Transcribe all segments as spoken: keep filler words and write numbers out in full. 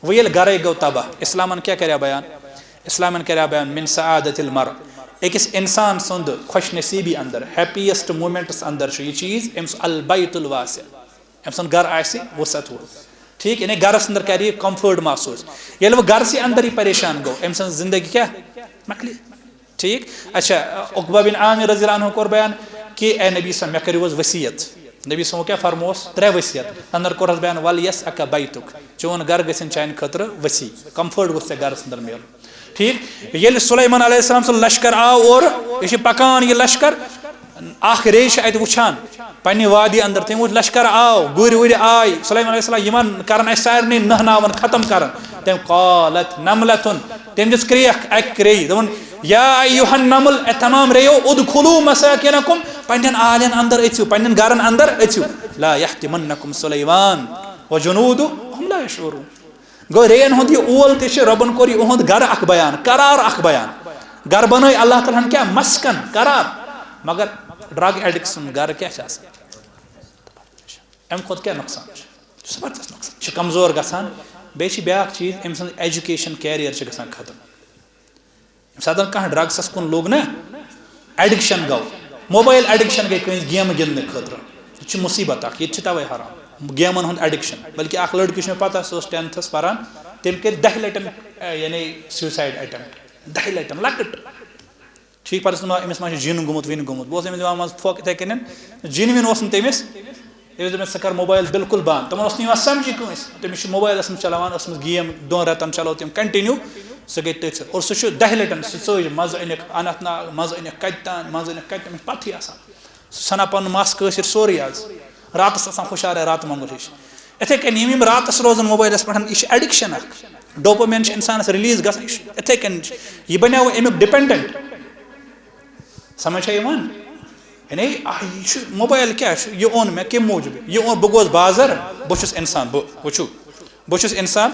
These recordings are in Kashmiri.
وۄنۍ ییٚلہِ گرے گوٚو تباہ، اسلامن کیٛاہ کریٛا بیان؟ اسلامن کریٛا بیان من سعادت المرء، أکِس انسان سُنٛد خۄش نصیٖبی اندر، ہیپیسٹ مومنٹس اندر چھُ یہِ چیٖز، أمۍ سُنٛد البیت الواسع، أمۍ سُنٛد گرٕ آسہِ وسعت وول۔ ٹھیٖک، یعنی گرس اندر کرِ یہِ کمفٲرٹ محسوٗس۔ ییٚلہِ وۄنۍ گرسٕے اندر یہِ پریشان گوٚو، أمۍ سٕنٛز زندگی کیٛاہ مۄکلہِ؟ ٹھیٖک۔ اچھا، عقبہ بن عامر رضی اللہ عنہ کوٚر بیان کہ اے نبی صلی اللہ علیہ وسلم، مےٚ کٔرِو حظ وصیت۔ نبی صلی اللہ علیہ وسلم کیٛاہ فرمووس؟ ترٛےٚ وصیت۔ اندر کوٚر حظ بیان، ولیسعک بیتک، چون گرٕ گژھن چانہِ خٲطرٕ وسیع، کمفٲرٹ گوٚژھ ژےٚ گرس اندر میلُن۔ ٹھیٖک۔ ییٚلہِ سلیمان علیہ السلام سُنٛد لشکر آو اورٕ، یہِ چھُ پکان یہِ لشکر، اکھ ریش چھِ اتہِ وٕچھان پننہِ وادی اندر، تٔمۍ وٕچھ لشکر آو، گُرۍ وُرۍ آے، سلیمان علیہ السلام یِمن کرن اسہِ سارنٕے نہناون، ختم کرن۔ تٔمۍ قالت نملتن، تٔمۍ دِژ کرٛیکھ اکہِ کرٛیہِ، دوٚپُن، یا ایھا النمل، اے تمام ریو، ادخلوا مساکنکم، پننٮ۪ن آلین اندر أژِو، پننٮ۪ن گرن اندر أژِو، لا یحطمنکم سلیمان وجنودہ وهم لا یشعرون۔ گوٚو، ریٚیَن ہُنٛد یہِ اول تہِ چھُ، رۄبَن کوٚر یہِ اُہُنٛد گرٕ اکھ بیان، قرار اکھ بیان۔ گرٕ بنٲے اللہ تعالیٰ ہن کیٛاہ؟ مسکن، قرار۔ مگر ڈرگ ایڈکٹ سُنٛد گرٕ کیٛاہ چھُ آسان؟ اَمہِ کھۄتہٕ کیٛاہ نۄقصان چھُ؟ چھُ زبردست نۄقصان۔ چھُ کمزور گژھان۔ بیٚیہِ چھِ بیٛاکھ چیٖز، أمۍ سٕنٛز ایجوکیشن، کیریئر چھِ گژھان ختم۔ ییٚمہِ ساتہٕ زَن کانٛہہ ڈرگسَس کُن لوٚگ نا، ایڈکشن گوٚو، موبایل ایڈکشن گٔے کٲنٛسہِ گیمہٕ گِنٛدنہٕ خٲطرٕ، یہِ چھِ مُصیبت اکھ، ییٚتہِ چھِ تَوَے حرام، گیمَن ہُنٛد ایڈکشن۔ بلکہِ اکھ لٔڑکہٕ چھُ مےٚ پَتہ، سُہ اوس ٹینتھَس پَران، تٔمۍ کٔرۍ دَہہِ لَٹٮ۪ن، اے، یعنی سیوٗسایڈ اٹیمپٹ، دَہہِ لَٹٮ۪ن، لۄکٕٹ۔ ٹھیٖک، پَتہٕ ٲسۍ دَپان، أمِس ما چھُ جِن گوٚمُت، وِن گوٚمُت۔ بہٕ اوسُس أمِس دِوان منٛزٕ پھۄکھ یِتھَے کٔنٮ۪ن، جِن وِن اوس نہٕ تٔمِس۔ أمِس دوٚپ مےٚ، "ژٕ کر موبایل بالکل بنٛد۔" تِمن اوس نہٕ یِوان سمجھی کٲنٛسہِ۔ تٔمِس چھُ موبایلس منٛز چلاوان ٲسمٕژ گیم، دۄن رٮ۪تن چلٲو تٔمۍ کنٹِنیو، سُہ گٔے تٔتھۍ سۭتۍ۔ اور سُہ چھُ دَہہِ لٹٮ۪ن سُہ ژٔج، منٛزٕ أنِکھ اننت ناگ، منٛزٕ أنِکھ کتہِ تام، منٛزٕ أنِکھ کتہِ تام، أمِس چھِ پتہٕے آسان۔ سُہ ژھٕنان پنُن مس کٲشِر سورُے آز۔ راتس آسان ہُشارے راتہٕ مۄنگُل ہِش۔ یِتھَے کٔنۍ یِم، یِم راتَس روزَن موبایلَس پٮ۪ٹھ، یہِ چھِ ایڈِکشَن اَکھ۔ ڈوپامین چھِ اِنسانَس رِلیٖز گژھان، یہِ چھُ یِتھَے کٔنۍ، یہِ بَنیو أمیُک ڈِپٮ۪نڈَنٛٹ۔ سَمٕجھ چھا یِوان؟ یعنی، آ، یہِ چھُ موبایل کیٛاہ چھُ؟ یہِ اوٚن مےٚ کَمہِ موٗجوٗب؟ یہِ اوٚن، بہٕ گوس بازر، بہٕ چھُس اِنسان، بہٕ، وٕچھِو، بہٕ چھُس اِنسان،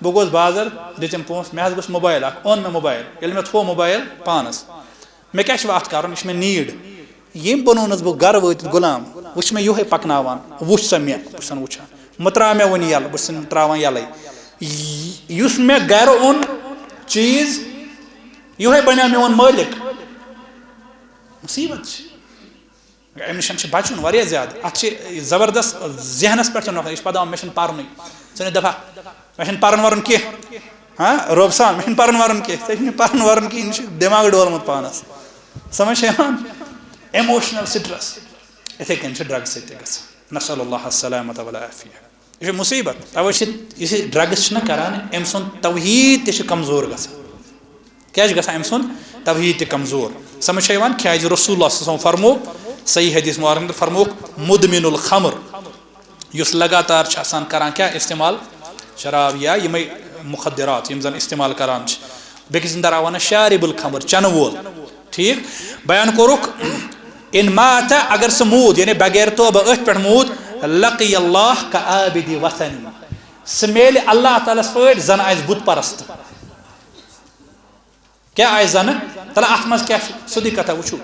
بہٕ گوس بازر، دِژٕم پونٛسہٕ، مےٚ حظ گوٚژھ موبایل اَکھ، اوٚن مےٚ موبایل۔ ییٚلہِ مےٚ تھوٚو موبایل پانَس، مےٚ کیٛاہ چھُ وۄنۍ اَتھ کَرُن؟ یہِ چھِ مےٚ نیٖڈ۔ ییٚمۍ بنوونَس بہٕ گَرٕ وٲتِتھ غلام، وٕچھ مےٚ یِہوٚے پَکناوان، وٕچھ سا مےٚ، بہٕ چھُسَن وٕچھان۔ مہٕ ترٛاو مےٚ وٕنہِ یَلہٕ، بہٕ چھُسَن ترٛاوان یَلَے۔ یُس مےٚ گَرٕ اوٚن چیٖز، یِہوٚے بَنیو میون مٲلِک۔ مُصیٖبت چھِ۔ اَمہِ نِش چھِ بَچُن واریاہ زیادٕ۔ اَتھ چھِ زبردست ذہنَس پٮ۪ٹھ چھِ نۄقصان۔ یہِ چھِ پَتہٕ دَپان، "مےٚ چھِنہٕ پَرنُے، ژےٚ نہٕ دَپان، مےٚ چھِنہٕ پَرُن وَرُن کینٛہہ۔" ہاں، رۄب صٲب، مےٚ چھِنہٕ پَرُن وَرُن کینٛہہ، ژےٚ چھُنہٕ پَرُن وَرُن کِہیٖنۍ، یہِ چھُ دٮ۪ماغ ڈولمُت پانَس۔ سَمٕجھ چھےٚ یِوان؟ Emotional stress. یِتھَے کٔنۍ چھُ ڈرگ سۭتۍ تہِ گژھان۔ نسأل اللہ السلامة والعافیہ۔ یہِ چھُ مُصیٖبت۔ تَوَے چھِ، یُس یہِ ڈرگٕز چھِنہ کَران، أمۍ سُنٛد توحیٖد تہِ چھُ کمزور گژھان۔ کیٛاہ چھُ گژھان أمۍ سُنٛد؟ توحیٖد تہِ کمزور۔ سَمٕجھ چھےٚ یِوان؟ کیٛازِ رسول اللہ صلی اللہ علیہ وسلم فرموو، صحیح حدیث مبارک منٛز فرمووُکھ، "مدمن الخمر"، یُس لگاتار چھُ آسان کران کیٛاہ استعمال؟ شراب یا یِمے مخدرات یِم زن استعمال کران چھِ۔ بیٚکِس اندر آو ونان شارب الخمر، چنہٕ وول۔ ٹھیٖک؟ بیان کوٚرُکھ، "ان مات"، اگر سُہ موٗد، یعنی بغیر توبہ أتھۍ پٮ۪ٹھ موٗد، "لقی اللہ کعابد وثن"، سُہ میلہِ اللہ تعالیٰ ہس پٲٹھۍ زن آسہِ بُت پرست۔ کیٛاہ آسہِ زنہٕ؟ تَلہٕ اَتھ منٛز کیٛاہ چھُ؟ سیوٚدُے کَتھا وٕچھِو،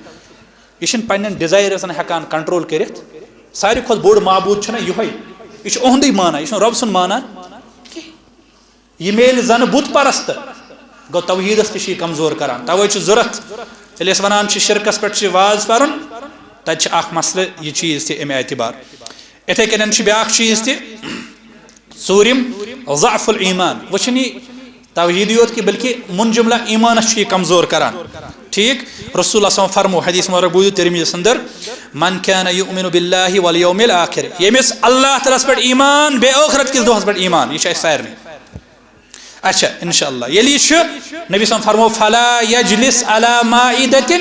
یہِ چھِنہٕ پنٛنٮ۪ن ڈِزایرَزَن ہٮ۪کان کنٹرول کٔرِتھ۔ ساروی کھۄتہٕ بوٚڑ معبوٗد چھُنہ یِہوٚے، یہِ چھُ اُہُنٛدُے مانان، یہِ چھُنہٕ رۄب سُنٛد مانان کِہیٖنۍ۔ یہِ میلہِ زَنہٕ بُت پرست، گوٚو توحیٖدَس تہِ چھُ یہِ کمزور کران۔ تَوَے چھُ ضوٚرَتھ، ییٚلہِ أسۍ وَنان چھِ شِرکَس پٮ۪ٹھ چھِ واز پَرُن، تَتہِ چھِ اَکھ مسلہٕ یہِ چیٖز تہِ اَمہِ اعتبار۔ یِتھَے کٔنٮ۪ن چھُ بیٛاکھ چیٖز تہِ، ژوٗرِم، ضعف الایمان۔ وۄنۍ چھُنہٕ یہِ توحیٖدٕے یوت کینٛہہ، بلکہِ من جملہ ایمانس چھُ یہِ کمزور کران۔ ٹھیٖک؟ رسول اللہ صلی اللہ علیہ وسلم فرمو حدیث مبارک بوٗزِو ترمذی یَس اندر، "من کان یؤمن باللہ والیوم الآخر"، ییٚمِس اللہ تعالیٰ ہس پٮ۪ٹھ ایمان، بیٚیہِ ٲخرت کِس دۄہس پٮ۪ٹھ ایمان، یہِ چھُ اَسہِ سارنٕے۔ اچھا، انشاءاللہ۔ ییٚلہِ یہِ چھُ، نبی صلی اللہ علیہ وسلم فرمو، "فلا یجلس علی مائدۃ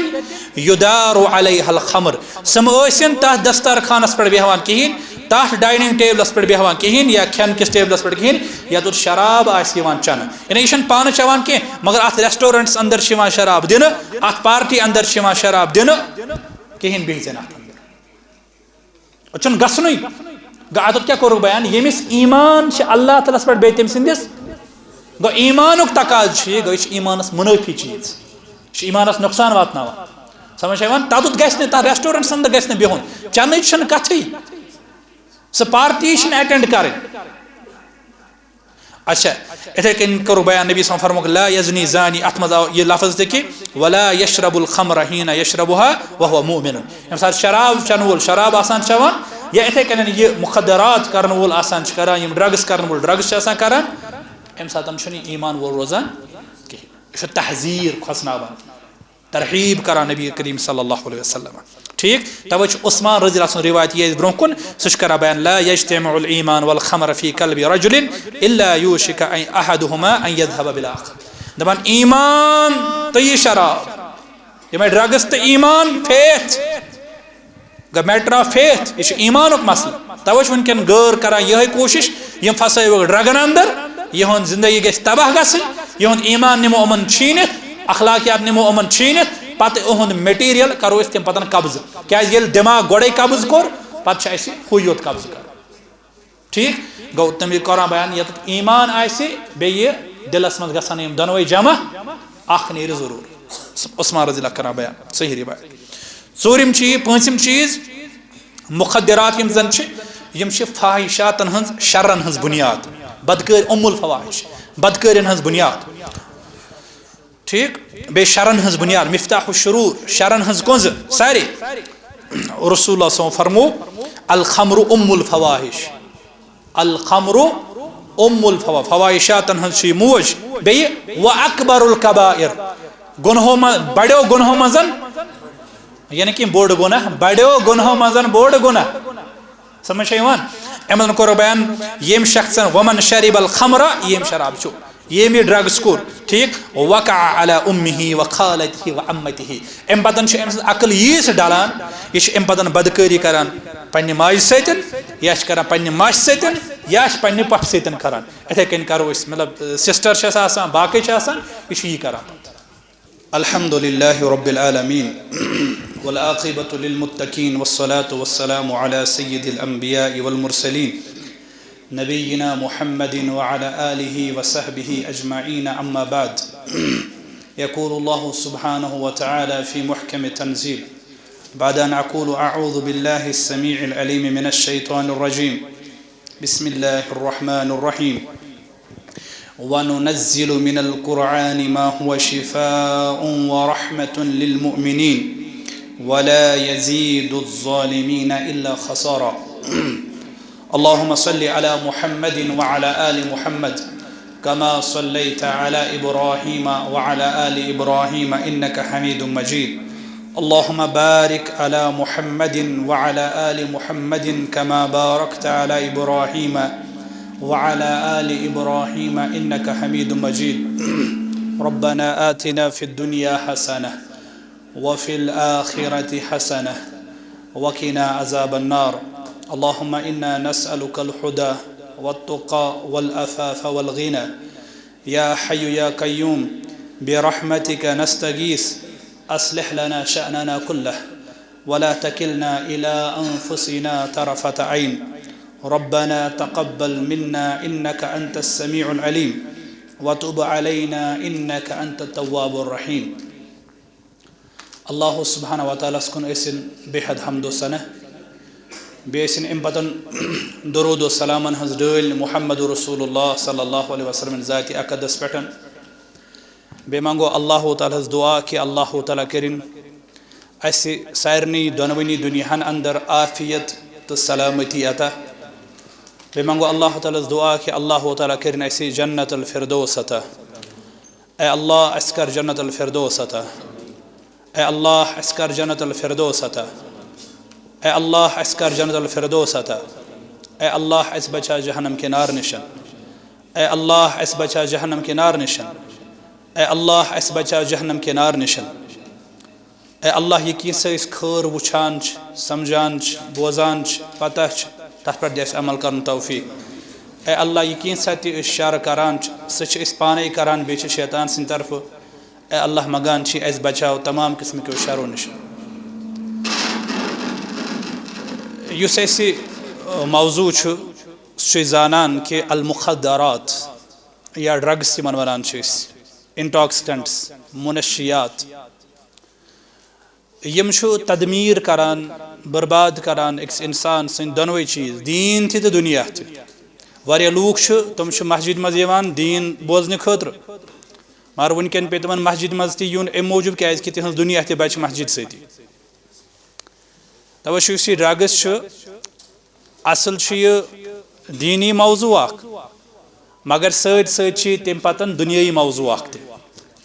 یدار علیہا الخمر"، سُہ مہٕ ٲسِن تَتھ دسترخوانَس پٮ۪ٹھ بیٚہوان کِہیٖنۍ، تَتھ ڈائننگ ٹیبلَس پٮ۪ٹھ بیٚہوان کِہیٖنۍ یا کھٮ۪ن کِس ٹیبلَس پٮ۪ٹھ کِہیٖنۍ، یَتھ پٮ۪ٹھ شراب آسہِ یِوان چٮ۪نہٕ۔ یعنی یہِ چھُنہٕ پانہٕ چٮ۪وان کینٛہہ، مگر اَتھ ریسٹورنٹس اندر چھِ یِوان شراب دِنہٕ، اَتھ پارٹی اندر چھِ یِوان شراب دِنہٕ، کِہیٖنۍ بِہزِ نہٕ اَتھ اندر۔ چھُنہٕ گژھنُے۔ گوٚو، اَتٮ۪تھ کیٛاہ کوٚرُکھ بیان؟ ییٚمِس ایمان چھِ اللہ تعالیٰ ہَس پٮ۪ٹھ بیٚیہِ تٔمۍ سٕنٛدِس، گوٚو، ایمانُک تقاضہٕ چھُ یہِ، گوٚو، یہِ چھُ ایمانَس منٲفی چیٖز، یہِ چھُ ایمانَس نۄقصان واتناوان۔ سَمٕجھ چھا یِوان؟ تَتُتھ گژھِ نہٕ، تَتھ ریسٹورنٹَس اندر گژھِ نہٕ بِہُن، چٮ۪نٕچ چھَنہٕ کَتھٕے، سُہ پارٹی چھِنہٕ اٹینڈ کَرٕنۍ۔ اچھا، اِتھَے کٔنۍ کوٚرُکھ بیان، نبی صلی اللہ علیہ وسلم فرمووُکھ، "لا یزنی زانی"، اَتھ منٛز آو یہِ لفظ تہِ کہِ، "ولا یشرب الخمر حین یشربها وهو مؤمن"۔ ییٚمہِ ساتہٕ شراب چٮ۪نہٕ وول شراب آسان چٮ۪وان، یا اِتھَے کٔنۍ یہِ مُخدرات کرن وول آسان چھُ کران، یِم ڈرگس کرن وول ڈرگس چھِ آسان کران، اَمہِ ساتہٕ چھُنہٕ یہِ ایمان وول روزان کِہیٖنۍ۔ یہِ چھُ تحذیر کھوژناوان۔ ترغیب کران نبی کریم صلی اللہ علیہ وسلم۔ ٹھیک، توے چھُ عثمان رضی اللہ عنہ سُنٛد روایت یہِ اَسہِ برونٛہہ کُن، سُہ چھُ کران بیان، "لا یجتمع الایمان والخمر فی قلب رجل الا یوشک ان احدہما ان یذهب بالاخر۔" دپان، ایمان تہٕ یہِ شراب، یِمے ڈرگس تہٕ ایمان، فیتھ، گوٚو matter of faith، یہِ چھُ ایمانُک مسلہٕ۔ توے چھِ وٕنکٮ۪ن غٲر کران یِہے کوٗشش، یِم پھسٲوِکھ ڈرگن اندر، یِہُنٛد زندگی گژھِ تباہ گژھٕنۍ، یِہُنٛد ایمان نِمو یِمن چھیٖنِتھ، اخلاقیات نِمو یِمن چھیٖنِتھ، پتہٕ یِہُنٛد material کرو أسۍ تمہِ پتن قبضہٕ۔ کیازِ ییٚلہِ دٮ۪ماغ گۄڈے قبضہٕ کوٚر، پتہٕ چھُ اسہِ ہُے یوت قبضہٕ کرُن۔ ٹھیک گوٚو، تٔمۍ یہِ قرآن بیان، ییٚتٮ۪تھ ایمان آسہِ، بیٚیہِ دِلس منٛز گژھن یِم دۄنوَے جمع، اکھ نیرِ ضروٗر۔ عثمان رضی اللہ کران بیان، صحیح روایت۔ ژوٗرِم چیٖز، پوٗنٛژِم چیٖز، مُخدِرات یِم زَن چھِ، یِم چھِ فاحِشاتَن ہٕنٛز، شَرَن ہٕنٛز بُنیاد، بدکٲرۍ، اُم الفواحِش، بدکٲرٮ۪ن ہٕنٛز بُنیاد۔ ٹھیٖک؟ بیٚیہِ شَرَن ہٕنٛز بُنیاد، مِفتاحُ الشُّروٗر، شَرَن ہٕنٛز کُنٛزٕ سارے۔ رسول اللہ صلی اللہ علیہ وسلم فرموو، "الخمر ام الفواحش۔" الخمر ام الفوا-، فواحشاتن ہٕنٛز چھِ یہِ موج۔ بیٚیہِ و اکبر الکبائر، گۄنہو منٛز، بڑیو گۄنہو منٛز، یعنی کہِ بوٚڑ گۄناہ، بڑیو گۄنہو منٛز بوٚڑ گۄناہ۔ سمجھ چھا یِوان؟ اَمہِ منٛز کوٚر بیان، ییٚمہِ شخصن، ومن شرب الخمر، ییٚمۍ شراب چیوٚو، ییٚمۍ یہِ ڈرگس کوٚر، ٹھیٖک، وقع علی امہ و خالتہ و عمتہ، اَمہِ پتن چھُ أمۍ سٕنٛز عقل ییٖژ ڈلان، یہِ چھُ اَمہِ پتن بدکٲری کران پننہِ ماجہِ سۭتۍ، یا چھُ کران پننہِ ماجہِ سۭتۍ، یا چھُ پننہِ پۄپھِ سۭتۍ کران۔ اِتھے کٔنۍ کرو أسۍ، مطلب، سسٹر چھَس آسان، باقٕے چھِ آسان، یہِ چھُ یی کران پتہٕ۔ الحمد لله رب العالمين، والعاقبة للمتقين، والصلاة والسلام على سيد الأنبياء والمرسلين، نبينا محمد وعلى آله وصحبه أجمعين، أما بعد۔ يقول الله سبحانه وتعالى في محكم التنزيل، بعد أن أقول أعوذ بالله السميع العليم من الشيطان الرجيم، بسم الله الرحمن الرحيم، وننزل من القرآن ما هو شفاء ورحمة للمؤمنين، ولا يزيد الظالمين إلا خسارا۔ اللهم صل على محمد وعلى آل محمد، كما صليت على إبراهيم وعلى آل إبراهيم إنك حميد مجيد۔ اللهم بارك على محمد وعلى آل محمد كما باركت على إبراهيم وعلى آل إبراهيم إنك حميد مجيد۔ ربنا آتنا في الدنيا حسنة وفي الآخرة حسنة وقنا عذاب النار۔ اللهم إنا نسألك الهدى والتقى والعفاف والغنى۔ يا حي يا قيوم، برحمتك نستغيث، أصلح لنا شأننا كله، ولا تكلنا إلى أنفسنا طرفة عين۔ ربنا تقبل منا إنك أنت السميع العليم، وتب علينا إنك أنت التواب الرحيم۔ اللہ سبحانہ و تعالیٰ ہس کُن ٲسِن بے حد حمد و ثنا۔ بیٚیہِ ٲسِن اَمہِ پتن درود و سلامن ہٕنٛز ڈٲلۍ محمد رسول اللہ صلی اللہ علیہ وسلم ذاتِ اقدس پٮ۪ٹھ۔ بیٚیہِ منٛگو اللہ تعالیٰ ہس دعا کہِ اللہ تعالیٰ کٔرِن اسہِ سارنٕے دۄنوٕنی دُنیاہن اندر عافیت تہٕ سلامتی عطا۔ بیٚیہِ منٛگو اللہ تعالیٰ ہس دعا کہِ اللہ تعالیٰ کٔرِن اسہِ جنت الفردوس عطا۔ اے اللہ، اسہِ کر جنت الفردوس عطا۔ اے اللہ، اسہِ کر جنت الفردوس عطا۔ اے اللہ، اسہِ کر جنت الفردوس عطا۔ اے اللہ، اسہِ بچا جہنم کہِ نار نِشن۔ اے اللہ، اسہِ بچا جہنم کہِ نار نِشن۔ اے اللہ، اسہِ بچا جہنم کہِ نار نِشن۔ اے اللہ، یہِ کینٛژھا أسۍ خٲر وٕچھان چھِ، سمجھان چھِ، بوزان چھِ، پتہ چھِ، تتھ پٮ۪ٹھ دِ اسہِ عمل کرُن توفیق۔ اے اللہ، یہِ کینٛژھا تہِ أسۍ شر کران چھِ، سُہ چھِ أسۍ پانے کران، بیٚیہِ چھِ شیطان سٕنٛدِ طرفہٕ۔ اے اللہ، منگان چھِ اسہِ بچاو تمام قسم کیو شرو نِش۔ یُس اسہِ، ٲ، موضوع چھُ، سُہ چھُ أسۍ زانان کہِ المخدرات یا drugs یِمن ونان چھِ أسۍ، intoxicants، منشیات، یِم چھُ تدمیٖر کران، برباد کران أکِس اِنسان سٕنٛدۍ دۄنوَے چیٖز، دیٖن تہِ تہٕ دُنیا تہِ۔ واریاہ لوٗکھ چھِ، تِم چھِ مسجد منٛز یِوان دیٖن بوزنہٕ خٲطرٕ، مگر وٕنکٮ۪ن پیٚیہِ تِمن مسجد منٛز تہِ یُن اَمہِ موٗجوٗب، کیازِ کہِ تِہنٛز دُنیا تہِ بچہِ مسجد سۭتی۔ توے چھُ یُس یہِ drugs چھُ، اصل چھُ یہِ دیٖنی موضوع اکھ، مگر سۭتۍ سۭتۍ چھُ یہِ تَمہِ پتن دُنیٲیی موضوع اکھ تہِ۔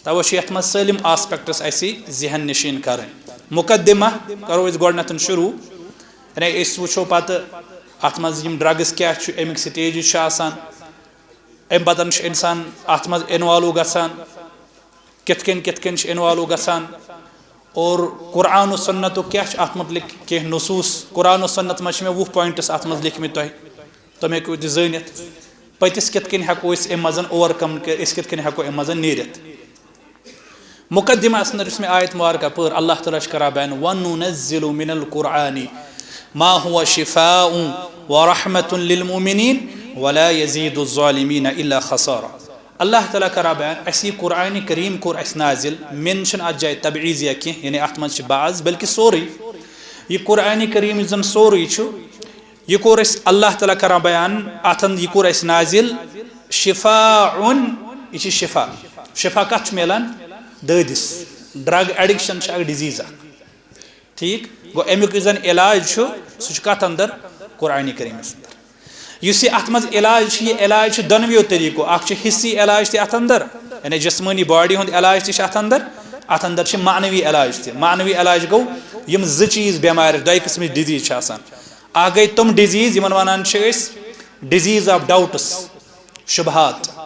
توے چھُ یتھ منٛز سٲلِم aspects اسہِ ذہن نشین کرٕنۍ۔ مقدمہ کرو أسۍ گۄڈٕنیتھ شروع، یعنی أسۍ وٕچھو پتہٕ اتھ منٛز یِم drugs کیاہ چھُ، امیُک stages چھِ آسان، امہِ پتن چھُ انسان اتھ منٛز involve گژھان، کِتھ کٔنۍ کِتھ کٔنۍ چھُ involve گژھان، اور قرآن و سنتُک کیاہ چھُ اتھ متعلق، کینٛہہ نصوص۔ قرآن و سنت منٛز چھِ مےٚ وُہ points اتھ منٛز لیکھمٕتۍ تۄہہِ، تِم ہیٚکِو تُہۍ زٲنِتھ۔ پٔتِس کِتھ کٔنۍ ہیٚکو أسۍ امہِ منٛز overcome کٔرِتھ، أسۍ کِتھ کٔنۍ ہیٚکو امہِ منٛز نیٖرِتھ۔ مقدمہ اندر یُس مےٚ آیت مبارکہ پٔر، اللہ تعالیٰ چھُ کران بیان، "وننزل من القرآن ما هو شفاء ورحمة للمؤمنين ولا يزيد الظالمين إلا خسارا۔" اللہ تعالیٰ کران بیان، اسہِ یہِ قرآن کریم کوٚر اسہِ نازل، من چھُنہٕ اتھ جایہِ تبعیض یا کینٛہہ، یعنی اتھ منٛز چھِ بعض، بلکہِ سورُے۔ یہِ قرآن کریم یُس زن سورُے چھُ، یہِ کوٚر اسہِ اللہ تعالیٰ کران بیان، اتھ اند-، یہِ کوٚر اسہِ نازل شفاء، یہِ چھِ شفا۔ شفا کتھ چھُ میلان؟ دٲدِس۔ Drug addiction چھِ اکھ disease اکھ۔ ٹھیٖک گوٚو، امیُک یُس زن علاج چھُ، سُہ چھُ کتھ اندر؟ قرآن کریٖمس اندر۔ یُس یہِ اتھ منٛز علاج چھُ، یہِ علاج چھُ دۄنوٕیو طریٖقو۔ اکھ چھُ حصی علاج تہِ اتھ اندر، یعنی جسمٲنی body ہُنٛد علاج تہِ چھُ اتھ اندر، اتھ اندر چھِ معنوی علاج تہِ۔ معنوی علاج گوٚو یِم زٕ چیٖز، بٮ۪مارِ، دۄیہِ قٕسمٕچ disease چھِ آسان۔ اکھ گٔے تِم disease، یِمن ونان چھِ أسۍ disease of doubts، شبہات۔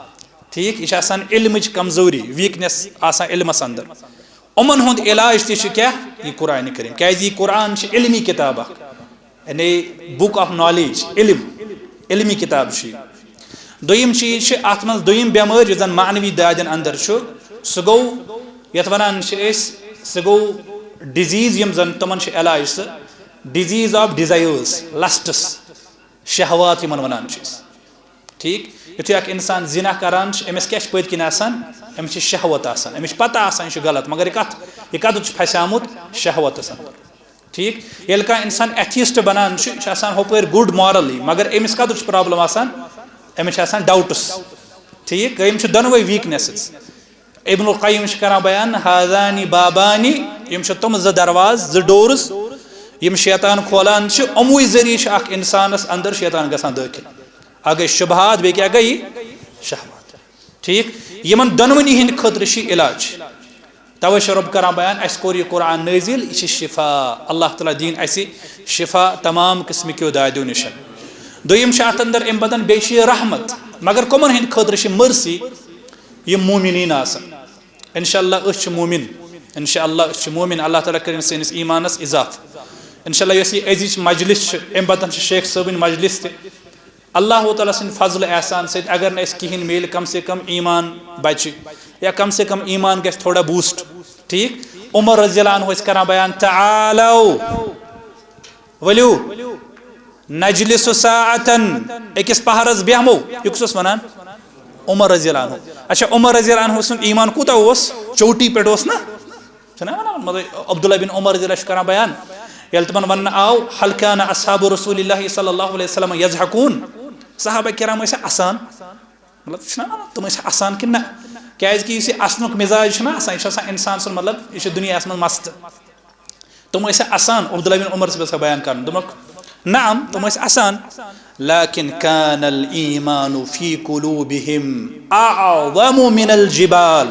ٹھیٖک، یہِ چھِ آسان علمٕچ کمزوری، weakness آسان علمس اندر۔ یِمن ہُنٛد علاج تہِ چھُ کیٛاہ؟ یہِ قرآن کریم۔ کیٛازِ یہِ قرآن چھِ علمی کتاب اکھ، یعنی book of knowledge، علم، علمی کتاب چھِ یہِ۔ دوٚیِم چیٖز چھِ اتھ منٛز، دوٚیِم بٮ۪مٲرۍ یُس زن معنوی دادٮ۪ن اندر چھُ، سُہ گوٚو یتھ ونان چھِ أسۍ، سُہ گوٚو disease، یِم زن تِمن چھِ علاج، سُہ disease of desires، lusts، شہوات یِمن ونان چھِ أسۍ۔ ٹھیٖک، یُتھُے اکھ انسان زِنا کران چھُ، أمِس کیٛاہ چھُ پٔتۍ کِنۍ آسان؟ أمِس چھِ شہوت آسان، أمِس چھِ پتہ آسان یہِ چھُ غلط، مگر یہِ کتھ، یہِ کتٮ۪تھ چھُ پھسیومُت؟ شہوتس اندر۔ ٹھیٖک، ییٚلہِ کانٛہہ انسان atheist بنان چھُ، یہِ چھُ آسان ہُپٲرۍ good morally، مگر أمِس کتٮ۪تھ چھُ problem آسان؟ أمِس چھِ آسان doubts۔ ٹھیٖک، یِم چھِ دۄنوَے weaknesses۔ ابن القیم چھُ کران بیان، "هذان بابان"، یِم چھِ تِم زٕ دروازٕ، زٕ doors، یِم شیطان کھولان چھِ، یِموٕے ذٔریعہٕ چھُ اکھ انسانس اندر شیطان گژھان دٲخل۔ اکھ گٔے شبہات، بیٚیہِ کیٛاہ گٔے؟ شہوات۔ ٹھیٖک، یِمن دۄنوٕنی ہٕنٛدِ خٲطرٕ چھُ علاج۔ توے چھُ رۄب کران بیان، اسہِ کوٚر یہِ قرآن نٲزِل، یہِ چھِ شفا۔ اللہ تعالیٰ دِیِن اسہِ شفا تمام قٕسمٕکیو دادیو نِش۔ دوٚیِم چھُ اتھ اندر امہِ پتن بیٚیہِ چھُ یہِ رحمت، مگر کٕمن ہٕنٛدِ خٲطرٕ چھِ؟ Mercy، یِم مومنیٖن آسن۔ انشاءاللہ أسۍ چھِ مومن، انشاءاللہ أسۍ چھِ مومن، اللہ تعالیٰ کٔرِن سٲنِس ایٖمانس اضافہٕ۔ انشاءاللہ یۄس یہِ أزِچ مجلس چھِ، امہِ پتن چھِ شیخ صٲبٕنۍ مجلس تہِ۔ اللہ تعالیٰ سٕنٛدِ فضلہٕ احسان سۭتۍ اگر نہٕ اَسہِ کِہیٖنۍ میلہِ، کم سے کم ایٖمان بچہِ یا کم سے کم ایٖمان گژھِ تھوڑا boost۔ ٹھیٖک، عمر رضی اللہ عنہ ٲسۍ کران بیان، "تعالو، ؤلِو، نجلس ساعتن، أکِس پہرس بیٚہمو۔" یہِ کُس اوس ونان؟ عمر رضی اللہ عنہ۔ اچھا، عمر رضی اللہ عنہ سُنٛد ایٖمان کوٗتاہ اوس؟ چوٹی پٮ۪ٹھ اوس نا؟ چھُنہ ونان، مطلب، عبداللہ بن عمر رضی اللہ چھُ کران بیان، ییٚلہِ تِمن وننہٕ آو، "هل كان اصحاب رسول الله صلى الله عليه وسلم يضحكون؟" صحابہ کرام ٲسیا اسان؟ مطلب، چھُنہ ونان، تِم ٲسیا اسان کِنہٕ نہ؟ کیازِ کہِ یُس یہِ اسنُک مزاج چھُنہ آسان، یہِ چھُ آسان انسان سُنٛد، مطلب، یہِ چھُ دُنیاہس منٛز مست۔ تِم ٲسیا اسان؟ عبداللہ بن عمر چھُ یژھان بیان کرُن، دوٚپُکھ، "نعم، تِم ٲسۍ اسان، لكن كان الإيمان في قلوبهم أعظم من الجبال۔"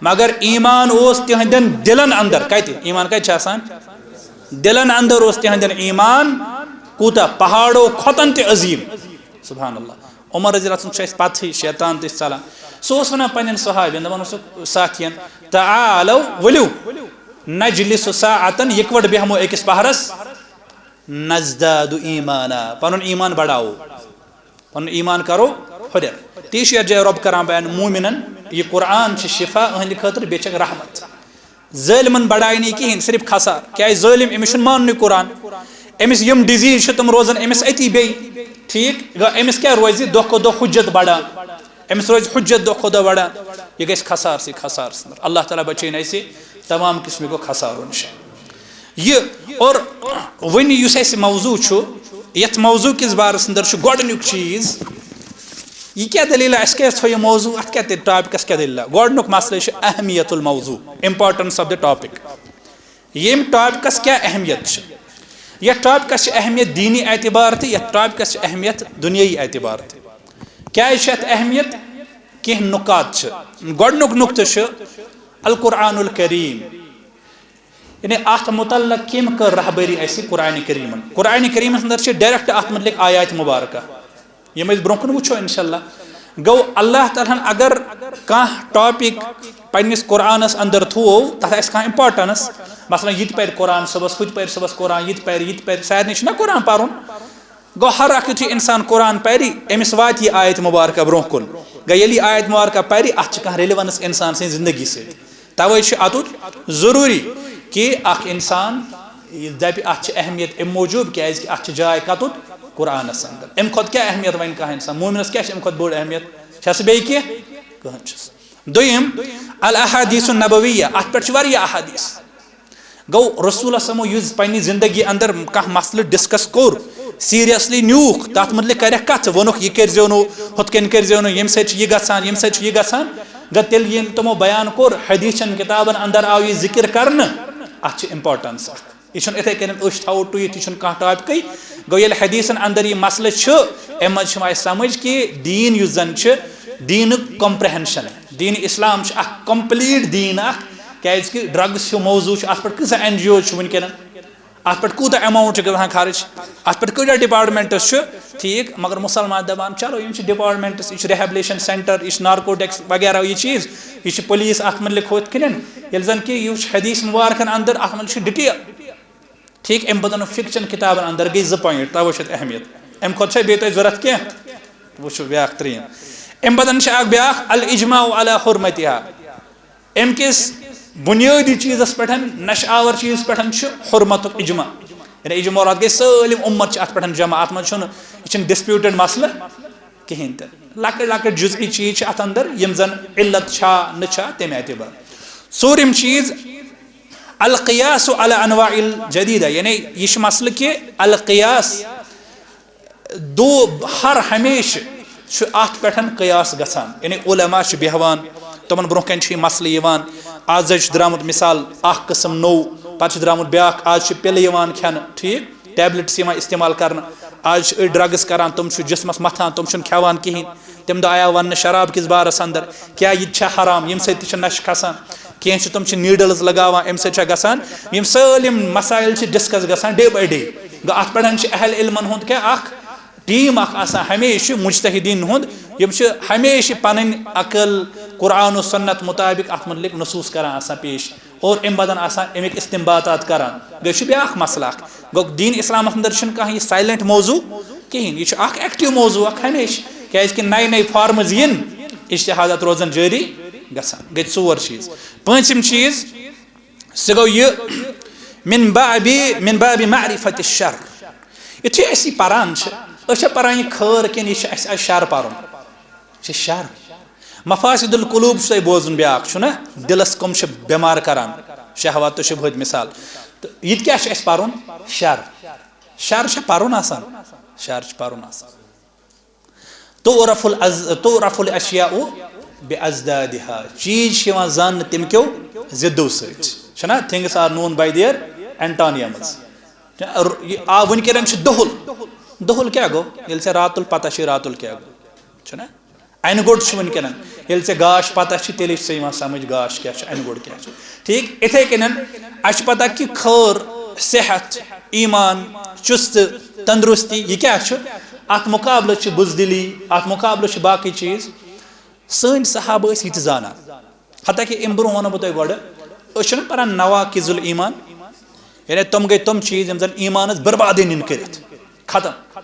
مگر ایمان اوس تِہنٛدٮ۪ن دِلن اندر۔ کتہِ؟ ایمان کتہِ چھُ آسان؟ دِلن اندر اوس تِہنٛدٮ۪ن ایمان کوٗتاہ؟ پہاڑو کھۄتن تہِ عظیٖم۔ سبحان اللہ۔ عمر رضی اللہ عنہ چھُ اَسہِ پتہٕے، شیطان تہِ چھُ ژلان۔ سُہ اوس ونان پننٮ۪ن صحابین، دپان اوسُکھ ساتھین، "تعالو، ؤلِو، نجلس ساعتن، یِکوٹہٕ بیٚہمو أکِس پہرس، نزداد ایمانا، پنُن ایمان بڑاوو، پنُن ایمان کرو ہُرٮ۪ر۔" تی چھُ یتھ جایہِ رۄب کران بیان، مومنن یہِ قرآن چھِ شفا أہنٛدِ خٲطرٕ، بیٚیہِ چھکھ رحمت۔ ظٲلمن بڑایہِ نہٕ یہِ کِہینۍ، صرف خسار۔ کیازِ؟ ظٲلم، أمِس چھُنہٕ ماننُے قرآن، أمِس یِم disease چھِ، تِم روزن أمِس أتی بیٚیہِ۔ ٹھیٖک گوٚو، أمِس کیٛاہ روزِ؟ دۄہ کھۄتہٕ دۄہ حُجت بڑان، أمِس روزِ حُجت دۄہ کھۄتہٕ دۄہ بڑان۔ یہِ گژھِ خسارسٕے خسارس اندر۔ اللہ تعالیٰ بچٲیِن اَسہِ تمام قٕسمٕکیو خسارو نِش۔ یہِ اور وۄنۍ یُس اَسہِ موضوع چھُ، یَتھ موضوع کِس بارس اندر چھُ گۄڈٕنیُک چیٖز، یہِ کیٛاہ دٔلیٖلہ؟ اَسہِ کیٛازِ تھوٚو یہِ موضوع؟ اَتھ کیٛاہ تہِ ٹاپِکَس کیٛاہ دٔلیٖلہ؟ گۄڈٕنیُک مسلہٕ چھُ اہمیت الموضوع، importance of the topic. ییٚمہِ ٹاپِکَس کیٛاہ اہمیت چھِ؟ یَتھ ٹاپِکَس چھِ اہمیت دینی اعتبار تہِ، یَتھ ٹاپِکَس چھِ اہمیت دُنیٲیی اعتبار تہِ۔ کیٛازِ چھِ اَتھ اہمیت؟ کینٛہہ نُکات چھِ۔ گۄڈٕنیُک نُقطہٕ چھُ القرآن الکریم، یعنی اَتھ متعلق کٔمۍ کٔر رہبری اَسہِ؟ قرآن کریٖمَن۔ قرآن کریٖمَس اندر چھِ direct اَتھ متعلق آیات مبارکہ، یِم أسۍ برونٛہہ کُن وٕچھو انشاءاللہ۔ گوٚو، اللہ تعالیٰ ہن اگر کانٛہہ ٹاپِک پننِس قرآنَس اندر تھوو، تَتھ آسہِ کانٛہہ importance، مثلاً یہِ تہِ پَرِ قرآن صُبحَس، ہُہ تہِ پَرِ صُبحَس قرآن، یہِ تہِ پَرِ، یہِ تہِ پَرِ، سارنٕے چھُنہ قرآن پَرُن۔ گوٚو، ہر اکھ یُتھُے انسان قرآن پَرِ، أمِس واتہِ یہِ آیت مبارکہ برونٛہہ کُن۔ گوٚو، ییٚلہِ یہِ آیت مبارکہ پَرِ، اَتھ چھِ کانٛہہ relevance انسان سٕنٛزِ زندگی سۭتۍ۔ توے چھُ اتُتھ ضروٗری کہِ اکھ انسان یہِ دپہِ، اتھ چھِ اہمیت امہِ موٗجوٗب، کیازِ کہِ اتھ چھِ جاے کتُتھ؟ قرآنس اندر۔ امہِ کھۄتہٕ کیٛاہ اہمیت وَنہِ کانٛہہ انسان؟ مومنس کیٛاہ چھِ امہِ کھۄتہٕ بٔڑ اہمیت؟ چھا سُہ بیٚیہِ کینٛہہ؟ کٕہٕنۍ چھُس۔ دوٚیِم، الاحادیث النبویہ، اتھ پٮ۪ٹھ چھِ واریاہ احادیث۔ گوٚو، رسول صلی اللہ علیہ وسلمو یُس پننہِ زندگی اندر کانٛہہ مسلہٕ discuss کوٚر، seriously نیوٗکھ، تتھ متعلق کریکھ کتھ، ووٚنُکھ، یہِ کٔرۍزیو نہٕ، ہُتھ کٔنۍ کٔرۍزیو نہٕ، ییٚمہِ سۭتۍ چھُ یہِ گژھان، ییٚمہِ سۭتۍ چھُ یہِ گژھان۔ گوٚو، تیٚلہِ ییٚلہِ تِمو بیان کوٚر، حدیثن کتابن اندر آو یہِ ذکر کرنہٕ، اتھ چھِ importance اکھ۔ یہِ چھُنہٕ اِتھے کٔنۍ أسۍ تھاوو ٹُوِتھ، یہِ چھُنہٕ کانٛہہ ٹاپکٕے۔ گوٚو، ییٚلہِ حدیثن اندر یہِ مسلہٕ چھُ، امہِ منٛز چھِ یِوان اَسہِ سمجھ کہِ دیٖن یُس زن چھُ، دیٖنُک comprehension، دیٖن اسلام چھُ اکھ complete دیٖن اکھ، کیازِ کہِ drugs ہیوٗ موضوع چھُ، اتھ پٮ۪ٹھ کۭژاہ NGO چھِ وٕنکیٚن، اتھ پٮ۪ٹھ کوٗتاہ amount چھُ گژھان خرٕچ، اتھ پٮ۪ٹھ کۭتیاہ departments چھِ، ٹھیٖک، مگر مُسلمان دپان، چلو، یِم چھِ departments، یہِ چھُ rehabilitation centre، یہِ چھُ narcotics وغیرہ، یہِ چیٖز، یہِ چھِ police اتھ متعلق ہُتھ کٔنٮ۪ن، ییٚلہِ زن کہِ یہِ وٕچھ حدیث مبارکن اندر، اتھ منٛز چھِ detail۔ ٹھیٖک، امہِ پتہٕ fiction کتابن اندر گٔے زٕ point، توے چھِ اتھ اہمیت۔ امہِ کھۄتہٕ چھا بیٚیہِ تۄہہِ ضروٗرت کینٛہہ؟ وٕچھِو بیٛاکھ ترٛیٚیِم۔ امہِ پتہٕ چھِ اکھ بیٛاکھ الاجماع علی حرمتها۔ امہِ کِس بنیٲدی چیٖزس پٮ۪ٹھ، نشہٕ آور چیٖز پٮ۪ٹھ چھُ حرمتُک اجماع۔ یعنی اجماع مراد گٔے سٲلِم اُمت چھِ اتھ پٮ۪ٹھ جمع، اتھ منٛز چھُنہٕ، یہِ چھُنہٕ disputed مسلہٕ کِہینۍ تہِ۔ لۄکٕٹۍ لۄکٕٹۍ جزئی چیٖز چھِ اتھ اندر، یِم زن علت چھا نہٕ چھا تمہِ اعتبار۔ ژوٗرِم چیٖز، القیاس علی انواع الجدیدہ، یعنی یہِ چھُ مسلہٕ کہِ القیاس، دو ہر ہمیشہٕ چھُ اتھ پٮ۪ٹھ قیاس گژھان، یعنی علماء چھِ بیہوان، تِمن برونٛہہ کنہِ چھُ یہِ مسلہٕ یِوان۔ آز حظ چھُ درامُت مثال اکھ قٕسم نوٚو، پتہٕ چھُ درامُت بیٛاکھ، آز چھِ پِلہٕ یِوان کھٮ۪نہٕ، ٹھیٖک، tablets یِوان استعمال کرنہٕ، آز چھِ أڑۍ drugs کران، تِم چھِ جسمس متھان، تِم چھِنہٕ کھٮ۪وان کِہینۍ۔ تمہِ دۄہ آیاو وننہٕ شراب کِس بارس اندر، کیٛاہ یہِ تہِ چھا حرام، ییٚمہِ سۭتۍ تہِ چھُ نشہٕ کھسان؟ کینٛہہ چھِ تِم چھِ needles لگاوان، امہِ سۭتۍ چھا گژھان؟ یِم سٲلِم مسائل چھِ discuss گژھان day by day۔ گوٚو، اتھ پٮ۪ٹھ چھِ اہل علمن ہُنٛد کیٛاہ اکھ team اکھ آسان ہمیشہِ مجتہدین ہُنٛد، یِم چھِ ہمیشہِ پنٕنۍ عقل، قرآن و سنت مطابق اتھ متعلق نصوص کران آسان پیش، اور امہِ بدن آسان امیُک استنباطات کران۔ گٔے چھُ بیٛاکھ مسلہٕ اکھ۔ گوٚو، دیٖن اسلامس اندر چھُنہٕ کانٛہہ یہِ silent موضوع کِہینۍ، یہِ چھُ اکھ active موضوع اکھ ہمیشہِ، کیازِ کہِ نَیہِ نَیہِ forms یِن، اجتہادات روزن جٲری گژھان۔ گٔے ژور چیٖز۔ پٲنٛژِم چیٖز، سُہ گوٚو یہِ، من باب، من باب معرفت الشر۔ یُتھُے أسۍ یہِ پران چھِ، أسۍ چھا پران یہِ خٲر کِنہٕ یہِ چھُ اَسہِ اَز شر پرُن؟ یہِ چھُ شر۔ مفاسد القلوب چھُ تۄہہِ بوزُن بیٛاکھ، چھُنہ؟ دِلس کٕم چھِ بٮ۪مار کران، شہوات تہٕ شبہت مثال۔ تہٕ یہِ تہِ کیٛاہ چھُ اَسہِ پرُن؟ شر۔ شر چھا پرُن آسان؟ شر چھُ پرُن آسان۔ تعرف الأز-، تعرف الأشياء بأضدادها۔ چیٖز چھِ یِوان زاننہٕ تَمہِ کیو ضدو سۭتۍ۔ چھُنہ؟ Things are known by their antonyms۔ یہِ آ، وٕنکیٚن چھُ دُہُل۔ دُہُل کیٛاہ گوٚو؟ ییٚلہِ ژےٚ راتُل پتہ چھُے، راتُل کیٛاہ گوٚو؟ چھُنہ؟ انہِ گوٚٹ چھُ وٕنکیٚن۔ ییٚلہِ ژےٚ گاش پتہ چھِ، تیٚلے چھُ ژےٚ یِوان سمجھ گاش کیٛاہ چھُ، انہِ گوٚٹ کیٛاہ چھُ۔ ٹھیٖک؟ اِتھے کٔنۍ اَسہِ چھُ پتہ کہِ خٲر، صحت، ایمان، چُست، تندرستی، یہِ کیٛاہ چھُ؟ اتھ مقابلس چھِ بزدلی، اتھ مقابلس چھِ باقٕے چیٖز۔ سٲنۍ صحابہٕ ٲسۍ یہِ تہِ زانان۔ حتیٰ کہِ امہِ برونٛہہ ونو بہٕ تۄہہِ گۄڈٕ، أسۍ چھِنہٕ پران نواقض الایمان، یعنی تِم گٔے تِم چیٖز یِم زن ایمانس بربادٕے نِن کٔرِتھ، ختم۔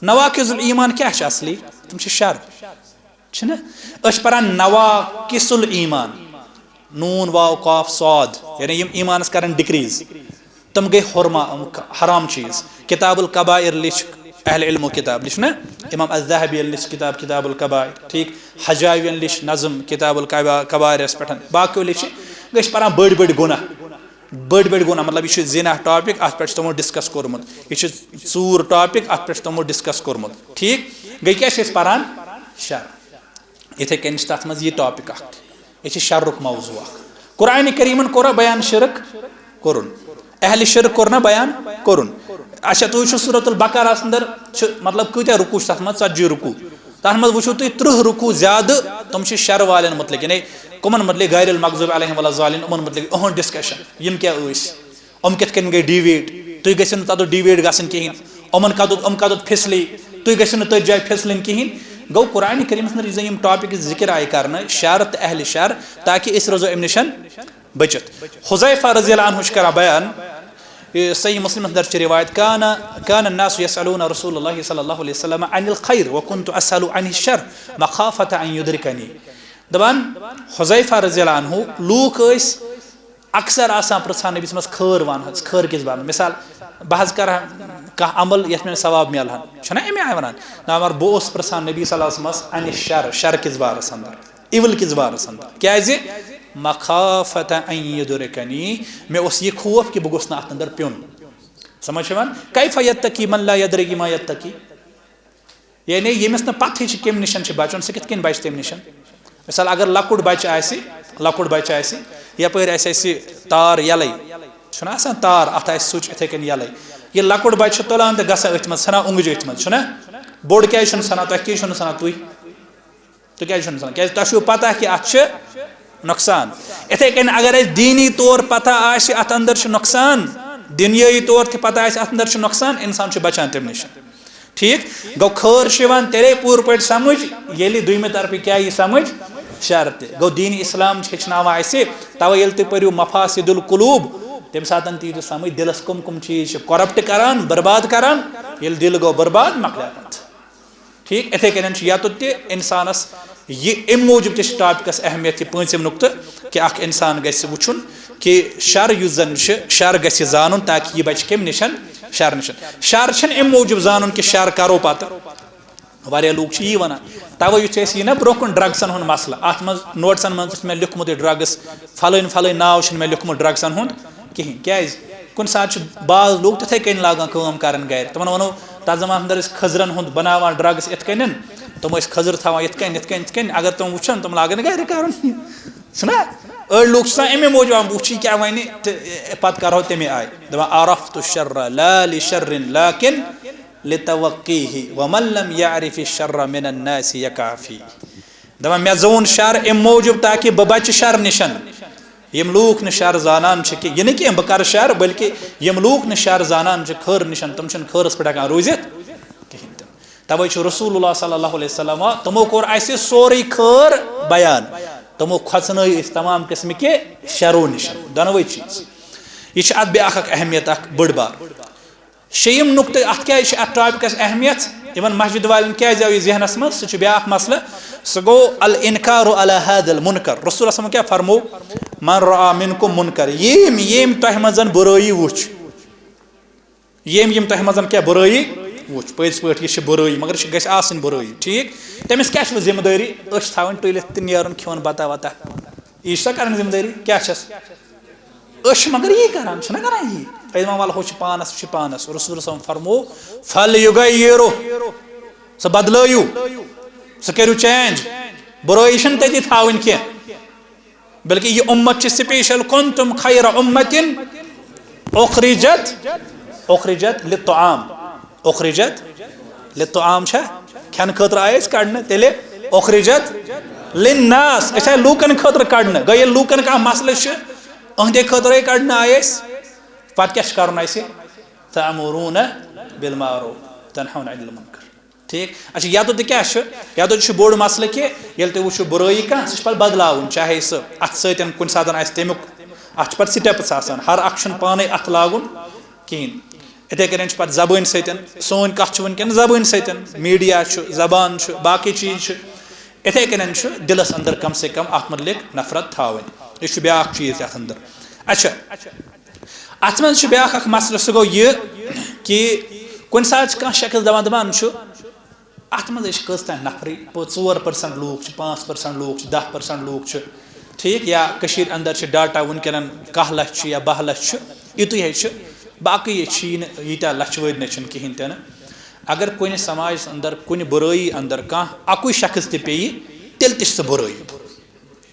نواقض الایمان کیٛاہ چھِ اصلی؟ تِم چھِ شر۔ چھِنہ؟ أسۍ چھِ پران نواقص الایمان، نون واو قاف صاد، یعنی یِم ایمانس کرن decrease۔ تِم گٔے حرما-، حرام چیٖز۔ کتاب الکبائر لیٚچھ اہل علمو کتاب، لیٚچھ نہ؟ امام الذہبی یَن لیٚچھ کتاب کتاب الکبائر، ٹھیٖک؟ حجاوی یَن لیٚچھ نظم کتاب الکبا-، کبائرس پٮ۪ٹھ، باقیو لیٚچھ۔ گٔے چھِ پران بٔڑۍ بٔڑۍ گۄناہ، بٔڑۍ بٔڑۍ گۄناہ، مطلب یہِ چھُ زِنا topic، اتھ پٮ۪ٹھ چھُ تِمو discuss کوٚرمُت۔ یہِ چھُ ژوٗر topic، اتھ پٮ۪ٹھ چھُ تِمو discuss کوٚرمُت، ٹھیٖک؟ گٔے کیٛاہ چھِ أسۍ پران؟ شر۔ یِتھے کٔنۍ چھِ تَتھ منٛز یہِ ٹاپک اکھ، یہِ چھِ شرُک موضوع اکھ۔ قرآن کریٖمن کوٚرا بیان شرک؟ کوٚرُن۔ اہل شرک کوٚر نہ بیان؟ کوٚرُن۔ اچھا، تُہۍ وٕچھِو سورۃ البقرہ اندر چھُ، مطلب، کۭتیاہ رکوع چھِ تَتھ منٛز؟ ژتجی رکوع۔ تَتھ منٛز وٕچھِو تُہۍ ترٕٛہ رکوع زیادٕ، تِم چھِ شر والٮ۪ن متعلق، یعنی کٕمن متعلق؟ غیر المغضوب علیہم ولا الضالین، یِمن متعلق اُہُنٛد ڈسکشن، یِم کیٛاہ ٲسۍ، یِم کِتھ کٔنۍ گٔے ڈیویٹ، تُہۍ گٔژھِو نہٕ تَتھ ڈیویٹ گژھٕنۍ کِہیٖنۍ، یِمن کَتُتھ، یِم کَتُتھ پھِسلے، تُہۍ گٔژھِو نہٕ تٔتھۍ جایہِ پھِسلٕنۍ کِہیٖنۍ۔ گوٚو، قرآن کریٖمَس اندر یُس زَن یِم ٹاپکس ذکر آیہِ کرنہٕ، شر تہٕ اہل شر، تاکہ أسۍ روزو اَمہِ نِش بٔچِتھ۔ حذیفہ رضی اللہ عنہ چھُ کران بیان، یہِ صحیح مسلمس اندر چھِ روایت، کان، کان الناس یسألون رسول اللہ صلی اللہ علیہ وسلم عن الخیر وکنت اسأل عن الشر مخافة ان یدرکنی۔ دپان، حذیفہ رضی اللہ عنہ، لوٗکھ ٲسۍ اکثر آسان پرژھان نبی صٲبس خٲر ون حظ، خٲر کِس بارس منٛز۔ مثال، بہٕ حظ کرٕ ہا کانٛہہ عمل یتھ مےٚ ثواب میلہٕ ہن، چھُنہ اَمہِ آیہِ ونان؟ نہ، مگر بہٕ اوسُس پرژھان نبی صلی اللہ علیہ وسلمس عن الشر، شر کِس بارس اندر، evil کِس بارس اندر۔ کیازِ؟ مخافة ان یدرکنی، مےٚ اوس یہِ خوف کہِ بہٕ گوٚژھ نہٕ اتھ اندر پیوٚن۔ سمجھ چھِ یِوان؟ کیف یتقی من لا یدری ما یتقی؟ یعنی ییٚمِس نہٕ پتہٕے چھِ کمہِ نِشن چھِ بچُن، سُہ کِتھ کٔنۍ بچہِ تمہِ نِشن؟ مثال، اگر لۄکُٹ بچہِ آسہِ، لۄکُٹ بچہِ آسہِ، یپٲرۍ آسہِ اَسہِ تار یَلَے، چھُنہ آسان تار، اَتھ آسہِ سُچ یِتھَے کٔنۍ یَلَے، یہِ لۄکُٹ بچہِ چھُ تُلان تہٕ گژھان أتھۍ منٛز، ژھٕنان اوٚنٛگٕج أتھۍ منٛز، چھُنہ؟ بوٚڑ کیٛازِ چھُنہٕ ژھٕنان؟ تۄہہِ کیٛازِ چھُنہٕ ژھٕنان؟ تُہۍ، تُہۍ کیٛازِ چھُنہٕ ژھٕنان؟ کیٛازِ تۄہہِ چھُو پتہ کہِ اَتھ چھِ نۄقصان۔ یِتھَے کٔنۍ اگر اَسہِ دیٖنی طور پتہ آسہِ اَتھ اندر چھُ نۄقصان، دُنیٲیی طور تہِ پتہ آسہِ اَتھ اندر چھُ نۄقصان، اِنسان چھُ بچان تَمہِ نِش۔ ٹھیٖک؟ گوٚو، خٲر چھُ یِوان تیٚلے پوٗرٕ پٲٹھۍ سمجھ، ییٚلہِ دوٚیمہِ طرفہٕ کیٛاہ یی سمجھ؟ شر تہِ۔ گوٚو، دیٖن اسلام چھُ ہیٚچھناوان اَسہِ، توے ییٚلہِ تُہۍ پٔرِو مفاسد القلوب، تَمہِ ساتہٕ تہِ یی تۄہہِ سمجھ دِلس کم کم چیٖز چھِ corrupt کران، برباد کران۔ ییٚلہِ دِل گوٚو برباد، مۄکلیو کتھ۔ ٹھیٖک، یِتھَے کٔنۍ چھُ یَتُتھ تہِ اِنسانَس یہِ اَمہِ موٗجوٗب تہِ چھِ ٹاپِکَس اہمیت یہِ پوٗنٛژِم نُقطہٕ کہِ اَکھ اِنسان گژھِ وٕچھُن کہِ شَر یُس زَن چھُ، شَر گژھِ زانُن تاکہِ یہِ بَچہِ کَمہِ نِشَن؟ شَر نِشَن۔ شَر چھِنہٕ اَمہِ موٗجوٗب زانُن کہِ شَر کَرو پَتہٕ۔ واریاہ لوٗکھ چھِ یی وَنان۔ تَوَے یُتھُے اَسہِ یی نہ برٛونٛہہ کُن ڈرٛگسَن ہُنٛد مَسلہٕ، اَتھ منٛز نوٹسَن منٛز چھُ مےٚ لیوٚکھمُت یہِ ڈرٛگٕس، فَلٲنۍ فَلٲنۍ ناو چھُنہٕ مےٚ لیوٚکھمُت ڈرٛگسَن ہُنٛد کِہیٖنۍ۔ کیٛازِ؟ کُنہِ ساتہٕ چھِ بعض لوٗکھ تِتھَے کٔنۍ لاگان کٲم کَرٕنۍ گَرِ۔ تِمَن وَنو، تَتھ زمانَس اندر ٲسۍ کھٔزرَن ہُنٛد بَناوان ڈرٛگٕس یِتھ کٔنٮ۪ن، تِم ٲسۍ کھٔزٕر تھاوان یِتھ کٔنۍ، یِتھ کٔنۍ، یِتھ کٔنۍ۔ اگر تِم وٕچھَن، تِم لاگَن گَرِ کَرُن۔ چھُنہ؟ أڑۍ لوٗکھ چھِ آسان اَمے موٗجوٗب، بہٕ وٕچھِ یہِ کیٛاہ وَنہِ، تہٕ پَتہٕ کَرہو تَمے آیہِ۔ دَپان، عرفت الشر لا لشر لكن لتوقيه ومن لم يعرف الشر من الناس يقع فيه۔ دَپان، مےٚ زون شَر اَمہِ موٗجوٗب تاکہِ بہٕ بَچہٕ شَر نِشَن۔ یِم لوٗکھ نہٕ شَر زانان چھِ کہِ، یہِ نہٕ کینٛہہ بہٕ کَرٕ شَر، بلکہِ یِم لوٗکھ نہٕ شَر زانان چھِ خٲر نِشَن، تِم چھِنہٕ خٲرَس پٮ۪ٹھ ہٮ۪کان روٗزِتھ کِہیٖنۍ تہِ نہٕ۔ تَوَے چھُ رسول اللہ صلی اللہ علیہ وسلم، تِمو کوٚر اَسہِ سورُے خٲر بیان، تِمو کھۄژنٲے أسۍ تمام قٕسمٕکہِ شَرو نِشَن، دۄنوَے چیٖز۔ یہِ چھِ اَتھ بیٛاکھ اَکھ اہمیت اَکھ بٔڑ بار۔ شیٚیِم نُقطہٕ، اَتھ کیٛازِ چھِ اَتھ ٹاپِکَس اہمیت؟ یِمَن مسجد والٮ۪ن کیٛازِ آو یہِ ذہنَس منٛز؟ سُہ چھُ بیٛاکھ مسلہٕ، سُہ گوٚو الانکار علی هذا المنکر۔ رسول صلی اللہ علیہ وسلم کیٛاہ فرموو؟ من رأى منکم منکر، ییٚمۍ، ییٚمۍ تۄہہِ منٛز بُرٲیی وٕچھ، ییٚمۍ، ییٚمۍ تۄہہِ منٛز کیٛاہ بُرٲیی وٕچھ، پٔزۍ پٲٹھۍ یہِ چھِ بُرٲیی، مگر یہِ چھِ، گژھِ آسٕنۍ بُرٲیی، ٹھیٖک؟ تٔمِس کیٛاہ چھِ ذمہٕ دٲری؟ أچھ تھاوٕنۍ ٹُلِتھ تہٕ نیرُن کھیوٚن بَتہ وَتہ۔ یہِ چھِ سۄ کَرٕنۍ ذمہٕ دٲری؟ کیٛاہ چھَس؟ أسۍ چھِ مگر یی کران، چھِنہ کران یی؟ أسۍ دَپان، وَلہٕ ہُہ چھُ پانَس، سُہ چھُ پانَس۔ رسول صلی اللہ علیہ وسلم فرموو، فَلْيُغَيِّرْهُ، سُہ بدلٲیِو، سُہ کٔرِو change۔ بُرٲیی چھَنہٕ تٔتی تھاوٕنۍ کینٛہہ، بلکہِ یہِ اُمت چھِ special۔ كُنْتُمْ خَيْرَ أُمَّةٍ أُخْرِجَتْ، أُخْرِجَتْ لِلطَّعَامِ۔ اخرجت للطعام چھا؟ کھٮ۪نہٕ خٲطرٕ آیہِ أسۍ کڑنہٕ، تیٚلہِ اخرجت للناس، أسۍ آیہِ لوٗکن خٲطرٕ کڑنہٕ۔ گوٚو ییٚلہِ لوٗکن کانٛہہ مسلہٕ چھُ، أہنٛدے خٲطرٕ کڑنہٕ آیہِ أسۍ، پتہٕ کیٛاہ چھُ کرُن اَسہِ؟ تأمرون بالمعروف تنہون عن المنکر۔ ٹھیٖک؟ اچھا، یَتُتھ تہِ کیٛاہ چھُ؟ یَتُتھ چھُ بوٚڑ مسلہٕ کہِ ییٚلہِ تُہۍ وٕچھِو بُرٲیی کانٛہہ، سُہ چھُ پتہٕ بدلاوُن، چاہے سُہ اَتھٕ سۭتۍ کُنہِ ساتہٕ آسہِ تَمیُک، اَتھ چھِ پتہٕ steps آسان، ہر اکھ چھُنہٕ پانے اَتھٕ لاگُن کِہیٖنۍ۔ اِتھَے کٔنۍ چھِ پَتہٕ زبٲنۍ سۭتۍ، سٲنۍ کَتھ چھِ وٕنکٮ۪ن زبٲنۍ سۭتۍ، میٖڈیا چھُ، زبان چھُ، باقٕے چیٖز چھِ۔ اِتھَے کٔنۍ چھُ دِلَس اندر کم سے کم اَتھ مُتعلِق نفرت تھاوٕنۍ۔ یہِ چھُ بیٛاکھ چیٖز یَتھ اندر۔ اچھا، اَتھ منٛز چھُ بیٛاکھ اَکھ مسلہٕ، سُہ گوٚو یہِ کہِ کُنہِ ساتہٕ چھُ کانٛہہ شخص دَپان، دَپان چھُ، اَتھ منٛز أسۍ کٔژ تام نفرٕے، پٲ-، ژور percent لوٗکھ چھِ، پانٛژھ percent لوٗکھ چھِ، دَہ percent لوٗکھ چھِ، ٹھیٖک؟ یا کٔشیٖرِ اندر چھِ data وٕنکٮ۪ن کاہ لَچھ چھِ یا باہ لَچھ چھِ، یُتُے حظ چھُ، باقٕے چھِ یہِ نہٕ ییٖتیٛاہ لَچھٕ وٲدۍ نہ چھِنہٕ کِہیٖنۍ تہِ نہٕ۔ اگر کُنہِ سماجس اندر، کُنہِ برٲیی اندر کانٛہہ اکُے شخص تہِ پیٚیہِ، تیٚلہِ تہِ چھِ سُہ برٲیی،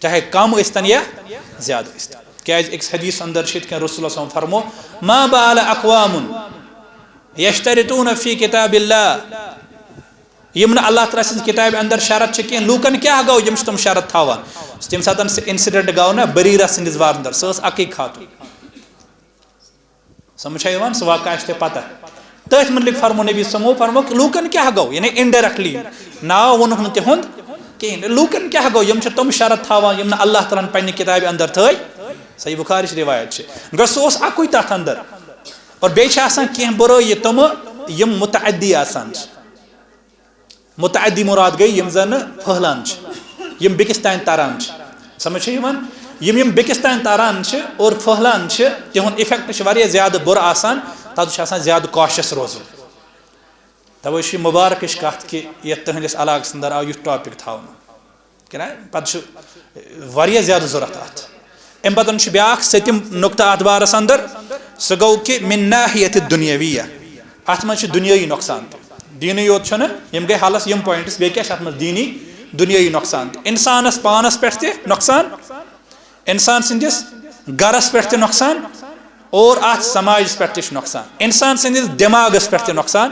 چاہے کم ٲسۍتن یا زیادٕ ٲسۍتن۔ کیازِ أکِس حدیث اندر چھِ یِتھ کٔنۍ رسول اللہ صلی اللہ علیہ وسلم فرمو، "ما بال اقوام یشترطون فی کتاب اللہ"، یِم نہٕ اللہ تعالیٰ سٕنٛز کِتابہِ اندر شرط چھِ کینٛہہ، لوٗکن کیٛاہ گوٚو، یِم چھِ تِم شرط تھاوان؟ تَمہِ ساتہٕ سُہ incident گوٚو نہ بریرہ سٕنٛدِس بارس اندر، سۄ ٲس اکٕے خاتون۔ سمجھ چھا یِوان؟ سُہ واقعہ آسہِ تۄہہِ پتہ۔ تٔتھۍ مُتعلِق فرمو نبی صلی اللہ علیہ وسلم، فرمو کہ لوٗکن کیٛاہ گوٚو، یعنی indirectly، ناو ووٚنُکھ نہٕ تِہُنٛد کِہیٖنۍ۔ لوٗکن کیٛاہ گوٚو، یِم چھِ تِم شرط تھاوان یِم نہٕ اللہ تعالیٰ ہن پننہِ کِتابہِ اندر تھٲے۔ صحیح بخاری چہِ روایت چھِ۔ گوٚو سُہ اوس اکُے تتھ اندر۔ اور بیٚیہِ چھِ آسان کینٛہہ برٲے یہِ تِمہٕ یِم متعدی آسان چھِ۔ متعدی مراد گٔے یِم زن پھٔہلان چھِ، یِم بیٚکِس تام تران چھِ۔ سمجھ چھا یِوان؟ یِم یِم بیٚکِس تام تران چھِ اور پھٔہلان چھِ، تِہُنٛد effect چھُ واریاہ زیادٕ بُرٕ آسان، تَتھ چھُ آسان زیادٕ cautious روزُن۔ توے چھُ یہِ مُبارکٕچ کتھ کہِ یتھ تُہنٛدِس علاقس اندر آو یُتھ topic تھاونہٕ۔ کِنہٕ پتہٕ چھُ واریاہ زیادٕ ضوٚرتھ اتھ۔ امہِ پتہٕ چھُ بیاکھ سٔتِم نُقطہٕ اتھ بارس اندر، سُہ گوٚو کہِ من ناحیت دنیاویہ، اتھ منٛز چھُ دُنیٲیی نۄقصان تہِ۔ دیٖنٕے یوت چھُنہٕ، یِم گٔے حلس یِم points، بیٚیہِ کیٛاہ چھِ اتھ منٛز؟ دیٖنی، دُنیٲیی نۄقصان تہِ۔ انسانس پانس پٮ۪ٹھ تہِ نۄقصان، انسان سٕنٛدِس گرس پٮ۪ٹھ تہِ نۄقصان اور اتھ سماجس پٮ۪ٹھ تہِ چھُ نۄقصان۔ انسان سٕنٛدِس دٮ۪ماغس پٮ۪ٹھ تہِ نۄقصان،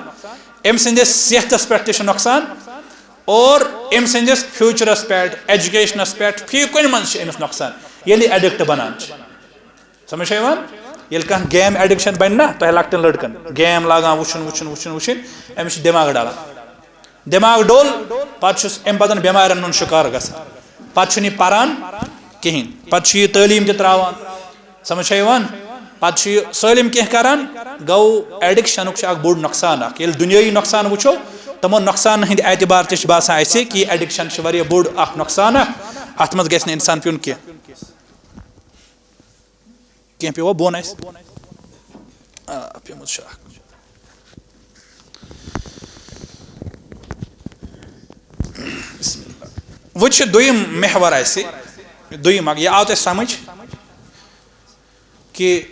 أمۍ سٕنٛدِس صحتس پٮ۪ٹھ تہِ چھُ نۄقصان اور أمۍ سٕنٛدِس future-س پٮ۪ٹھ، education-س پٮ۪ٹھ، فی کُنہِ منٛز چھُ أمِس نۄقصان ییٚلہِ یہِ addict بنان چھُ۔ سمجھ چھا یِوان؟ ییٚلہِ کانٛہہ game addiction بنہِ نا، تۄہہِ لۄکٹٮ۪ن لڑکن game لاگان وٕچھُن، وٕچھُن، وٕچھُن، وٕچھُن، أمِس چھُ دٮ۪ماغ ڈلان۔ دٮ۪ماغ ڈوٚل، پتہٕ چھُس اَمہِ پتہٕ بٮ۪مارٮ۪ن ہُنٛد شِکار گژھان۔ پتہٕ چھُنہٕ یہِ پران کِہیٖنۍ، پتہٕ چھُ یہِ تعلیٖم تہِ ترٛاوان۔ سمجھ چھا یِوان؟ پتہٕ چھُ یہِ سٲلِم کینٛہہ کران۔ گوٚو، addiction-ُک چھُ اکھ بوٚڑ نۄقصان اکھ۔ ییٚلہِ دُنیٲیی نۄقصان وٕچھو، تِمن نۄقصانن ہٕنٛدِ اعتبار تہِ چھُ باسان اَسہِ کہِ یہِ addiction چھُ واریاہ بوٚڑ اکھ نۄقصان اکھ۔ اتھ منٛز گژھِ نہٕ انسان پیوٚن کینٛہہ۔ کینٛہہ پیوٚوا بۄن اَسہِ؟ آ، پیوٚمُت چھُ اکھ۔ بسم اللہ۔ وۄنۍ چھُ دوٚیِم محور اَسہِ، دوٚیِم اکھ، یہِ آو تۄہہِ سمجھ کہِ،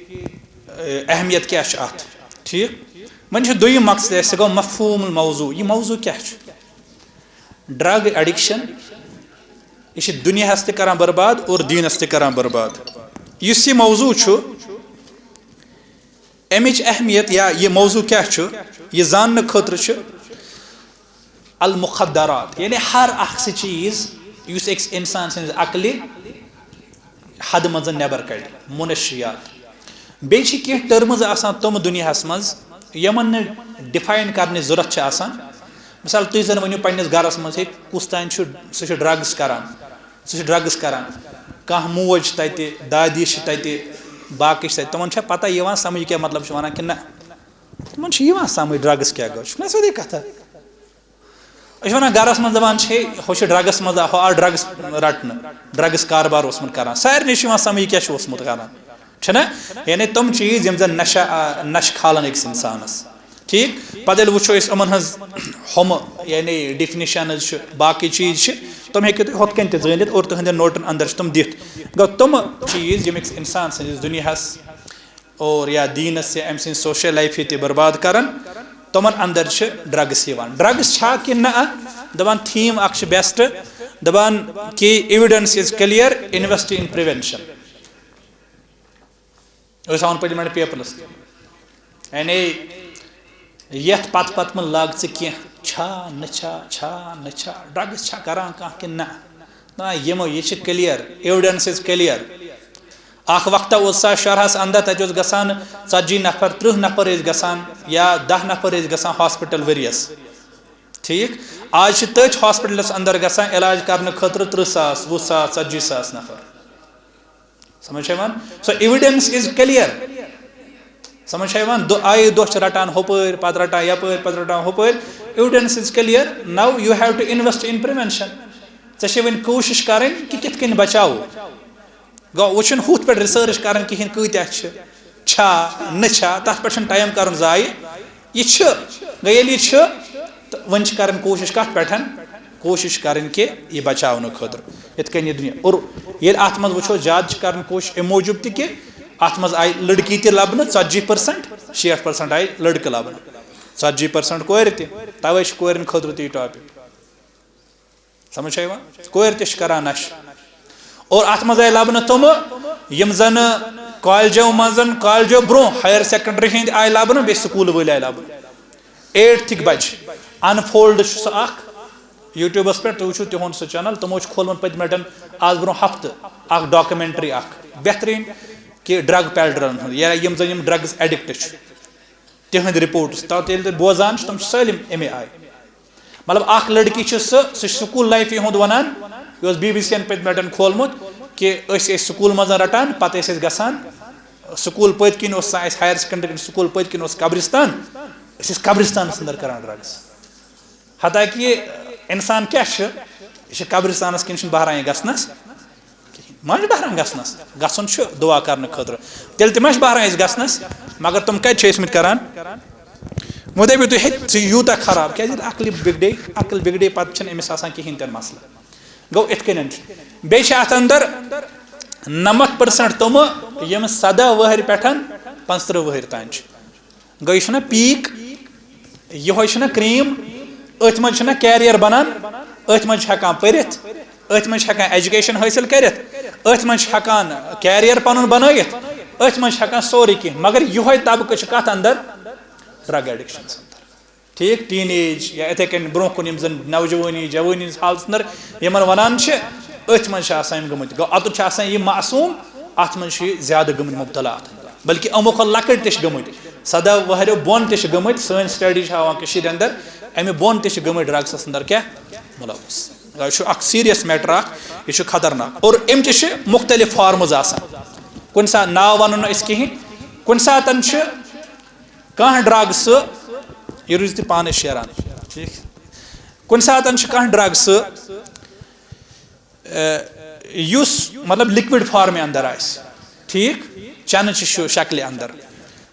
اے، اہمیت کیٛاہ چھِ اَتھ؟ ٹھیٖک؟ وۄنۍ چھُ دوٚیِم مقصد اَسہِ، سُہ گوٚو مفہوم الموضوع۔ یہِ موضوع کیٛاہ چھُ؟ Drug addiction، یہِ چھِ دُنیاہَس تہِ کران برباد اور دیٖنَس تہِ کران برباد۔ یُس یہِ موضوع چھُ، اَمِچ اہمیت یا یہِ موضوع کیٛاہ چھُ، یہِ زاننہٕ خٲطرٕ چھُ المخدرات، یعنی ہر اکھ سُہ چیٖز یُس أکِس اِنسان سٕنٛزِ عقلہِ حدٕ منٛز نٮ۪بر کڑِ، منشیات۔ بیٚیہِ چھِ کینٛہہ terms آسان تِم دُنیاہَس منٛز یِمن نہٕ define کرنٕچ ضوٚرتھ چھِ آسان۔ مثال، تُہۍ زن ؤنِو پننِس گرس منٛز، ہے، کُس تام چھُ، سُہ چھُ drugs کران، سُہ چھُ drugs کران۔ کانٛہہ موج چھِ تتہِ، دادی چھِ تتہِ، باقٕے چھِ تتہِ۔ تِمن چھا پتہ یِوان سمجھ کیٛاہ مطلب چھُ ونان کِنہٕ نہ؟ تِمن چھُ یِوان سمجھ drugs کیٛاہ گوٚو، چھُنہ سیوٚدُے کتھا؟ أسۍ چھِ ونان گرس منٛز دپان چھِ، ہُہ چھُ drugs منٛز، ہُہ آو drugs رٹنہٕ، drugs کاربار اوسمُت کران۔ سارنٕے چھُ یِوان سمجھ یہِ کیٛاہ چھُ اوسمُت کران، چھُنہ؟ یعنی تِم چیٖز یِم زن نشہ، آ، نشہٕ کھالان أکِس انسانس۔ ٹھیٖک؟ پتہٕ ییٚلہِ وٕچھو أسۍ یِمن ہٕنٛز ہُمہٕ، یعنی definitions چھِ، باقٕے چیٖز چھِ، تِم ہیٚکِو تُہۍ ہُتھ کٔنۍ تہِ زٲنِتھ اور تُہنٛدٮ۪ن نوٹن اندر چھِ تِم دِتھ۔ گوٚو تِم چیٖز یِم أکِس انسان سٕنٛدِس دُنیاہس اور یا دیٖنس یا أمۍ سٕنٛز social life تہِ برباد کران، تِمن اندر چھِ drugs یِوان۔ Drugs چھا کِنہٕ نہ؟ دپان theme اکھ چھِ best، دپان کہِ evidence is clear، invest in prevention۔ أسۍ ہاوان پٔتمہِ لٹہِ paperس۔ یعنی یتھ پتہٕ پتہٕ مہ لگ ژٕ کینٛہہ، چھا نہ چھا، چھا نہ چھا، drugs چھا کران کانٛہہ کِنہٕ نہ؟ نہ، یِمو، یہِ چھِ clear، evidence is clear۔ اکھ وقتہ اوس سا شہرس اندر، تتہِ اوس گژھان ژتجی نفر، ترٕٛہ نفر ٲسۍ گژھان یا دہ نفر ٲسۍ گژھان hospital ؤریس۔ ٹھیٖک؟ آز چھِ تٔتھۍ hospitalس اندر گژھان علاج کرنہٕ خٲطرٕ ترٕٛہ ساس، وُہ ساس، ژتجی ساس نفر۔ سمجھ چھا یِوان؟ So evidence is clear۔ سمجھ چھا یِوان؟ دۄ-، آیے دۄہ چھِ رٹان ہُپٲرۍ، پتہٕ رٹان یپٲرۍ، پتہٕ رٹان ہُپٲرۍ۔ Evidence is clear۔ Now you have to invest in prevention۔ ژےٚ چھےٚ وۄنۍ کوٗشش کرٕنۍ کہِ کِتھ کٔنۍ بچاوو۔ گوٚو، وۄنۍ چھُنہٕ ہُتھ پٮ۪ٹھ research کرٕنۍ کِہیٖنۍ، کۭتیٛاہ چھِ، چھا، نہٕ چھا، تتھ پٮ۪ٹھ چھُنہٕ time کرُن ضایع۔ یہِ چھُ، گوٚو ییٚلہِ یہِ چھُ، تہٕ وۄنۍ چھِ کرٕنۍ کوٗشِش کتھ پٮ۪ٹھ؟ کوٗشِش کرٕنۍ کہِ یہِ بچاونہٕ خٲطرٕ، یِتھ کٔنۍ یہِ دُنیا۔ اور ییٚلہِ اتھ منٛز وٕچھو، زیادٕ چھِ کرٕنۍ کوٗشِش امہِ موٗجوٗب تہِ کہِ اتھ منٛز آیہِ لڑکی تہِ لبنہٕ، ژتجی percent، شیٹھ percent آیہِ لڑکہٕ لبنہٕ۔ ژتجی پرسنٹ کورِ تہِ۔ توے چھِ کورٮ۪ن خٲطرٕ تہِ یہِ ٹاپک۔ سمجھ چھا یِوان؟ کورِ تہِ چھِ کران نشہٕ۔ اور اتھ منٛز آیہِ لبنہٕ تِمہٕ، یِم زن کالجو منٛز، کالجو برونٛہہ، ہایر سیکنڈری ہٕنٛدۍ آیہِ لبنہٕ، بیٚیہِ سکوٗل وٲلۍ آیہِ لبنہٕ۔ ایٹتھٕکۍ بچہِ، انفولڈ چھُ سُہ اکھ، یوٗٹیوٗبس پٮ۪ٹھ تُہۍ وٕچھِو تِہُنٛد سُہ چینل، تِمو چھُ کھولمُت پٔتمہِ لٹہِ آز برونٛہہ ہفتہٕ اکھ ڈاکومینٹری اکھ بہترین، کہِ ڈرگ پیڈلرن ہُنٛد یا یِم زن یِم ڈرگز ایڈکٹ چھِ۔ تِہنٛدۍ رپورٹس تہٕ ییٚلہِ تُہۍ بوزان چھِ، تِم چھِ سٲلِم اَمے آیہِ۔ مطلب، اکھ لڑکی چھِ سۄ، سۄ چھِ سکوٗل لایفہِ ہُنٛد وَنان، یہِ اوس بی بی سی یَن پٔتمہِ لٹہِ کھولمُت، کہِ أسۍ ٲسۍ سکوٗل منٛز رَٹان، پَتہٕ ٲسۍ أسۍ گژھان سکوٗل پٔتۍ کِنۍ اوس آسان اَسہِ ہایر سیکنڈری کِنۍ سکوٗل پٔتۍ کِنۍ اوس قبرستان، أسۍ ٲسۍ قبرستانَس اندر کران ڈرگز۔ حتیٰ کہِ اِنسان کیٛاہ چھُ، یہِ چھُ قبرستانَس کِنۍ چھُنہٕ بہران یہِ گژھنَس۔ ما چھِ بہران گژھنَس؟ گژھُن چھُ دُعا کرنہٕ خٲطرٕ۔ تیٚلہِ تہِ ما چھِ بہران أسۍ گژھنَس؟ مگر تِم کَتہِ چھِ ٲسمٕتۍ کران؟ وۄنۍ دٔپِو تُہۍ، ہے، ژٕ یوٗتاہ خراب، کیٛازِ ییٚلہِ عقلہِ بِگڑے، عقل بِگڑے، پَتہٕ چھِنہٕ أمِس آسان کِہیٖنۍ تہِ نہٕ مسلہٕ۔ گوٚو، یِتھ کٔنٮ۪ن چھُ۔ بیٚیہِ چھِ اَتھ اندر نَمَتھ پٔرسنٹ تِمہٕ، یِم سَداہ وٕہٕرۍ پٮ۪ٹھ پانٛژترٕٛہ وٕہٕرۍ تام چھِ۔ گوٚو، یہِ چھُنہ پیٖک، یِہوٚے چھُنہ کرٛیٖم، أتھۍ منٛز چھُنہ کیریَر بَنان، أتھۍ منٛز چھُ ہٮ۪کان پٔرِتھ، أتھۍ منٛز چھُ ہٮ۪کان ایجوکیشن حٲصِل کٔرِتھ، أتھۍ منٛز چھُ ہٮ۪کان کیریَر پَنُن بَنٲیِتھ، أتھۍ منٛز چھُ ہٮ۪کان سورُے کینٛہہ۔ مگر یِہوٚے طبقہٕ چھُ کَتھ اَندر؟ ڈرگ ایڈکشنَس اَندر۔ ٹھیٖک، ٹیٖن ایج یا یِتھَے کٔنۍ برونٛہہ کُن یِم زَن نوجوٲنی، جوٲنی ہِنٛز حالژٕ اَندر یِمَن وَنان چھِ، أتھۍ منٛز چھِ آسان یِم گٔمٕتۍ۔ گوٚو، اوٚتَتھ چھُ آسان یہِ معصوٗم، اَتھ منٛز چھُ یہِ زیادٕ گٔمٕتۍ مُبتلا اَتھ اَندر۔ بلکہِ یِمو کھۄتہٕ لۄکٕٹۍ تہِ چھِ گٔمٕتۍ، سَداہ وٕہٕرِ بۄن تہِ چھِ گٔمٕتۍ۔ سٲنۍ سٹڈی چھِ ہاوان کٔشیٖرِ اندر، اَمہِ بۄن تہِ چھِ گٔمٕتۍ ڈرگسَس اندر کیٛاہ؟ مُلوث۔ یہِ چھُ اکھ سیریس میٹر اکھ، یہِ چھُ خطرناک۔ اور اَمہِ تہِ چھِ مُختٔلِف فارمٕز آسان۔ کُنہِ ساتہٕ ناو وَنو نہٕ أسۍ کِہیٖنۍ، کُنہِ ساتہٕ چھِ کانٛہہ ڈرگ سُہ، یہِ روٗزِ تہِ پانَے شیران، ٹھیٖک؟ کُنہِ ساتہٕ چھِ کانٛہہ ڈرگ سُہ، یُس مطلب لِکوِڈ فارمہِ اندر آسہِ، ٹھیٖک، چنہٕ چہِ شو-، شکلہِ اندر۔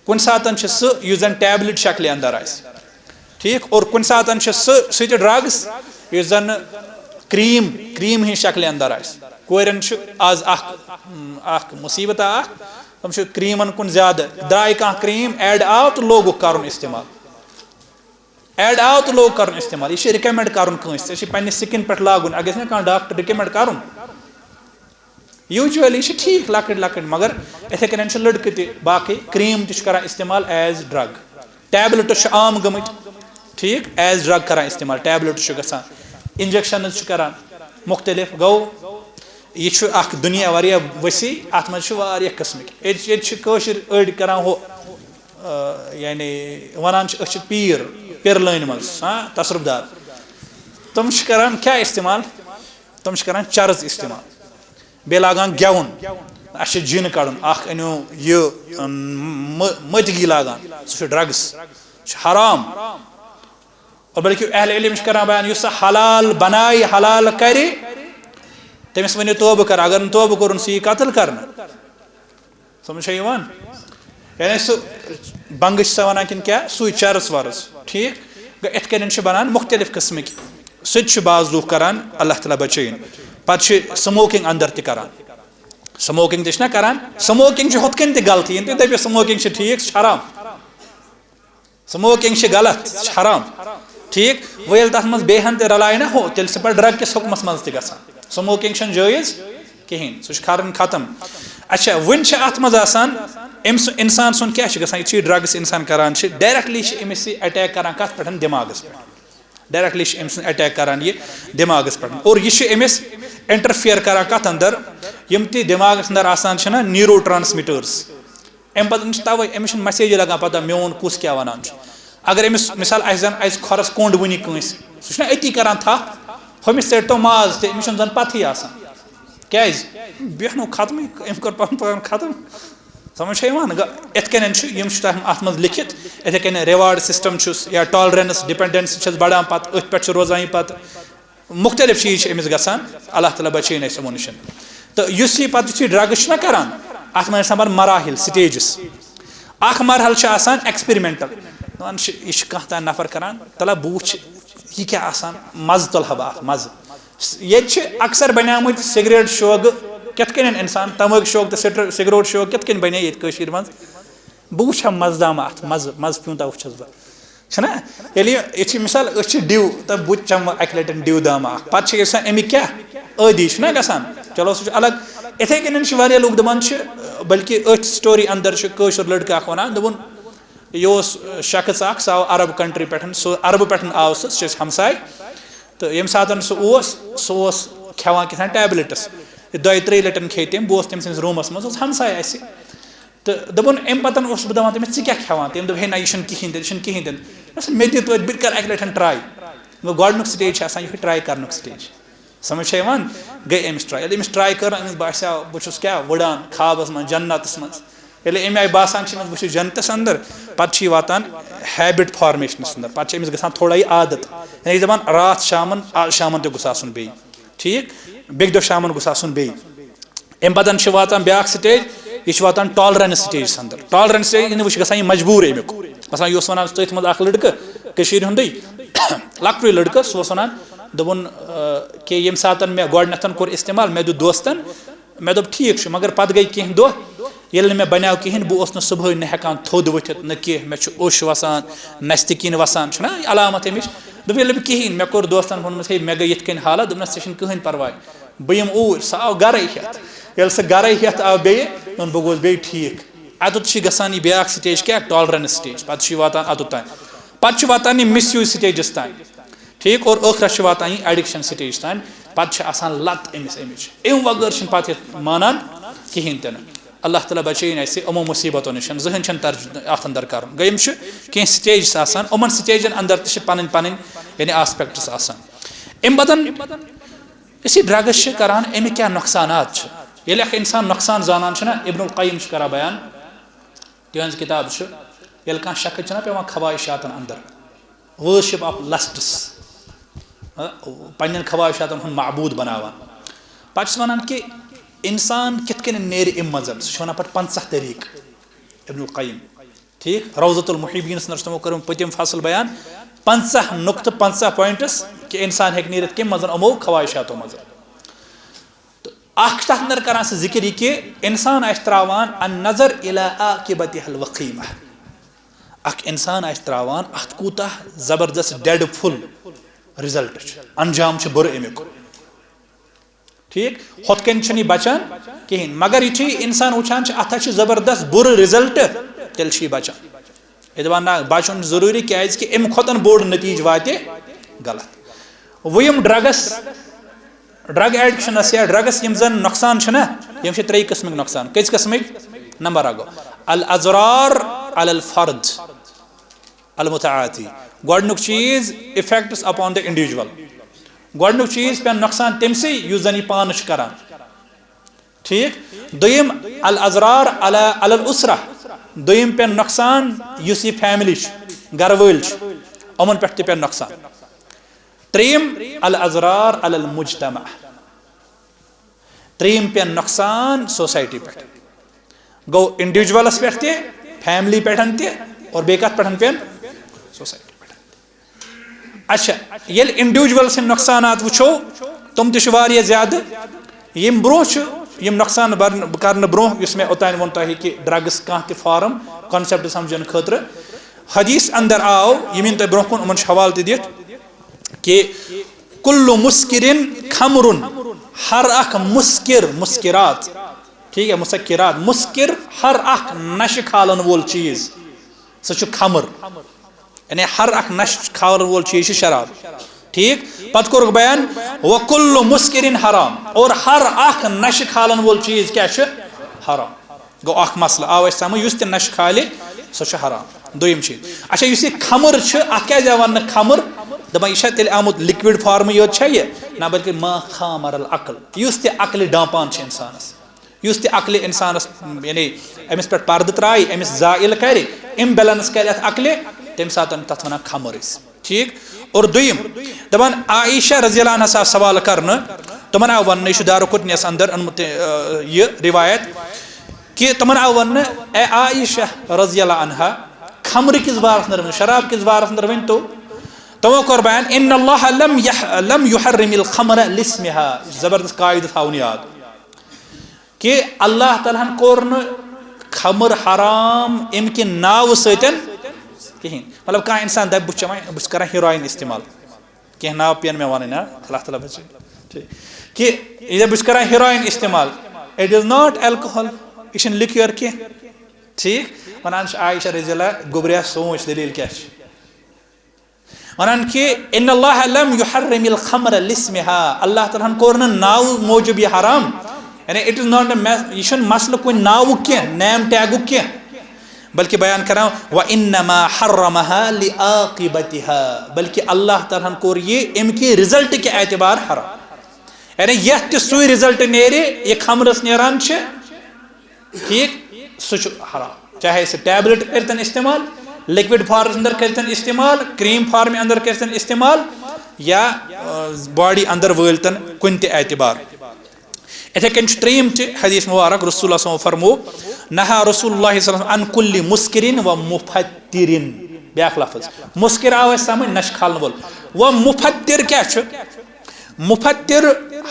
کُنہِ ساتہٕ چھُ سُہ یُس زن ٹیبلِٹ شکلہِ اندر آسہِ، ٹھیٖک، اور کُنہِ ساتہٕ چھُ سُہ، سُہ تہِ ڈرگس یُس زن کریم، کریم ہٕنٛز شکلہِ اندر آسہِ۔ کورٮ۪ن چھُ آز اکھ، اکھ مُصیبت اکھ، تِم چھِ کریمن کُن زیادٕ۔ درٛاے کانٛہہ کریم، ایڈ آو تہٕ لوگُکھ کرُن استعمال۔ ایڈ آو تہٕ لوگ کرُن استعمال۔ یہِ چھُ رِکمنڈ کرُن کٲنٛسہِ، ژےٚ چھُ پننہِ سکن پٮ۪ٹھ لاگُن، اگر گژھِ نا کانٛہہ ڈاکٹر رِکمنڈ کرُن۔ یوٗجولی چھِ ٹھیٖک لۄکٕٹۍ لۄکٕٹۍ، مگر یِتھے کٔنۍ چھِ لڑکہٕ تہِ باقٕے کریم تہِ چھِ کران استعمال ایز ڈرگ۔ ٹیبلٹس چھِ عام گٔمٕتۍ، ٹھیٖک، ایز ڈرگ کران استعمال، ٹیبلٹس چھِ گژھان، انجیکشنز چھِ کران مختلف۔ گوٚو، یہِ چھُ اکھ دُنیا واریاہ وسیع، اتھ منٛز چھِ واریاہ قٕسمٕکۍ۔ ییٚتہِ چھِ، ییٚتہِ چھِ کٲشِر أڑۍ کران ہُہ، آ، یعنی ونان چھِ أسۍ چھِ پیٖر، پیٖرٕ لٲنہِ منٛز، ہاں، تصرف دار۔ تِم چھِ کران کیٛاہ استعمال؟ تِم چھِ کران چرٕژ استعمال، بیٚیہِ لاگان گٮ۪وُن۔ اَسہِ چھِ جِن کَڑُن، اَکھ أنِو یہِ، اَم، مٔ-، مٔتگی لاگان، سُہ چھُ ڈرگس، سُہ چھُ حرام۔ اور بلکہِ اہل علم چھِ کران بیان، یُس سُہ حلال بنایہِ، حلال کرِ، تٔمِس ؤنِو توبہٕ کر، اگر نہٕ توبہٕ کوٚرُن، سُہ یی قتل کرنہٕ۔ سمجھ چھا یِوان؟ یعنی سُہ بنٛگہٕ چھِ سۄ وَنان کِنہٕ کیٛاہ؟ سُے چرٕژ ورٕژ۔ ٹھیٖک؟ گوٚو، یِتھ کٔنۍ چھِ بَنان مُختٔلِف قٕسمٕکۍ۔ سُہ تہِ چھِ بعض لوٗکھ کَران، اللہ تعالیٰ بَچٲیِن۔ پَتہٕ چھِ سموکنگ اندر تہِ کَران۔ سموکنگ تہِ چھِنہ کَران؟ سموکنگ چھِ ہُتھ کٔنۍ تہِ غلطی، یِم تُہۍ دٔپِو سموکنگ چھِ ٹھیٖک، سُہ چھُ حرام۔ سموکنگ چھِ غلط، سُہ چھُ حرام۔ ٹھیٖک؟ وۄنۍ ییٚلہِ تَتھ منٛز بیٚیہِ ہن تہِ رَلایہِ نہ ہُہ، تیٚلہِ چھِ پَتہٕ ڈرگ کِس حُکمَس منٛز تہِ گژھان۔ سموکنگ چھَنہٕ جٲیز کِہیٖنۍ، سُہ چھُ کَرُن ختم۔ اچھا، وۄنۍ چھِ اَتھ منٛز آسان، أمۍ سُہ، اِنسان سُنٛد کیٛاہ چھُ گژھان؟ یُتھُے ڈرگس اِنسان کَران چھِ، ڈایریکٹلی چھِ أمِس یہِ اٹیک کَران کَتھ پٮ۪ٹھ؟ دٮ۪ماغَس پٮ۪ٹھ۔ ڈایریکٹلی چھِ أمۍ سُنٛد اٹیک کَران یہِ دٮ۪ماغَس پٮ۪ٹھ۔ اور یہِ چھِ أمِس انٹرفیئر کَران کَتھ اندر؟ یِم تہِ دٮ۪ماغَس اندر آسان چھِنہ نیورو ٹرانسمیٹرز، اَمہِ پَتہٕ چھِ تَوَے أمِس چھُنہٕ مسیجی لَگان پَتہ میون کُس کیٛاہ وَنان چھُ۔ اگر أمِس مثال اَسہِ زَن اَسہِ کھۄرَس کوٚنٛڈ وٕنی کٲنٛسہِ، سُہ چھُنہ أتی کَران تھَپھ، ہُمِس ژٔٹۍ تو ماز تہِ، أمِس چھُنہٕ زَن پَتہٕے آسان۔ کیٛازِ؟ بیٚہنو ختمٕے، أمۍ کوٚر پَنُن پان ختم۔ سمجھ چھا یِوان؟ گوٚو، یِتھ کٔنۍ چھُ، یِم چھِ تَتھ اَتھ منٛز لیکھِتھ، یِتھَے کٔنۍ ریوارڈ سسٹم چھُس یا ٹالرنس، ڈپینڈنسی چھَس بڑان، پَتہٕ أتھۍ پٮ۪ٹھ چھُ روزان یہِ پَتہٕ۔ مُختٔلِف چیٖز چھِ أمِس گژھان، اللہ تعالیٰ بچٲیِن اَسہِ یِمو نِش۔ تہٕ یُس یہِ پَتہٕ یُتھُے ڈرگس چھُنہ کران، اَتھ منٛز چھِ آسان پَتہٕ مراحل، سٹیجز۔ اکھ مرحلہٕ چھُ آسان ایکسپیریمنٹل، دَپان چھِ، یہِ چھُ کانٛہہ تام نفر کران، تَلہ بہٕ وٕچھِ یہِ کیٛاہ آسان، مَزٕ تُلہٕ ہا بہٕ اَتھ، مَزٕ۔ ییٚتہِ چھِ اکثر بنیمٕتۍ سگریٹ شوقہٕ کِتھ کٔنۍ اِنسان، تمٲکۍ شوق تہٕ سٹر-، سگریٹ شوق کِتھ کٔنۍ بنے ییٚتہِ کٔشیٖرِ منٛز؟ بہٕ وٕچھِ ہا مَزٕ دامہ اَتھ، مَزٕ، مَزٕ پیوٗنٛتاہ وٕچھَس بہٕ۔ چھُنہ؟ ییٚلہِ یہِ، یہِ چھِ مثال، أسۍ چھِ ڈِو، تہٕ بہٕ تہِ چَمہٕ اَکہِ لَٹہِ ڈِو دامہٕ اَکھ، پَتہٕ چھِ أسۍ آسان اَمِکۍ کیٛاہ؟ عٲدی، چھُنہ گژھان؟ چلو، سُہ چھُ الگ۔ اِتھَے کٔنۍ چھِ واریاہ لُکھ دَپان چھِ، بلکہِ أتھۍ story اندر چھُ کٲشُر لٔڑکہٕ اَکھ وَنان، دوٚپُن، یہِ اوس شخص اَکھ، سُہ آو عرب country پٮ۪ٹھ، سُہ عربہٕ پٮ۪ٹھ آو سُہ، سُہ چھِ اَسہِ ہمساے۔ تہٕ ییٚمہِ ساتَن سُہ اوس، سُہ اوس کھٮ۪وان کینٛہہ تام tablets۔ یہِ دۄیہِ ترٛیٚیہِ لَٹٮ۪ن کھیٚیہِ تٔمۍ، بہٕ اوسُس تٔمۍ سٕنٛدِس روٗمَس منٛز، اوس ہمساے اَسہِ۔ تہٕ دوٚپُن، اَمہِ پَتَن اوسُس بہٕ دَپان تٔمِس، "ژٕ کیٛاہ کھٮ۪وان؟" تٔمۍ دوٚپ، "ہے نہ، یہِ چھُنہٕ کِہیٖنۍ تہِ، یہِ چھُنہٕ کِہیٖنۍ تہِ نہٕ۔" مےٚ دوٚپُس، "مےٚ دِ توتہِ، بہٕ تہِ کَرٕ اَکہِ لَٹہِ try۔" گۄڈٕنیُک stage چھِ آسان یِہوٚے try کَرنُک stage۔ سمجھ چھا یِوان؟ گٔے أمِس try۔ ییٚلہِ أمِس try کٔر، أمِس باسیٛو، بہٕ چھُس کیٛاہ وٕڑان خوابَس منٛز، جنتَس منٛز۔ ییٚلہِ اَمہِ آیہِ باسان چھِ أمِس، بہٕ چھُس جنتَس اندر، پَتہٕ چھِ یہِ واتان habit formationَس اندر۔ پَتہٕ چھِ أمِس گژھان تھوڑا یہِ عادت۔ یعنی دَپان، راتھ شامَن، آز شامَن تہِ گوٚژھ آسُن بیٚیہِ۔ ٹھیٖک؟ بیٚکہِ دۄہ شامَن گوٚژھ آسُن بیٚیہِ۔ اَمہِ پَتَن چھِ واتان بیٛاکھ stage، یہِ چھِ واتان tolerance stageَس اندر۔ Tolerance stage یعنی وۄنۍ چھِ گژھان یہِ مجبوٗر اَمیُک۔ مثلاً، یہِ اوس وَنان تٔتھۍ منٛز اَکھ لٔڑکہٕ، کٔشیٖرِ ہُنٛدُے لۄکٹُے لٔڑکہٕ، سُہ اوس وَنان، دوٚپُن، آ، کہِ ییٚمہِ ساتَن مےٚ گۄڈٕنٮ۪تھ کوٚر استعمال، مےٚ دیُت دوستَن، مےٚ دوٚپ، "ٹھیٖک چھُ"، مگر پَتہٕ گٔے کینٛہہ دۄہ، ییٚلہِ نہٕ مےٚ بَنیو کِہیٖنۍ، بہٕ اوسُس نہٕ صُبحٲے نہٕ ہٮ۪کان تھوٚد ؤتھِتھ، نہ کینٛہہ، مےٚ چھُ اوٚش وَسان، نَستہِ کِنۍ وَسان، چھُنہ یہِ علامت اَمِچ؟ دوٚپُن، ییٚلہِ بہٕ کِہیٖنۍ، مےٚ کوٚر دوستَن ووٚنمُت، "ہے، مےٚ گٔے یِتھ کٔنۍ حالت"، دوٚپنَس، "ژےٚ چھُنہٕ کٕہٕنۍ پَرواے، بہٕ یِمہٕ اوٗرۍ"۔ سُہ آو گَرَے ہٮ۪تھ۔ ییٚلہِ سُہ گَرَے ہٮ۪تھ آو بیٚیہِ، دوٚپُن، "بہٕ گوس بیٚیہِ ٹھیٖک"۔ اَتٮ۪تھ چھِ گژھان یہِ بیٛاکھ stage کیٛاہ؟ Tolerance stage۔ پَتہٕ چھُ یہِ واتان اَتُتھ تام۔ پَتہٕ چھُ واتان یہِ misuse stageَس تام۔ ٹھیٖک، اور ٲخرَس چھُ واتان یہِ addiction stage تام۔ پَتہٕ چھِ آسان لَت أمِس اَمِچ۔ اَمہِ وغٲر چھِنہٕ پَتہٕ یہِ مانان کِہیٖنۍ تہِ نہٕ۔ اللہ تعالیٰ بچٲیِن اَسہِ یِمو مُصیٖبتو نِش۔ زٕہٕنۍ چھِنہٕ ترج-، اَتھ اندر کَرُن۔ گٔے یِم چھِ کینٛہہ stages آسان، یِمَن stageَن اندر تہِ چھِ پَنٕنۍ پَنٕنۍ، یعنی، aspects آسان۔ اَمہِ پَتہٕ یُس یہِ drugs چھِ کَران، اَمِکۍ کیٛاہ نۄقصانات چھِ؟ ییٚلہِ اَکھ اِنسان نۄقصان زانان چھُنہ، ابن القیم چھُ کَران بیان، تِہٕنٛز کِتاب چھِ، ییٚلہِ کانٛہہ شخص چھُنہ پٮ۪وان خواہشاتَن اندر، worship of lusts، ہہ، پنٛنٮ۪ن خواہشاتَن ہُنٛد معبوٗد بناوان، پَتہٕ چھُس وَنان کہِ اِنسان کِتھ کٔنۍ نیرِ اَمہِ منٛز، سُہ چھُ وَنان پَتہٕ پنٛژاہ طریٖقہٕ، ابن القیم۔ ٹھیٖک، روضۃ المحبینَس اندر چھُ تِمو کٔرمٕژ پٔتِم فصل بیان، پنٛژاہ نُقطہٕ، پنٛژاہ points کہِ اِنسان ہیٚکہِ نیٖرِتھ کَمہِ منٛز؟ یِمو خواہشاتو منٛز۔ تہٕ اَکھ چھُ تَتھ اندر کران سُہ ذِکِر یہِ کہِ اِنسان آسہِ ترٛاوان النظر الی عاقبتہ الوخیمہ، اَکھ اِنسان آسہِ ترٛاوان اَتھ کوٗتاہ زبردست ڈیڈ فُل result چھُ، انجام چھُ بُرٕ اَمیُک۔ ٹھیٖک، ہُتھ کٔنۍ چھُنہٕ یہِ بچان کِہیٖنۍ، مگر یُتھُے اِنسان وٕچھان چھُ اَتھ ہا چھُ زبردست بُرٕ result، تیٚلہِ چھُ یہِ بچان۔ یہِ دَپان، نہ، بچُن چھُ ضروٗری، کیٛازِ کہِ اَمہِ کھۄتہٕ بوٚڑ نتیٖجہٕ واتہِ غلط۔ وۄنۍ یِم drugs، drug addictionَس یا drugsَس یِم زَن نۄقصان چھِنہ، یِم چھِ ترٛیٚیہِ قٕسمٕکۍ نۄقصان۔ کٔژِ قٕسمٕکۍ؟ نمبر اَکھ گوٚو الاضرار علی الفرد المتعاطی۔ گۄڈٕنیُک چیٖز، effects upon the individual۔ گۄڈٕنیُک چیٖز، پیٚن نۄقصان تٔمسٕے یُس زَن یہِ پانہٕ چھُ کران۔ ٹھیٖک۔ دوٚیِم، الاضرار علی، علی الاسرہ۔ دوٚیِم پیٚن نۄقصان یُس یہِ family چھُ، گرٕ وٲلۍ چھِ، یِمَن پٮ۪ٹھ تہِ پیٚن نۄقصان۔ ترٛیٚیِم، الاضرار علی المجتمع۔ ترٛیٚیِم پیٚن نۄقصان society پٮ۪ٹھ۔ گوٚو individualَس پٮ۪ٹھ تہِ، family پٮ۪ٹھ تہِ، اور بیٚیہِ کَتھ پٮ۪ٹھ پیٚن؟ Society پٮ۪ٹھ۔ اچھا، ییٚلہِ individual سٕنٛدۍ نۄقصانات وٕچھو، تِم تہِ چھِ واریاہ زیادٕ۔ ییٚمہِ برونٛہہ چھُ، یِم نۄقصان بَرنہٕ، کرنہٕ برونٛہہ، یُس مےٚ اوٚتانۍ ووٚن تۄہہِ کہِ drugs کانٛہہ تہِ form، concept سمجھنہٕ خٲطرٕ، حدیث اندر آو، یِم یِن تۄہہِ برونٛہہ کُن، یِمن چھُ حوالہٕ تہِ دِتھ، کہِ کل مسکرن خمرن، ہر اکھ مسکر، مسکرات، ٹھیک ہے، مسکرات، مسکر، ہر اکھ نشہٕ کھالن وول چیز، سُہ چھُ خمر۔ یعنی ہر اکھ نشہٕ کھالن وول چیز چھُ شراب۔ ٹھیک؟ پتہٕ کوٚرُکھ بیان، وکل مسکرن حرام، اور ہر اکھ نشہٕ کھالن وول چیز کیٛاہ چھُ؟ حرام۔ گوٚو اکھ مسلہٕ آو اَسہِ سمجھ، یُس تہِ نشہٕ کھالہِ، سُہ چھُ حرام۔ دوٚیِم چیٖز، اچھا، یُس یہِ خمر چھُ، اَتھ کیٛازِ آو وننہٕ خمر؟ دَپان، یہِ چھا تیٚلہِ آمُت liquid formٕے یوت چھا یہِ؟ نہ، بلکہِ ما خامر العقل، یُس تہِ عقلہِ ڈانپان چھُ اِنسانَس، یُس تہِ عقلہِ اِنسانَس، یعنی أمِس پٮ۪ٹھ پردٕ ترٛایہِ، أمِس زائل کرِ، imbalance کرِ اَتھ عقلہِ، تَمہِ ساتہٕ تَتھ وَنان خمر أسۍ۔ ٹھیک۔ اور دوٚیِم، دَپان، عائشہ رضی اللہ عنہَس آو سوال کرنہٕ، تِمن آو وننہٕ، یہِ چھُ دارقطنیَس اندر اوٚنمُت، آ، یہِ روایت، کہِ تِمن آو وننہٕ، اے عائشہ رضی اللہ عنہا، خمرٕ کِس بارس اندر ؤنِو، شراب کِس بارس اندر ؤنۍ تو۔ تِمو کوٚر بیان، ان اللہ لم یح-، لم یحرم الخمر لاسمها، زبردست قاعدٕ تھاوُن یاد۔ کہِ اللہ تعالیٰ ہن کوٚر نہٕ خمر حرام امہِ کہِ ناوٕ سۭتۍ، کِہیٖنۍ۔ مطلب، کانٛہہ اِنسان دَپہِ، "بہٕ چھُس چٮ۪وان ہیٖرویِن استعمال"، کینٛہہ ناو پٮ۪ن مےٚ وَنٕنۍ، ہا، اللہ تعالیٰ بچٲیِن۔ ٹھیٖک۔ کہِ یہِ دَپہِ، "بہٕ چھُس کران ہیٖرویِن استعمال"، it is not alcohol، یہِ چھُنہٕ liquor کینٛہہ۔ ٹھیٖک۔ وَنان چھِ عائشہ رضی اللہ، گوٚبریا سونٛچ، دٔلیٖل کیٛاہ چھِ؟ وَنان کہِ، "ان اللہ لم یحرم الخمر لاسمها"، اللہ تعالیٰ ہن کوٚر نہٕ ناوٕ موٗجوٗب یہِ حرام۔ یعنی، it is not a me-، یہِ چھُنہٕ مسلہٕ کُنہِ ناوُک کینٛہہ، name tagُک کینٛہہ، بلکہِ بیان کران، "وانما حرمها لعاقبتها"، بلکہِ اللہ تعالیٰ ہن کوٚر یہِ اَمہِ کہِ result کہِ اعتبار حرام۔ یعنی، یَتھ تہِ سُے result نیرِ، یہِ خمرس نیران چھِ، ٹھیٖک، سُہ چھُ حرام۔ چاہے سُہ tablet کٔرتن استعمال، liquid form اندر کٔرتن استعمال، cream form اندر کٔرتن استعمال، یا، آ، body اندر وٲلتن کُنہِ تہِ اعتبار۔ اِتھے کٔنۍ چھُ ترٛیٚیِم تہِ حدیث مبارک، رسول اللہ صلی اللہ علیہ وسلم فرمو، "نہا رسول اللہ صلی اللہ علیہ وسلم عن کل مسکرین و مفترین"۔ بیاکھ لفظ، مسکر آو اَسہِ سمجھ، نشہٕ کھالن وول۔ و مفتر کیٛاہ چھُ؟ مفتر،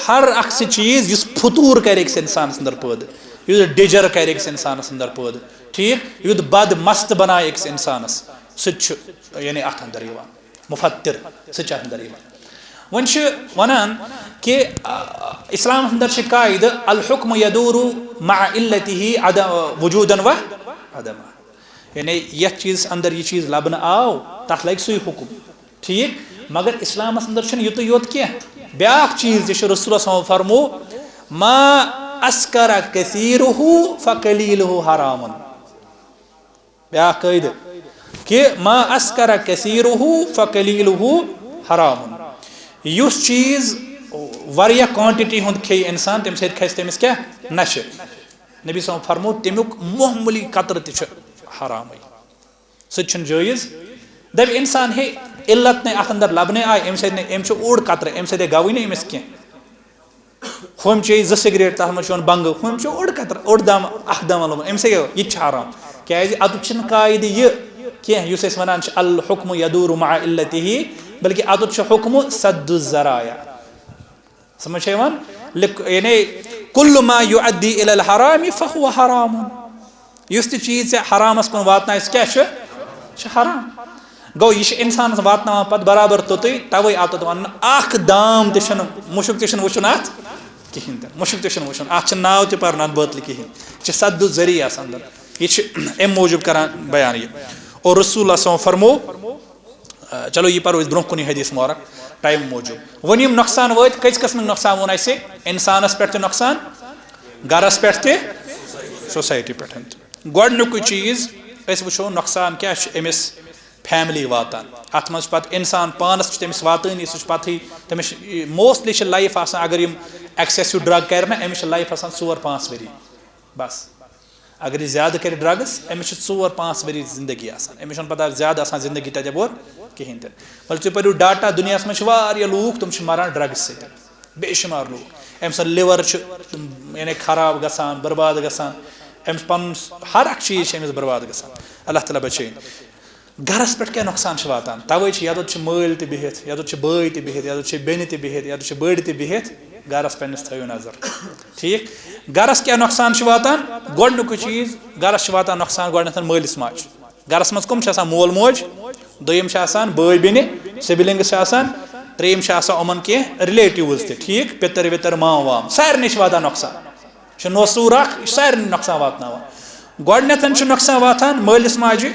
ہر اکھ سُہ چیٖز یُس فطور کرِ أکِس اِنسانَس اندر پٲدٕ، یُس ڈِجر کرِ أکِس اِنسانَس اندر پٲدٕ، ٹھیٖک، یُتھ بد مست بنایہِ أکِس اِنسانَس، سُہ تہِ چھُ، یعنی، اَتھ اندر یِوان۔ مفتر، سُہ تہِ چھُ اَتھ اندر یِوان۔ وۄنۍ چھِ وَنان کہِ، آ، اِسلامَس اندر چھِ قاعدٕ، "الحکم یدور مع علتہ عدم، وجوداً و عدما"، یعنی، یَتھ چیٖزَس اندر یہِ چیٖز لبنہٕ آو، تَتھ لگہِ سُے حکم۔ ٹھیٖک، مگر اِسلامَس اندر چھُنہٕ یُتُے یوت کینٛہہ۔ بیٛاکھ چیٖز تہِ چھُ، رسول اللہ صلی اللہ علیہ وسلم فرمو، "ما اسکر کثیرہ فقلیلہ حرام"۔ بیٛاکھ قٲعدٕ کہِ، "ما اسکر کثیرہ فقلیلہ حرام"۔ یُس چیٖز واریاہ quantity ہُنٛد کھیٚیہِ اِنسان، تَمہِ سۭتۍ کھسہِ تٔمِس کیٛاہ؟ نشہٕ۔ نبی صلی اللہ علیہ وسلم فرمو، "تَمیُک معموٗلی قطرٕ تہِ چھُ حرامٕے"۔ سُہ تہِ چھُنہٕ جٲیِز۔ دَپہِ اِنسان، ہے، علت نے اَتھ اندر لبنے آیہِ، اَمہِ سۭتۍ نے، أمۍ چھُ اوٚڑ قطرٕ، اَمہِ سۭتۍ ہے گوٚوٕے نہٕ أمِس کینٛہہ۔ ہُم چیٚیہِ زٕ سِگریٹ، تَتھ منٛز چھُ یِوان بنٛگہٕ، ہُم چھِ اوٚڑ قطرٕ، اوٚڑ دام، اَکھ دام لوٚگمُت، أمِس ہے گوٚو، یہِ تہِ چھُ حرام۔ کیٛازِ اَتُتھ چھُنہٕ قاعدٕ یہِ کینٛہہ یُس أسۍ وَنان چھِ الحکم یدور مع علتہ، بلکہِ اَتُتھ چھُ حکمہٕ سد الذرائع۔ سمجھ چھا یِوان؟ لک-، یعنی، کل ما یؤدی الی الحرام فہو حرام۔ یُس تہِ چیٖز ژےٚ حرامس کُن واتنایہِ، سُہ کیٛاہ چھُ؟ چھُ حرام۔ گوٚو، یہِ چھُ اِنسانس واتناوان پتہٕ برابر توٚتُے، توے آو تتھ وننہٕ، اکھ دام تہِ چھُنہٕ، مُشُک تہِ چھُنہٕ وُچھُن اتھ کِہینۍ تہِ، مُشُک تہِ چھُنہٕ وُچھُن، اتھ چھُنہٕ ناو تہِ پرُن اتھ بٲتلہِ کِہینۍ۔ یہِ چھِ سد الذریعہ آسان اندر۔ یہِ چھِ امہِ موٗجوٗب کران بیان یہِ۔ اور رسول اللہ صلی اللہ علیہ وسلم فرمو، آ، چلو، یہِ پرو أسۍ برونٛہہ کُنٕے حدیث مبارک، ٹایم موٗجوٗب۔ وۄنۍ یِم نۄقصان وٲتۍ، کٔژ قٕسمٕکۍ نۄقصان ووٚن اَسہِ؟ اِنسانَس پٮ۪ٹھ تہِ نۄقصان، گَرَس پٮ۪ٹھ تہِ، سوسایٹی پٮ۪ٹھ تہِ۔ گۄڈٕنیُکُے چیٖز أسۍ وٕچھو نۄقصان کیٛاہ چھُ أمِس فیملی واتان۔ اَتھ منٛز چھُ پَتہٕ اِنسان پانَس چھُ تٔمِس واتٲنی، سُہ چھُ پَتہٕے، تٔمِس چھِ، موسٹلی چھِ لایف آسان، اگر یِم ایکسیسِو ڈرٛگ کَرِ نہ، أمِس چھِ لایف آسان ژور پانٛژھ ؤری بَس۔ اگر یہِ زیادٕ کرِ ڈرگس، أمِس چھِ ژور پانٛژھ ؤری زندگی آسان، أمِس چھُنہٕ پتہ زیادٕ آسان زندگی تتہِ یپور کِہینۍ تہِ۔ مطلب، تُہۍ پٔرِو ڈاٹا، دُنیاہس منٛز چھِ واریاہ لوٗکھ، تِم چھِ مران ڈرگس سۭتۍ، بے شُمار لوٗکھ۔ أمۍ سُنٛد لِور چھُ، یعنی، خراب گژھان، برباد گژھان، أمِس پنُن ہر اکھ چیٖز چھِ أمِس برباد گژھان۔ اللہ تعالیٰ بچٲیِن۔ گرس پٮ۪ٹھ کیٛاہ نۄقصان چھُ واتان؟ توے چھِ یتٮ۪تھ چھِ مٲلۍ تہِ بِہِتھ، یتٮ۪تھ چھِ بٲے تہِ بِہِتھ، یتٮ۪تھ چھِ بیٚنہِ تہِ بِہِتھ، یتٮ۪تھ چھِ بٔڑۍ تہِ بِہِتھ، گرس پننِس تھٲیِو نظر۔ ٹھیٖک؟ گرس کیٛاہ نۄقصان چھُ واتان؟ گۄڈٕنیُکُے چیٖز، گرس چھُ واتان نۄقصان گۄڈٕنٮ۪تھ مٲلِس ماجہِ۔ گرس منٛز کٕم چھِ آسان؟ مول موج، دوٚیِم چھِ آسان بٲے بیٚنہِ، سِبلِنگٕس چھِ آسان، ترٛیٚیِم چھِ آسان یِمن کینٛہہ ریلیٹِوز تہِ، ٹھیٖک؟ پِتٕر وِتٕر، مام وام، سارنٕے چھِ واتان نۄقصان۔ چھُ نوسوٗر اکھ، یہِ چھُ سارنٕے نۄقصان واتناوان۔ گۄڈٕنٮ۪تھ چھُ نۄقصان واتان مٲلِس ماجہِ،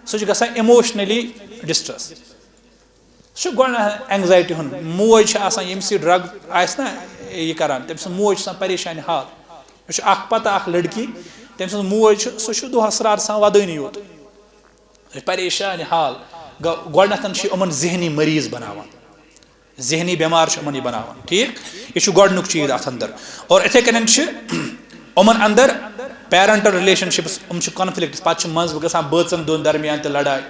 سُہ چھُ گژھان emotionally distress۔ سُہ چھُ گۄڈٕنٮ۪تھ اینگزایٹی ہُنٛد۔ موج چھِ آسان، ییٚمِس یہِ ڈرگ آسہِ نہ یہِ کران، تٔمۍ سٕنٛز موج چھِ آسان پریشانہِ حال۔ مےٚ چھُ اکھ پتہ، اکھ لڑکی، تٔمۍ سٕنٛز موج چھِ، سُہ چھُ دۄہس راتس آسان ودٲنی یوت۔ پریشان حال۔ گو-، گۄڈٕنٮ۪تھ چھِ یِمن ذہنی مریض بناوان، ذہنی بٮ۪مار چھُ یِمن یہِ بناوان، ٹھیٖک؟ یہِ چھُ گۄڈٕنیُک چیٖز اَتھ اندر۔ اور اِتھے کٔنۍ چھِ یِمن اندر پیرنٹل ریلیشن شپس، یِم چھِ کانفلکٹس، پتہٕ چھِ منٛزٕ گژھان بٲژن دۄن درمیان تہِ لڑاے۔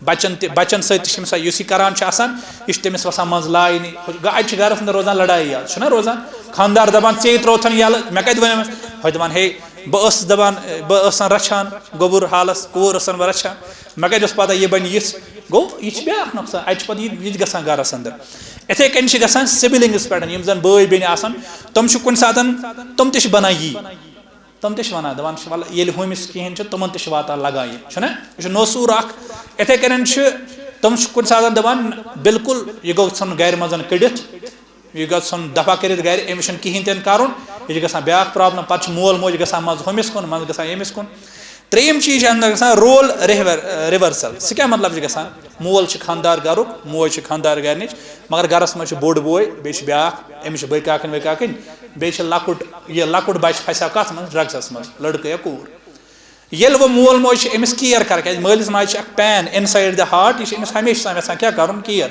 بچن تہِ، بچن سۭتۍ تہِ چھِ أمِس، یُس یہِ کران چھُ آسان، یہِ چھُ تٔمِس وسان منٛزٕ لاینٕے۔ گا-، اَتہِ چھِ گرس اندر روزان لڑایہِ یَلہٕ، چھُنہ روزان؟ خانٛدار دپان، "ژےٚ ترٛووتھن یَلہٕ، مےٚ کتہِ ووٚنمس؟" ہُہ دپان، "ہے، بہٕ ٲسٕس دَپان، بہٕ ٲسَن رَچھان گوٚبُر حالَس، کوٗر ٲسَن بہٕ رَچھان، مےٚ کَتہِ اوس پَتہ یہِ بَنہِ یِژھ۔" گوٚو، یہِ چھِ بیٛاکھ نۄقصان، اَتہِ چھِ پَتہٕ یہِ، یہِ تہِ گژھان گَرَس اَندَر۔ اِتھَے کٔنۍ چھِ گژھان سِبلِنٛگَس پٮ۪ٹھ، یِم زَن بٲے بیٚنہِ آسَن، تِم چھِ کُنہِ ساتَن، تِم تہِ چھِ بَنان یی۔ تِم تہِ چھِ وَنان، دَپان چھِ، وَلہٕ، ییٚلہِ ہُمِس کِہیٖنۍ چھُ، تِمَن تہِ چھِ واتان لگان یہِ، چھُنہ؟ یہِ چھُ نوسوٗر اَکھ۔ یِتھَے کٔنۍ چھُ، تِم چھِ کُنہِ ساتہٕ دَپان، بِلکُل، یہِ گوٚژھ ژھٕنُن گَرِ منٛز کٔڑِتھ، یہِ گوٚژھ ژھٕنُن دفع کٔرِتھ گَرِ، أمِس چھُنہٕ کِہیٖنۍ تہِ نہٕ کَرُن، یہِ چھِ گژھان بیٛاکھ problem۔ پَتہٕ چھِ مول موج گژھان منٛزٕ ہُمِس کُن، منٛزٕ گژھان ییٚمِس کُن۔ ترٛیٚیِم چیٖز چھِ اَندَر گژھان، role rever-، reversal۔ سُہ کیٛاہ مطلب چھُ گژھان؟ مول چھُ خانٛدار گَرُک، موج چھِ خانٛدار گَرِچ، مگر گَرَس منٛز چھُ بوٚڑ بوے، بیٚیہِ چھِ بیٛاکھ، أمِس چھِ بٔے کاکَن وٲے کاکَنۍ، بیٚیہِ چھِ لۄکُٹ، یہِ لۄکُٹ بَچہٕ پھَسیو کَتھ منٛز؟ Drugs-َس منٛز، لٔڑکہٕ یا کوٗر۔ ییٚلہِ وۄنۍ مول موج چھِ أمِس care کَران، کیٛازِ مٲلِس ماجہِ چھِ اَکھ pain inside the heart، یہِ چھِ أمِس ہمیشہِ آسان یَژھان کیٛاہ کَرُن؟ Care۔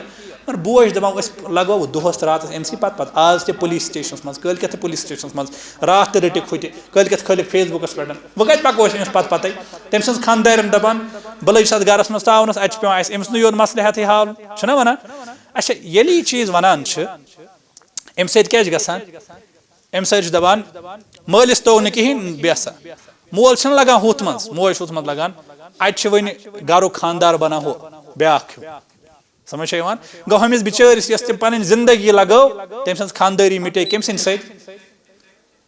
مگر بوے چھِ دَپان، أسۍ لَگاوو دۄہَس تہٕ راتَس أمۍ سٕے پَتہٕ پَتہٕ، آز تہِ police station-َس منٛز، کٲلۍ کٮ۪تھ تہِ police station-َس منٛز، راتھ تہِ رٔٹِکھ ہُتہِ، کٲلۍ کٮ۪تھ کھٲلِکھ Facebook-َس پٮ۪ٹھ۔ وۄنۍ کَتہِ پَکو أسۍ أمِس پَتہٕ پَتَے؟ تٔمۍ سٕنٛز خانٛدارٮ۪ن دَپان، بہٕ لٔج سَتھ گَرَس منٛز تاونَس، اَتہِ چھِ پٮ۪وان اَسہِ أمِس نہٕ یورٕ مسلہٕ ہٮ۪تھٕے حال، چھُنہ وَنان؟ اچھا، ییٚلہِ یہِ چیٖز وَنان چھِ، اَمہِ سۭتۍ کیٛاہ چھِ گژھان؟ اَمہِ سۭتۍ چھِ دَپان، مٲلِس توٚگ نہٕ کِہیٖنۍ، بیٚہہ سا۔ مول چھِنہٕ لَگان ہُتھ منٛز، موج چھِ ہُتھ منٛز لَگان، اَتہِ چھِ وۄنۍ گَرُک خانٛدار بَنان ہُہ بیٛاکھ ہیوٗ۔ سمجھ چھا یِوان؟ گوٚو، ہُمِس بِچٲرِس، یۄس تٔمۍ پَنٕنۍ زِندگی لَگٲو، تٔمۍ سٕنٛز خانٛدٲری مِٹے کٔمۍ سٕنٛدِ سۭتۍ؟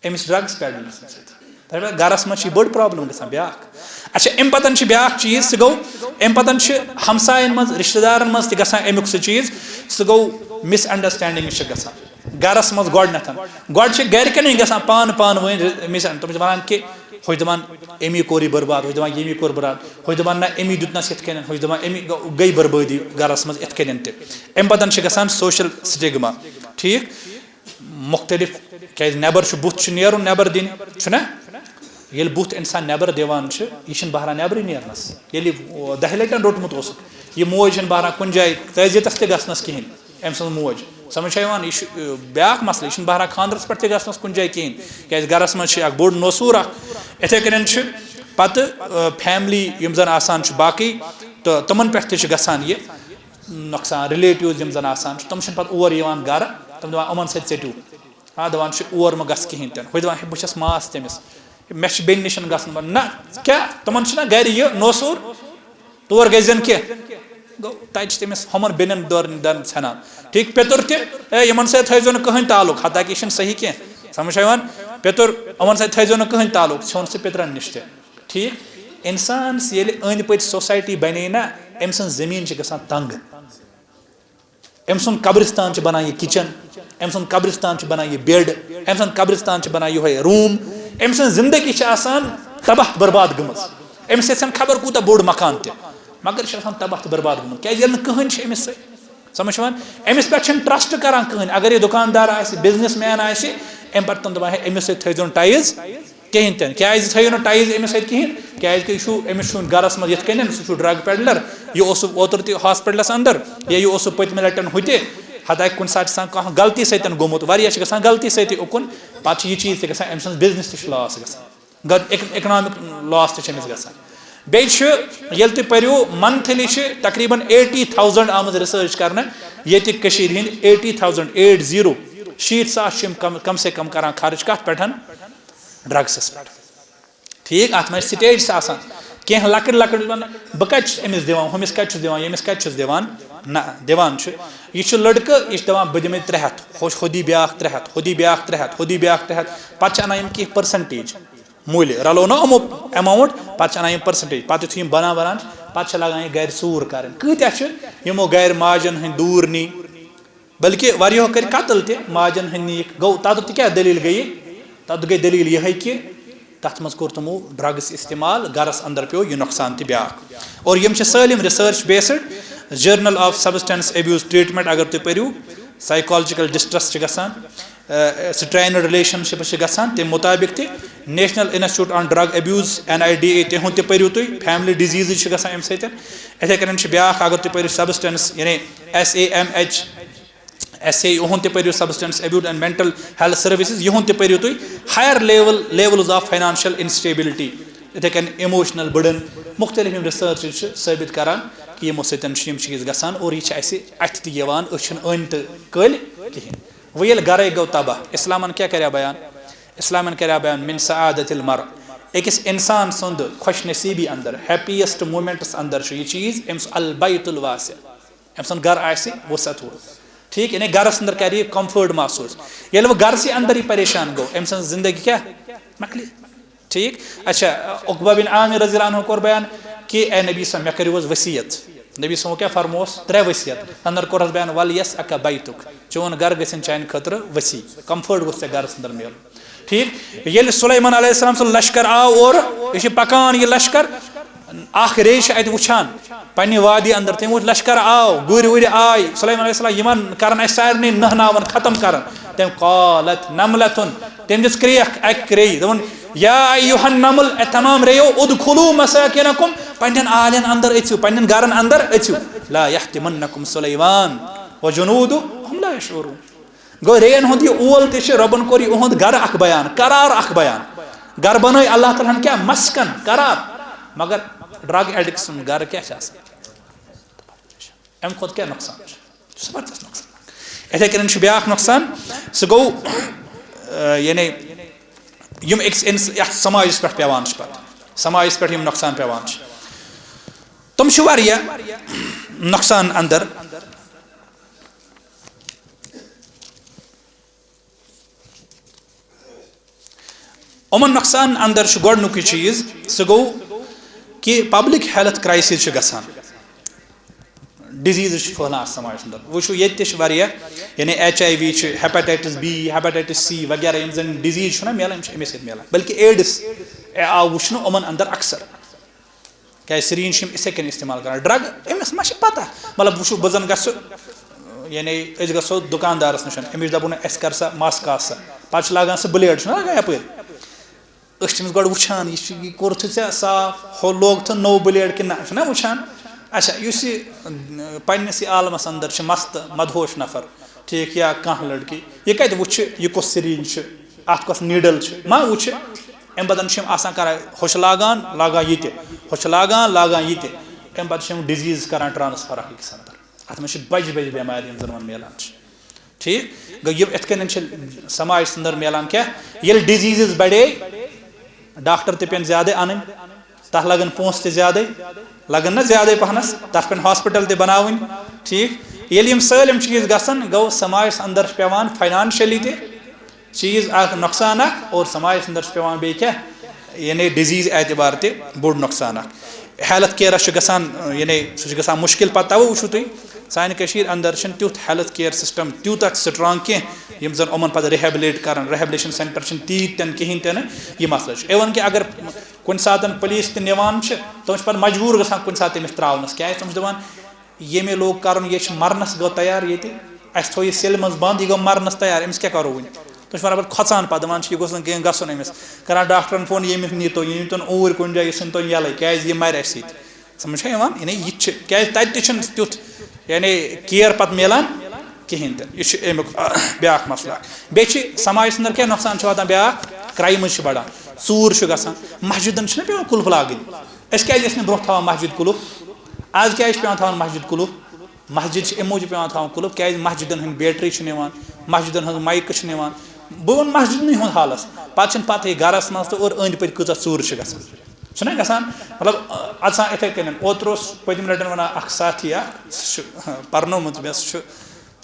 أمِس drugs peddler سٕنٛدِ سۭتۍ۔ تَمہِ پَتہٕ گَرَس منٛز چھِ یہِ بٔڑ problem گژھان بیٛاکھ۔ اچھا، اَمہِ پَتَن چھِ بیٛاکھ چیٖز، سُہ گوٚو، اَمہِ پَتَن چھِ ہمسایَن منٛز، رِشتہٕ دارَن منٛز تہِ گژھان اَمیُک سُہ چیٖز، سُہ گوٚو، misunderstanding چھِ گژھان گَرَس منٛز گۄڈٕنٮ۪تھ۔ گۄڈٕ چھِ گَرِکٮ۪نٕے گژھان پانہٕ پانہٕ ؤنۍ، تِم چھِ وَنان کہِ، ہُہ چھِ دَپان، أمی کوٚر یہِ برباد، ہُہ چھِ دَپان، ییٚمی کوٚر برباد، ہُہ چھِ دَپان، نہ، أمی دیُت نَس یِتھ کٔنۍ، ہُہ چھِ دَپان، أمی گٔے بربٲدی گَرَس منٛز یِتھ کٔنۍ تہِ۔ اَمہِ پَتَن چھِ گژھان social stigma، ٹھیٖک؟ مُختٔلِف، کیٛازِ نٮ۪بَر چھُ، بُتھ چھُ نیرُن نٮ۪بَر دِنہِ، چھُنہ؟ ییٚلہِ بُتھ اِنسان نٮ۪بَر دِوان چھُ، یہِ چھُنہٕ بہران نٮ۪برٕے نیرنَس۔ ییٚلہِ، یہِ، دَہہِ لَٹٮ۪ن روٚٹمُت اوسُکھ، یہِ موج چھَنہٕ بہران کُنہِ جایہِ تعزیتَس تہِ گژھنَس کِہیٖنۍ، أمۍ سٕنٛز موج۔ سمجھ چھا یِوان؟ یہِ چھُ، اَ، بیٛاکھ مسلہٕ، یہِ چھُنہٕ بہران خانٛدرَس پٮ۪ٹھ تہِ گژھنَس کُنہِ جایہِ کِہیٖنۍ، کیٛازِ گَرَس منٛز چھِ اَکھ بوٚڑ نوسوٗر اَکھ۔ یِتھَے کٔنۍ چھُ پَتہٕ، اَ، family یِم زَن آسان چھِ باقٕے، تہٕ تِمَن پٮ۪ٹھ تہِ چھُ گژھان یہِ نۄقصان۔ Relatives یِم زَن آسان چھِ، تِم چھِنہٕ پَتہٕ اور یِوان گَرٕ، تِم دَپان، یِمَن سۭتۍ ژٔٹِو۔ آ، دَپان چھِ، اور مہٕ گژھ کِہیٖنۍ تہِ نہٕ۔ ہُہ چھِ دَپان، ہے، بہٕ چھَس ماس تٔمِس، مےٚ چھِ بیٚنہِ نِش گژھُن۔ نہ، کیٛاہ؟ تِمَن چھِنہ گَرِ یہِ نوسوٗر، تور گٔژھۍ زٮ۪ن کینٛہہ۔ گوٚو، تَتہِ چھِ تٔمِس ہُمَن بیٚنٮ۪ن دورن دَن ژھٮ۪نان۔ ٹھیٖک، پیٚتُر تہِ، ہے، یِمَن سۭتۍ تھٲیزیو نہٕ کٕہٕنۍ تعلق، حتیٰ کہِ یہِ چھِنہٕ صحیح کینٛہہ۔ سمجھ چھا یِوان؟ پیٚتُر، یِمَن سۭتۍ تھٲیزیو نہٕ کٕہٕنۍ تعلق، ژھیوٚن سُہ پیٚترَن نِش تہِ۔ ٹھیٖک، اِنسانَس ییٚلہِ أنٛدۍ پٔتۍ society بَنے نا، أمۍ سٕنٛز زٔمیٖن چھِ گژھان تنٛگ۔ أمۍ سُنٛد قبرستان چھِ بَنان یہِ kitchen، أمۍ سُنٛد قبرستان چھِ بَنان یہِ bed، أمۍ سُنٛد قبرستان چھِ بَنان یِہوٚے room۔ أمۍ سٕنٛز زِندگی چھِ آسان تباہ برباد گٔمٕژ۔ أمِس یَژھن خبر کوٗتاہ بوٚڑ مکان تہِ، مگر یہِ چھِ آسان تباہ تہٕ برباد گوٚمُت۔ کیٛازِ؟ ییٚلہِ نہٕ کٕہٕنۍ چھِ أمِس سۭتۍ۔ سمجھ چھِ یِوان؟ أمِس پٮ۪ٹھ چھِنہٕ trust کران کٕہٕنۍ۔ اگر یہِ دُکاندار آسہِ، business man آسہِ، اَمہِ پَتہٕ تِم دَپان، ہے، أمِس سۭتۍ تھٲیزیو نہٕ ties کِہیٖنۍ تہِ نہٕ۔ کیٛازِ تھٲیِو نہٕ ties أمِس سۭتۍ کِہیٖنۍ؟ کیٛازِ کہِ یہِ چھُ، أمِس چھُنہٕ گَرَس منٛز یِتھ کٔنۍ، سُہ چھُ drug peddler، یہِ اوسُکھ اوترٕ تہِ hospitalَس اَندَر، یا یہِ اوسُکھ پٔتمہِ لَٹٮ۪ن ہُتہِ۔ حتیٰ کہِ کُنہِ ساتہٕ چھِ آسان کانٛہہ غلطی سۭتۍ گوٚمُت، واریاہ چھِ گژھان غلطی سۭتی اُکُن، پَتہٕ چھِ یہِ چیٖز تہِ گژھان، أمۍ سٕنٛز business تہِ چھِ loss گژھان۔ گۄڈٕ اِک-، economic loss تہِ چھِ أمِس گژھان۔ بیٚیہِ چھُ، ییٚلہِ تُہۍ پٔرِو، monthly چھِ تقریباً eighty thousand آمٕژ research کرنہٕ، ییٚتہِ کٔشیٖرِ ہِنٛدۍ eighty thousand، eight zero، شیٖٹھ ساس چھِ یِم کم، کم سے کم کران خرٕچ کَتھ پٮ۪ٹھ؟ Drugsَس پٮ۪ٹھ۔ ٹھیٖک، اَتھ منٛز چھِ stage آسان، کینٛہہ لۄکٕٹۍ لۄکٕٹۍ وَنان، بہٕ کَتہِ چھُس أمِس دِوان، ہُمِس کَتہِ چھُس دِوان، ییٚمِس کَتہِ چھُس دِوان؟ نہ، دِوان چھُ۔ یہِ چھُ لٔڑکہٕ، یہِ چھُ دَپان، بہٕ دِمَے ترٛےٚ ہَتھ، ہُہ، ہُہ دی بیٛاکھ ترٛےٚ ہَتھ، ہُہ دی بیٛاکھ ترٛےٚ ہَتھ، ہُہ دی بیٛاکھ ترٛےٚ ہَتھ۔ پَتہٕ چھِ اَنان یِم کینٛہہ percentage۔ مٔلۍ رَلو نا یِمو amount، پَتہٕ چھِ اَنان یِم percentage، پَتہٕ یُتھُے یِم بَنان بَنان چھِ، پَتہٕ چھِ لَگان یہِ گَرِ ژوٗر کَرٕنۍ۔ کۭتیٛاہ چھِ یِمو گَرِ ماجَن ہٕنٛدۍ دوٗر نی، بلکہِ واریاہو کٔرۍ قتل تہِ، ماجَن ہٕنٛدۍ نِیِکھ۔ گوٚو، تَتھ تہِ کیٛاہ دٔلیٖل گٔیہِ؟ تَتھ گٔے دٔلیٖل یِہوٚے کہِ تَتھ منٛز کوٚر تِمو drugs استعمال، گَرَس اَندَر پیوٚو یہِ نۄقصان تہِ بیٛاکھ۔ اور یِم چھِ سٲلِم research based، Journal of Substance Abuse Treatment اگر تُہۍ پٔرِو، psychological distress چھِ گژھان، strained relationship چھِ گژھان، تَمہِ مُطابِق تہِ National Institute on Drug Abuse، N I D A، تِہُنٛد تہِ پٔرِو تُہۍ، family diseases چھِ گژھان اَمہِ سۭتۍ۔ یِتھَے کٔنۍ چھِ بیٛاکھ، اگر تُہۍ پٔرِو substance، یعنی S A M H، S A، یِہُنٛد تہِ پٔرِو، Substance Abuse and Mental Health Services، یِہُنٛد تہِ پٔرِو تُہۍ، higher level، levels of financial instability، یِتھَے کٔنۍ emotional burden۔ مُختٔلِف یِم research چھِ ثٲبِت کَران کہِ یِمو سۭتۍ چھِ یِم چیٖز گژھان، اور یہِ چھِ اَسہِ اَتھِ تہِ یِوان، أسۍ چھِنہٕ أنۍ تہٕ کٔلۍ کِہیٖنۍ۔ وۄنۍ ییٚلہِ گَرَے گوٚو تباہ، اِسلامَن کیٛاہ کَریٛا بیان؟ اِسلامَن کَریٛا بیان، من سعادت المرء، أکِس اِنسان سُنٛد خۄش نصیٖبی اَندَر، happiest moments اَندَر چھُ یہِ چیٖز، أمۍ سُنٛد البیت الواسع، أمۍ سُنٛد گَرٕ آسہِ وسعت وول۔ ٹھیٖک، یعنی گَرَس اَندَر کَرِ یہِ comfort محسوٗس۔ ییٚلہِ وۄنۍ گَرَسٕے اَندَر یہِ پریشان گوٚو، أمۍ سٕنٛز زِندگی کیٛاہ مۄکلہِ؟ ٹھیٖک؟ اچھا، عقبہ بن عامر رضی اللہ عنہ کوٚر بیان کہ اے نبی صلی اللہ علیہ وسلم، مےٚ کٔرِو حظ وصیت۔ نبی صلی اللہ علیہ وسلم کیٛاہ فرمووس؟ ترٛےٚ وصیت۔ اَندر کوٚر حظ بیان، "ولیسعک بیتک"، چون گرٕ گژھن چانہِ خٲطرٕ وسیع، comfort گوٚژھ ژےٚ گرس اندر میلُن۔ ٹھیٖک؟ ییٚلہِ سلیمان علیہ السلام سُنٛد لشکر آو اورٕ، یہِ چھِ پکان یہِ لشکر، اکھ ریٚیہِ چھِ اتہِ وٕچھان پننہِ وادی اندر، تٔمۍ وٕچھ لشکر آو، گُرۍ وُرۍ آے، سلیمان علیہ السلام یِمن کرن اسہِ سارنٕے نہناوان، ختم کرن۔ تٔمۍ قالت نملتن، تٔمۍ دِژ کرٛیکھ اکہِ ریٚیہِ، دوٚپُن، یا ایھا النمل، اے تمام ریٚیو، ادخلوا مساکنکم، پننٮ۪ن آلین اندر أژِو، پننٮ۪ن گرن اندر أژِو، لا یحطمنکم سلیمان وجنودہ وهم لا یشعرون۔ گوٚو، ریٚین ہُنٛد یہِ اول تہِ چھُ، رۄبن کوٚر یہِ اُہُنٛد گرٕ اکھ بیان، قرار اکھ بیان۔ گرٕ بنٲے اللہ تعالیٰ ہن کیٛاہ؟ مسکن، قرار۔ مگر drug addict سُنٛد گرٕ کیٛاہ چھُ آسان؟ امہِ کھۄتہٕ کیٛاہ نۄقصان چھُ؟ زبردست نۄقصان۔ اِتھے کٔنۍ چھُ بیٛاکھ نۄقصان، سُہ گوٚو، آ، یعنی یِم أکِس اِنس-، یتھ سماجس پٮ۪ٹھ پٮ۪وان چھِ پتہٕ، سماجس پٮ۪ٹھ یِم نۄقصان پٮ۪وان چھِ، تِم چھِ واریاہ نۄقصان اندر۔ یِمن نۄقصان اندر چھُ گۄڈٕنیُکُے چیٖز، سُہ گوٚو کہِ public health crisis چھِ گژھان، diseases چھِ پھٔہلان اَتھ سماجَس اندر۔ وٕچھِو، ییٚتہِ تہِ چھِ واریاہ، یعنی H I V چھِ، hepatitis B، hepatitis C وغیرہ، یِم زَن disease چھُنہ میلان، یِم چھِ اَمے سۭتۍ میلان۔ بلکہِ AIDS آو وٕچھنہٕ یِمن اندر اکثر۔ کیٛازِ سِرینج چھِ یِم اِتھَے کٔنۍ استعمال کران۔ Drug، أمِس ما چھِ پتہ؟ مطلب، وٕچھِو، بہٕ زَن گژھٕ، یعنی أسۍ گژھو دُکاندارَس نِش، أمِس دَپو نہٕ، "اَسہِ کر سا مَس کاسہٕ سا"، پَتہٕ چھُ لاگان سُہ blade، چھُنہ لاگان یَپٲرۍ۔ أسۍ چھِ تٔمِس گۄڈٕ وٕچھان، یہِ چھُ، یہِ کوٚرُتھ ژےٚ صاف، ہُہ لوگتھٕ نوٚو blade کِنہٕ نہ، چھُنہ وٕچھان۔ اچھا، یُس یہِ، اَ، پنٛنِسٕے عالمَس اندر چھِ مست مدہوش نفر، ٹھیٖک، یا کانٛہہ لڑکی، یہِ کَتہِ وٕچھِ، یہِ کۄس سِرینج چھِ، اَتھ کۄس needle چھِ، ما وٕچھِ؟ اَمہِ پَتہٕ چھِ یِم آسان کران، ہُہ چھُ لاگان، لاگان یہِ تہِ، ہُہ چھُ لاگان، لاگان یہِ تہِ۔ اَمہِ پَتہٕ چھِ یِم disease کران transfer اَکھ أکِس اندر۔ اَتھ منٛز چھِ بَجہِ بَجہِ بٮ۪مارِ یِم زَن یِمَن میلان چھِ۔ ٹھیٖک؟ گوٚو، یِم یِتھ کٔنۍ چھِ سماجَس اندر میلان کیٛاہ؟ ییٚلہِ diseases بَڑے، ڈاکٹر تہِ پیٚن زیادَے اَنٕنۍ، تَتھ لَگَن پونٛسہٕ تہِ زیادَے، لَگَن نہ زیادَے پَہنَس، تَتھ پیٚن hospital تہِ بَناوٕنۍ۔ ٹھیٖک؟ ییٚلہِ یِم سٲلِم چیٖز گژھن، گوٚو سماجَس اندر چھِ پٮ۪وان financially تہِ چیٖز اکھ نۄقصان اکھ، اور سماجس اندر چھُ پٮ۪وان بیٚیہِ کیٛاہ، یعنی disease اعتبار تہِ بوٚڑ نۄقصان اکھ۔ Health careس چھُ گژھان، یعنی سُہ چھُ گژھان مُشکِل۔ پتہٕ توے وٕچھِو تُہۍ، سانہِ کٔشیٖرِ اندر چھُنہٕ تیُتھ health care system تیوٗتاہ strong کینٛہہ، یِم زن یِمن پتہٕ rehabilitate کرن، rehabilitation centre چھِنہٕ تیٖتۍ تہِ نہٕ کِہینۍ تہِ نہٕ۔ یہِ مسلہٕ چھُ، even کہِ اگر کُنہِ ساتہٕ police تہِ نِوان چھِ، تِم چھِ پتہٕ مجبوٗر گژھان کُنہِ ساتہٕ تٔمِس تراونس۔ کیٛازِ؟ تِم چھِ دپان، ییٚمۍ لوگ کرُن، یہِ چھُ مرنس گوٚو تیار ییٚتہِ، اَسہِ تھوٚو یہِ سیلہِ منٛز بنٛد، یہِ گوٚو مرنس تیار، أمِس کیٛاہ کرو وۄنۍ؟ تُہۍ چھِو وَنان پَتہٕ کھۄژان پَتہٕ، دَپان چھِ، یہِ گوٚژھ نہٕ کینٛہہ گژھُن أمِس، کران ڈاکٹرن فون، ییٚمِس نیٖتو، یہِ نیٖتون اوٗرۍ کُنہِ جایہِ، یہِ ژھٕنتون یَلَے، کیٛازِ یہِ مَرِ اَسہِ سۭتۍ۔ سمجھ چھا یِوان؟ یعنی یہِ تہِ چھِ، کیٛازِ تَتہِ تہِ چھُنہٕ تیُتھ، یعنی، care پَتہٕ میلان کِہیٖنۍ تہِ نہٕ۔ یہِ چھُ اَمیُک، آ، بیٛاکھ مسلہٕ اَکھ۔ بیٚیہِ چھِ سماجَس اندر کیٛاہ نۄقصان چھُ واتان بیٛاکھ؟ crimes چھِ بڑان، ژوٗر چھُ گژھان، مسجدن چھِنہ پٮ۪وان قُلف لاگٕنۍ۔ أسۍ کیٛازِ ٲسۍ نہٕ برونٛہہ تھاوان مسجد قُلف؟ آز کیٛازِ چھِ پٮ۪وان تھاوُن مسجد قُلف؟ مسجد چھِ اَمہِ موٗجوٗب پٮ۪وان تھاوُن قُلف، کیٛازِ مسجدن ہٕنٛدۍ battery چھِ نِوان، مسجدن ہٕنٛز mic چھِ نِوان۔ بہٕ وَنہٕ مسجدنٕے ہُنٛد حالس، پتہٕ چھِنہٕ پتہٕے گرس منٛز تہٕ اور أنٛدۍ پٔکۍ کۭژاہ ژوٗرٕ چھِ گژھان۔ چھُنہ گژھان؟ مطلب، اَژان یِتھَے کٔنۍ۔ اوترٕ اوس پٔتِم لٹٮ۪ن وَنان اَکھ ساتھی اَکھ، سُہ چھُ پرنومُت مےٚ، سُہ چھُ،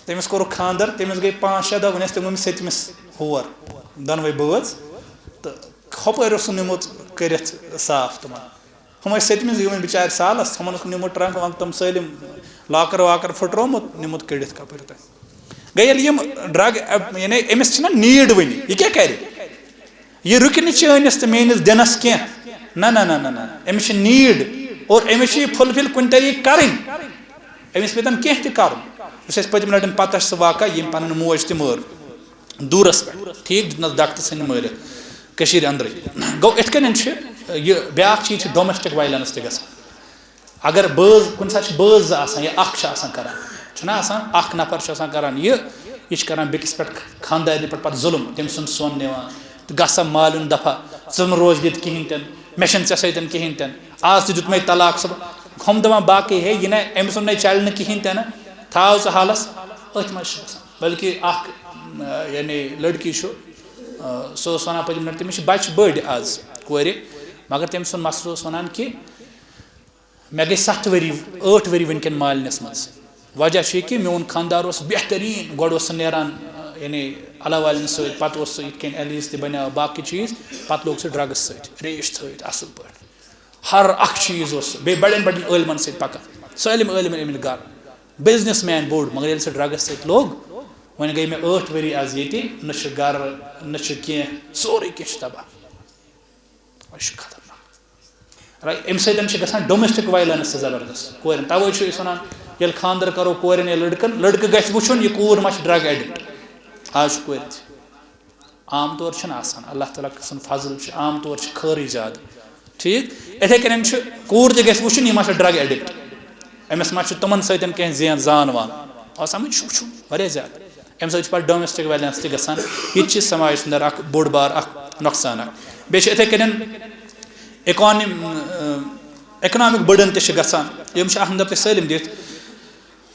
تٔمِس کوٚرُکھ خانٛدر، تٔمِس گٔے پانٛژھ شےٚ دۄہ، وۄنۍ ٲسۍ تِم گٔمٕتۍ سٔتمِس ہور، دۄنوَے بٲژ، تہٕ ہُپٲرۍ اوس سُہ نیوٗمُت کٔرِتھ صاف تِمن۔ ہُم ٲسۍ سٔتمِس، یِوان بِچارِ سالس، ہُمن اوس نیوٗمُت ٹرنک ونک، تِم سٲلِم لاکر واکر پھٕٹرومُت، نیوٗمُت کٔڑِتھ کپٲرۍ تام۔ گٔے ییٚلہِ یِم drug، یعنی أمِس چھِنہ need وٕنہِ، یہِ کیٛاہ کرِ؟ یہِ رُکہِ نہٕ چٲنِس تہٕ میٲنِس دِنس کینٛہہ۔ نہ، نہ، نہ، نہ، نہ۔ أمِس چھِ need اور أمِس چھِ یہِ fulfill کُنہِ طریٖقہٕ کرٕنۍ۔ أمِس پیٚتن کینٛہہ تہِ کرُن۔ یُس اَسہِ پٔتمہِ لٹہِ پتہ چھِ سُہ واقعہ، ییٚمۍ پنٕنۍ موج تہِ مٲر۔ دوٗرس پٮ۪ٹھ، ٹھیٖک، دیُتنَس ڈَکھ تہٕ ژھٕنہِ مٲرِتھ کٔشیٖرِ اندرٕے۔ گوٚو، اِتھ کٔنٮ۪ن چھِ یہِ بیٛاکھ چیٖز چھِ domestic violence تہِ گژھان۔ اگر بٲژ، کُنہِ ساتہٕ چھِ بٲژ زٕ آسان یا اکھ چھُ آسان کران، چھُنہ آسان، اکھ نفر چھُ آسان کران یہِ، یہِ چھُ کران بیٚکِس پٮ۪ٹھ، خانٛدارنہِ پٮ۪ٹھ پتہٕ ظُلم، تٔمۍ سُنٛد سۄن نِوان تہٕ گژھ سا مالیُن دفعہ، ژٕ نہٕ روزِ ییٚتہِ کِہیٖنۍ تہِ نہٕ، مےٚ چھِنہٕ ژےٚ سۭتۍ کِہیٖنۍ تہِ نہٕ، آز تہِ دیُت مےٚ طلاق، صُبح ہُم دَپان باقٕے، ہے، یہِ نہ، أمۍ سُنٛد نَے چَلہِ نہٕ کِہیٖنۍ تہِ نہٕ، تھاو ژٕ حالَس، أتھۍ منٛز چھِ گژھان۔ بلکہِ اکھ، آ، یعنی لڑکی چھُ، آ، سُہ اوس وَنان پٔتِم لَٹہِ، تٔمِس چھِ بَچہِ بٔڑۍ آز کورِ، مگر تٔمۍ سُنٛد مسلہٕ اوس وَنان کہِ مےٚ گٔے ستھ ؤری، ٲٹھ ؤری وٕنکٮ۪ن مالِنِس منٛز۔ وجہ چھُ یہِ کہِ میون خانٛدار اوس بہتریٖن، گۄڈٕ اوس سُہ نیران، آ، یعنی اللہ والٮ۪ن سۭتۍ، پَتہٕ اوس سُہ یِتھ کٔنۍ علیز تہِ بَنیو، باقٕے چیٖز، پَتہٕ لوگ سُہ ڈرٛگَس سۭتۍ ریش تھٲوِتھ اَصٕل پٲٹھۍ۔ ہر اکھ چیٖز اوس سُہ، بیٚیہِ بَڑٮ۪ن بَڑٮ۪ن عٲلمَن سۭتۍ پَکان، سٲلِم عٲلِم أنۍ أمِس گَرٕ، بِزنِس مین بوٚڑ، مگر ییٚلہِ سُہ ڈرٛگَس سۭتۍ لوٚگ، وۄنۍ گٔے مےٚ ٲٹھ ؤری آز ییٚتہِ، نہ چھُ گَرٕ، نہ چھُ کینٛہہ، سورُے کینٛہہ چھُ تباہ۔ یہِ چھُ خطرناک۔ رائٹ، اَمہِ سۭتۍ چھِ گژھان domestic violence تہِ زبردست کورٮ۪ن۔ تَوَے چھُ أسۍ وَنان، ییٚلہِ خانٛدر کَرو کورٮ۪ن یا لٔڑکَن، لٔڑکہٕ گژھِ وٕچھُن، یہِ کوٗر ما چھِ drug addict۔ آز چھِ کورِ تہِ۔ عام طور چھِنہٕ آسان، اللہ تعالیٰ سُنٛد فضل چھُ، عام طور چھِ خٲرٕے زیادٕ۔ ٹھیٖک؟ یِتھَے کٔنۍ چھُ کوٗر تہِ گژھِ وٕچھُن، یہِ ما چھِ drug addict، أمِس ما چھُ تِمَن سۭتۍ کینٛہہ زین زان وان۔ آ، سَمٕجھ چھُ وٕچھُن واریاہ زیادٕ۔ اَمہِ سۭتۍ چھِ پَتہٕ domestic violence تہِ گژھان۔ یہِ تہِ چھِ سماجَس اندر اکھ بوٚڑ بار اکھ نۄقصان اکھ۔ بیٚیہِ چھِ یِتھَے کٔنۍ economy، ٲں، economic burden تہِ چھِ گژھان۔ یِم چھِ اَتھ اندر تہِ سٲلِم دِتھ۔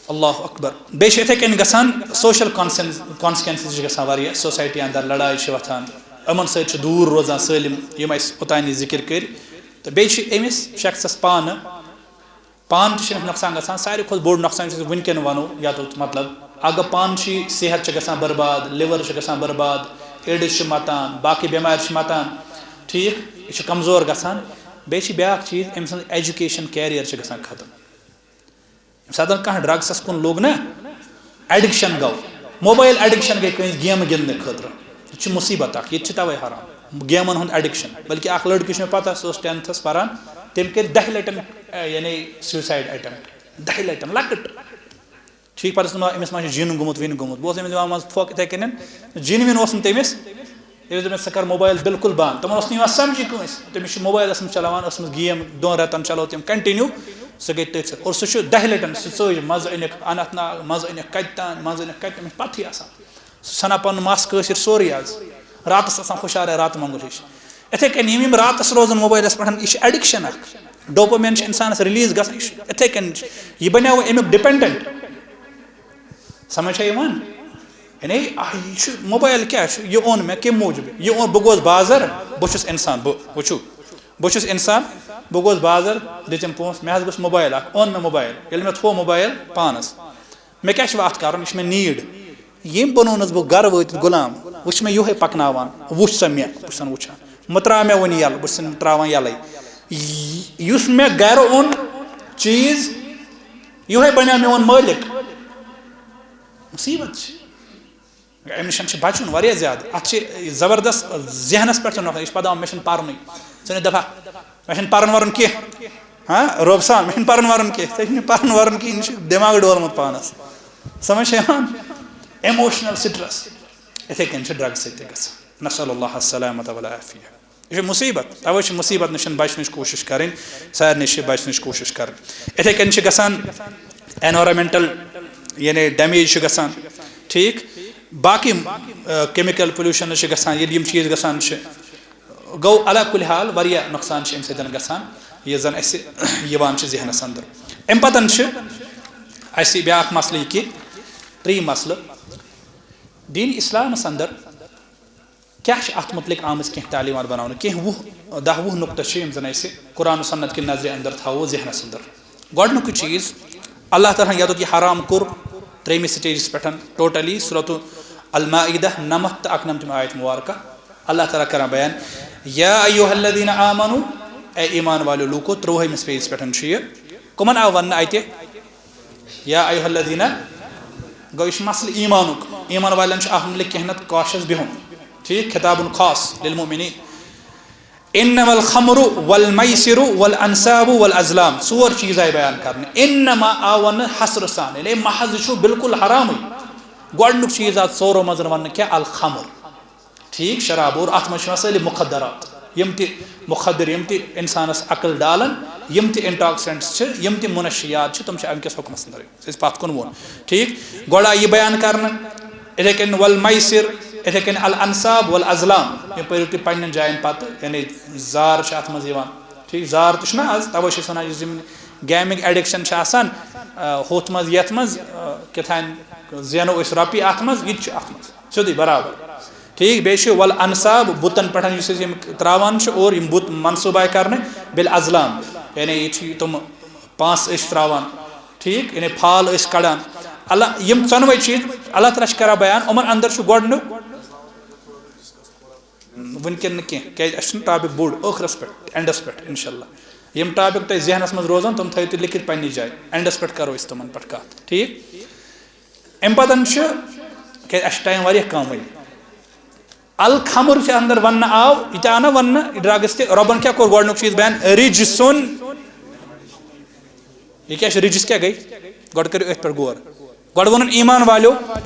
اللہ اکبر۔ بیٚیہِ چھِ یِتھَے کٔنۍ گژھان social conscience، consequences چھِ گژھان واریاہ، society اندر لڑایہِ چھِ وۄتھان۔ یِمَن سۭتۍ چھِ دوٗر روزان سٲلِم، یِم اَسہِ اوٚتانی ذِکِر کٔرۍ۔ تہٕ بیٚیہِ چھِ أمِس شخصَس پانہٕ پانہٕ تہِ چھِ أمِس نۄقصان گژھان۔ ساروی کھۄتہٕ بوٚڑ نۄقصان یُس أسۍ وٕنکٮ۪ن وَنو، یَتھ اوس مطلب، اگر پانہٕ چھِ صحت چھِ گژھان برباد، liver چھِ گژھان برباد، ایڈٕز چھِ مَتان، باقٕے بٮ۪مارِ چھِ مَتان، ٹھیٖک، یہِ چھِ کمزور گژھان۔ بیٚیہِ چھِ بیٛاکھ چیٖز، أمۍ سٕنٛز education، career چھِ گژھان ختم۔ ییٚمہِ ساتہٕ کانٛہہ ڈرٛگسَس کُن لوٚگ نا، addiction گوٚو، موبایل addiction گٔے کٲنٛسہِ گیمہٕ گِنٛدنہٕ خٲطرٕ، یہِ چھِ مُصیٖبت اَکھ، ییٚتہِ چھِ تَوَے حرام گیمَن ہُنٛد addiction۔ بلکہِ اَکھ لٔڑکہٕ چھُ مےٚ پَتہ، سُہ اوس tenth پَران، تٔمۍ کٔرۍ دَہہِ لَٹٮ۪ن، اَ، یعنی suicide attempt، دَہہِ لَٹٮ۪ن، لۄکٕٹ۔ ٹھیٖک، پَتہٕ ٲس نہٕ أمِس ما چھُ جِن گوٚمُت وِن گوٚمُت، بہٕ اوسُس أمِس دِوان منٛزٕ پھۄکھ یِتھَے کٔنٮ۪ن، جِن وِن اوس نہٕ تٔمِس۔ ییٚلہِ دوٚپمَس، "ژٕ کَر موبایل بِلکُل بنٛد"، تِمَن اوس نہٕ یِوان سَمجھی کٲنٛسہِ، تٔمِس چھُ موبایلَس منٛز چَلاوان، ٲسمٕژ گیم دۄن رٮ۪تَن چَلٲو تٔمۍ continue، سُہ گٔے تٔتھۍ سۭتۍ۔ اور سُہ چھُ دَہہِ لَٹٮ۪ن، سُہ ژٔج، منٛزٕ أنِکھ اننت ناگ، منٛزٕ أنِکھ کَتہِ تام، منٛزٕ أنِکھ کَتہِ تام، مےٚ چھِ پَتہٕے آسان۔ سُہ ژھٕنان پَنُن مَس کٲشِر سورُے آز۔ راتَس آسان ہُشارَے راتہٕ مۄنٛگُل ہِش۔ یِتھَے کٔنۍ یِم، یِم راتَس روزَن موبایلَس پٮ۪ٹھ، یہِ چھِ addiction اَکھ۔ Dopamine چھِ اِنسانَس release گژھان، یہِ چھُ یِتھَے کٔنۍ، یہِ بَنیو اَمیُک dependent۔ سَمٕجھ چھا یِوان؟ یعنی، آ، یہِ چھُ موبایل کیٛاہ چھُ؟ یہِ اوٚن مےٚ کَمہِ موٗجوٗب؟ یہِ اوٚن، بہٕ گوس بازر، بہٕ چھُس اِنسان، بہٕ، وٕچھِو، بہٕ چھُس اِنسان، بہٕ گوس بازر، دِژٕم پونٛسہٕ، مےٚ حظ گوٚژھ موبایل اَکھ، اوٚن مےٚ موبایل۔ ییٚلہِ مےٚ تھوٚو موبایل پانَس، مےٚ کیٛاہ چھُ اَتھ کَرُن؟ یہِ چھِ مےٚ need۔ ییٚمۍ بَنوونَس بہٕ گَرٕ وٲتِتھ غلام، وٕچھ مےٚ یِہوٚے پَکناوان، وٕچھ سا مےٚ، بہٕ چھُسَن وٕچھان۔ مہٕ ترٛاو مےٚ وٕنہِ یَلہٕ، بہٕ چھُسَن ترٛاوان یَلَے۔ یُس مےٚ گَرٕ اوٚن چیٖز، یِہوٚے بَنیو میون مٲلِک۔ مُصیٖبت چھِ۔ اَمہِ نِش چھِ بَچُن واریاہ زیادٕ۔ اَتھ چھِ زبردست ذہنَس پٮ۪ٹھ تہِ نۄقصان۔ یہِ چھِ پَتہٕ دَپان، "مےٚ چھُنہٕ پَرنُے۔ ژٕ نہِ دَپا، مےٚ چھُنہٕ پَرُن وَرُن کینٛہہ۔ ہاں، رۄب سان، مےٚ چھُنہٕ پَرُن وَرُن کینٛہہ۔ ژےٚ چھُنہٕ پَرُن وَرُن کِہیٖنۍ، یہِ چھُ دٮ۪ماغ ڈولمُت پانَس۔" سَمٕجھ چھےٚ یِوان؟ Emotional stress۔ یِتھَے کٔنۍ چھِ ڈرٛگ سۭتۍ تہِ گژھان۔ نسأل اللہ السلامة والعافیہ۔ یہِ چھِ مُصیٖبت، تَوَے چھِ مُصیٖبت نِش بَچنٕچ کوٗشِش کَرٕنۍ، سارنٕے چھِ بَچنٕچ کوٗشِش کَرٕنۍ۔ یِتھَے کٔنۍ چھِ گژھان environmental، یعنی damage چھِ گژھان، ٹھیٖک، باقٕے، آ، chemical pollution چھِ گژھان، ییٚلہِ یِم چیٖز گژھان چھِ، گوٚو علی کُلہِ حال واریاہ نۄقصان چھِ اَمہِ سۭتۍ گژھان، یہِ زَن اَسہِ یِوان چھِ ذہنَس اندر۔ اَمہِ پَتَن چھِ اَسہِ بیٛاکھ مسلہٕ یہِ کہِ ترٛیٚیِم مسلہٕ، دیٖن اِسلامَس اندر کیٛاہ چھِ اَتھ مُتعلِق آمٕژ کینٛہہ تعلیٖمات بَناونہٕ؟ کینٛہہ وُہ، دَہ وُہ نُقطہٕ چھِ، یِم زَن اَسہِ قرآن و سنت کہِ نظرِ اندر تھاوو ذہنَس اندر۔ گۄڈٕنیُکُے چیٖز، اللہ تعالیٰ ہَن یَتُتھ یہِ حرام کوٚر ترٛیٚیِمِس stageَس پٮ۪ٹھ totally، سورۃ المائدہ، نَمَتھ تہٕ اَکنَمتِم آیت مُبارکہ۔ اللہ تعالیٰ کران بیان، یا ایھا الذین آمنو، اے ایمان والیو لوٗکو، ترٛۆوُہمِس pageَس پٮ۪ٹھ چھُ یہِ۔ کٕمَن آو وَننہٕ اَتہِ؟ یا ایھا الذین، گوٚو یہِ چھُ مسلہٕ ایمانُک۔ ایمان والٮ۪ن چھُ اَتھ مُتعلِق کینٛہہ نَتہٕ cautious بِہُن۔ ٹھیٖک، خطاب خاص للمؤمنین۔ انما الخمر والمیسر والانصاب والازلام، ژور چیٖز آیہِ بیان کرنہٕ۔ انما آو وَننہٕ حصرٕ سان، یعنی محض چھُ بالکل حرامٕے۔ گۄڈٕنیُک چیٖز آو ژورو منٛز وَننہٕ کیٛاہ؟ الخمر۔ ٹھیٖک، شراب، اور اَتھ منٛز چھِ یِوان سٲلِم مُخدرات، یِم تہِ مُخدر، یِم تہِ اِنسانَس عقل ڈالَن، یِم تہِ intoxicants چھِ، یِم تہِ مُنشیات چھِ، تِم چھِ اَمہِ کِس حُکمَس اندرٕے۔ أسۍ پَتھ کُن ووٚن۔ ٹھیٖک، گۄڈٕ آیہِ یہِ بیان کرنہٕ، یِتھَے کٔنۍ والمیسر، یِتھَے کٔنۍ الانصاب والازلام، یِم پٔرِو تُہۍ پنٛنٮ۪ن جایَن پَتہٕ، یعنی زار چھِ اَتھ منٛز یِوان۔ ٹھیٖک، زار تہِ چھُنہ آز، تَوَے چھِ أسۍ وَنان، یُس یِم gambling addiction چھِ آسان، آ، ہُتھ منٛز، یَتھ منٛز، آ، کیٛاہ تام زینو أسۍ رۄپیہِ اَتھ منٛز، یہِ تہِ چھُ اَتھ منٛز سیوٚدُے برابر۔ ٹھیٖک، بیٚیہِ چھُ والانصاب، بُتَن پٮ۪ٹھ یُس أسۍ یِم ترٛاوان چھِ اور یِم بُت منصوٗبہٕ آیہِ کرنہٕ، بالازلام، یعنی یہِ چھِ تِم پانٛسہٕ أسۍ ترٛاوان، ٹھیٖک، یعنی فال أسۍ کڑان۔ اللہ، یِم ژۄنوَے چیٖز اللہ تعالیٰ چھِ کران بیان، یِمَن اندر چھُ گۄڈٕنیُک وٕنکٮ۪ن نہٕ کینٛہہ، کیٛازِ اَسہِ چھُنہٕ ٹاپِک بوٚڑ، ٲخرَس پٮ۪ٹھ، اینڈَس پٮ۪ٹھ، اِنشاء اللہ۔ یِم ٹاپِک تۄہہِ ذہنَس منٛز روزَن، تِم تھٲیِو تُہۍ لیکھِتھ پنٛنہِ جایہِ، اینڈَس پٮ۪ٹھ کَرو أسۍ تِمَن پٮ۪ٹھ کَتھ، ٹھیٖک؟ اَمہِ پَتَن چھُ، کیٛازِ اَسہِ چھُ ٹایم واریاہ کَم وۄنۍ۔ الخمر چھِ اندر وننہٕ آو، یہِ تہِ آو نہ وننہٕ، یہِ ڈرگس تہِ۔ رۄبن کیٛاہ کوٚر گۄڈٕنیُک چیٖز بیان؟ رجسن۔ یہِ کیٛاہ چھُ؟ رجس کیٛاہ گٔے؟ گۄڈٕ کٔرِو أتھۍ پٮ۪ٹھ غور۔ گۄڈٕ ووٚنُن ایمان والیو،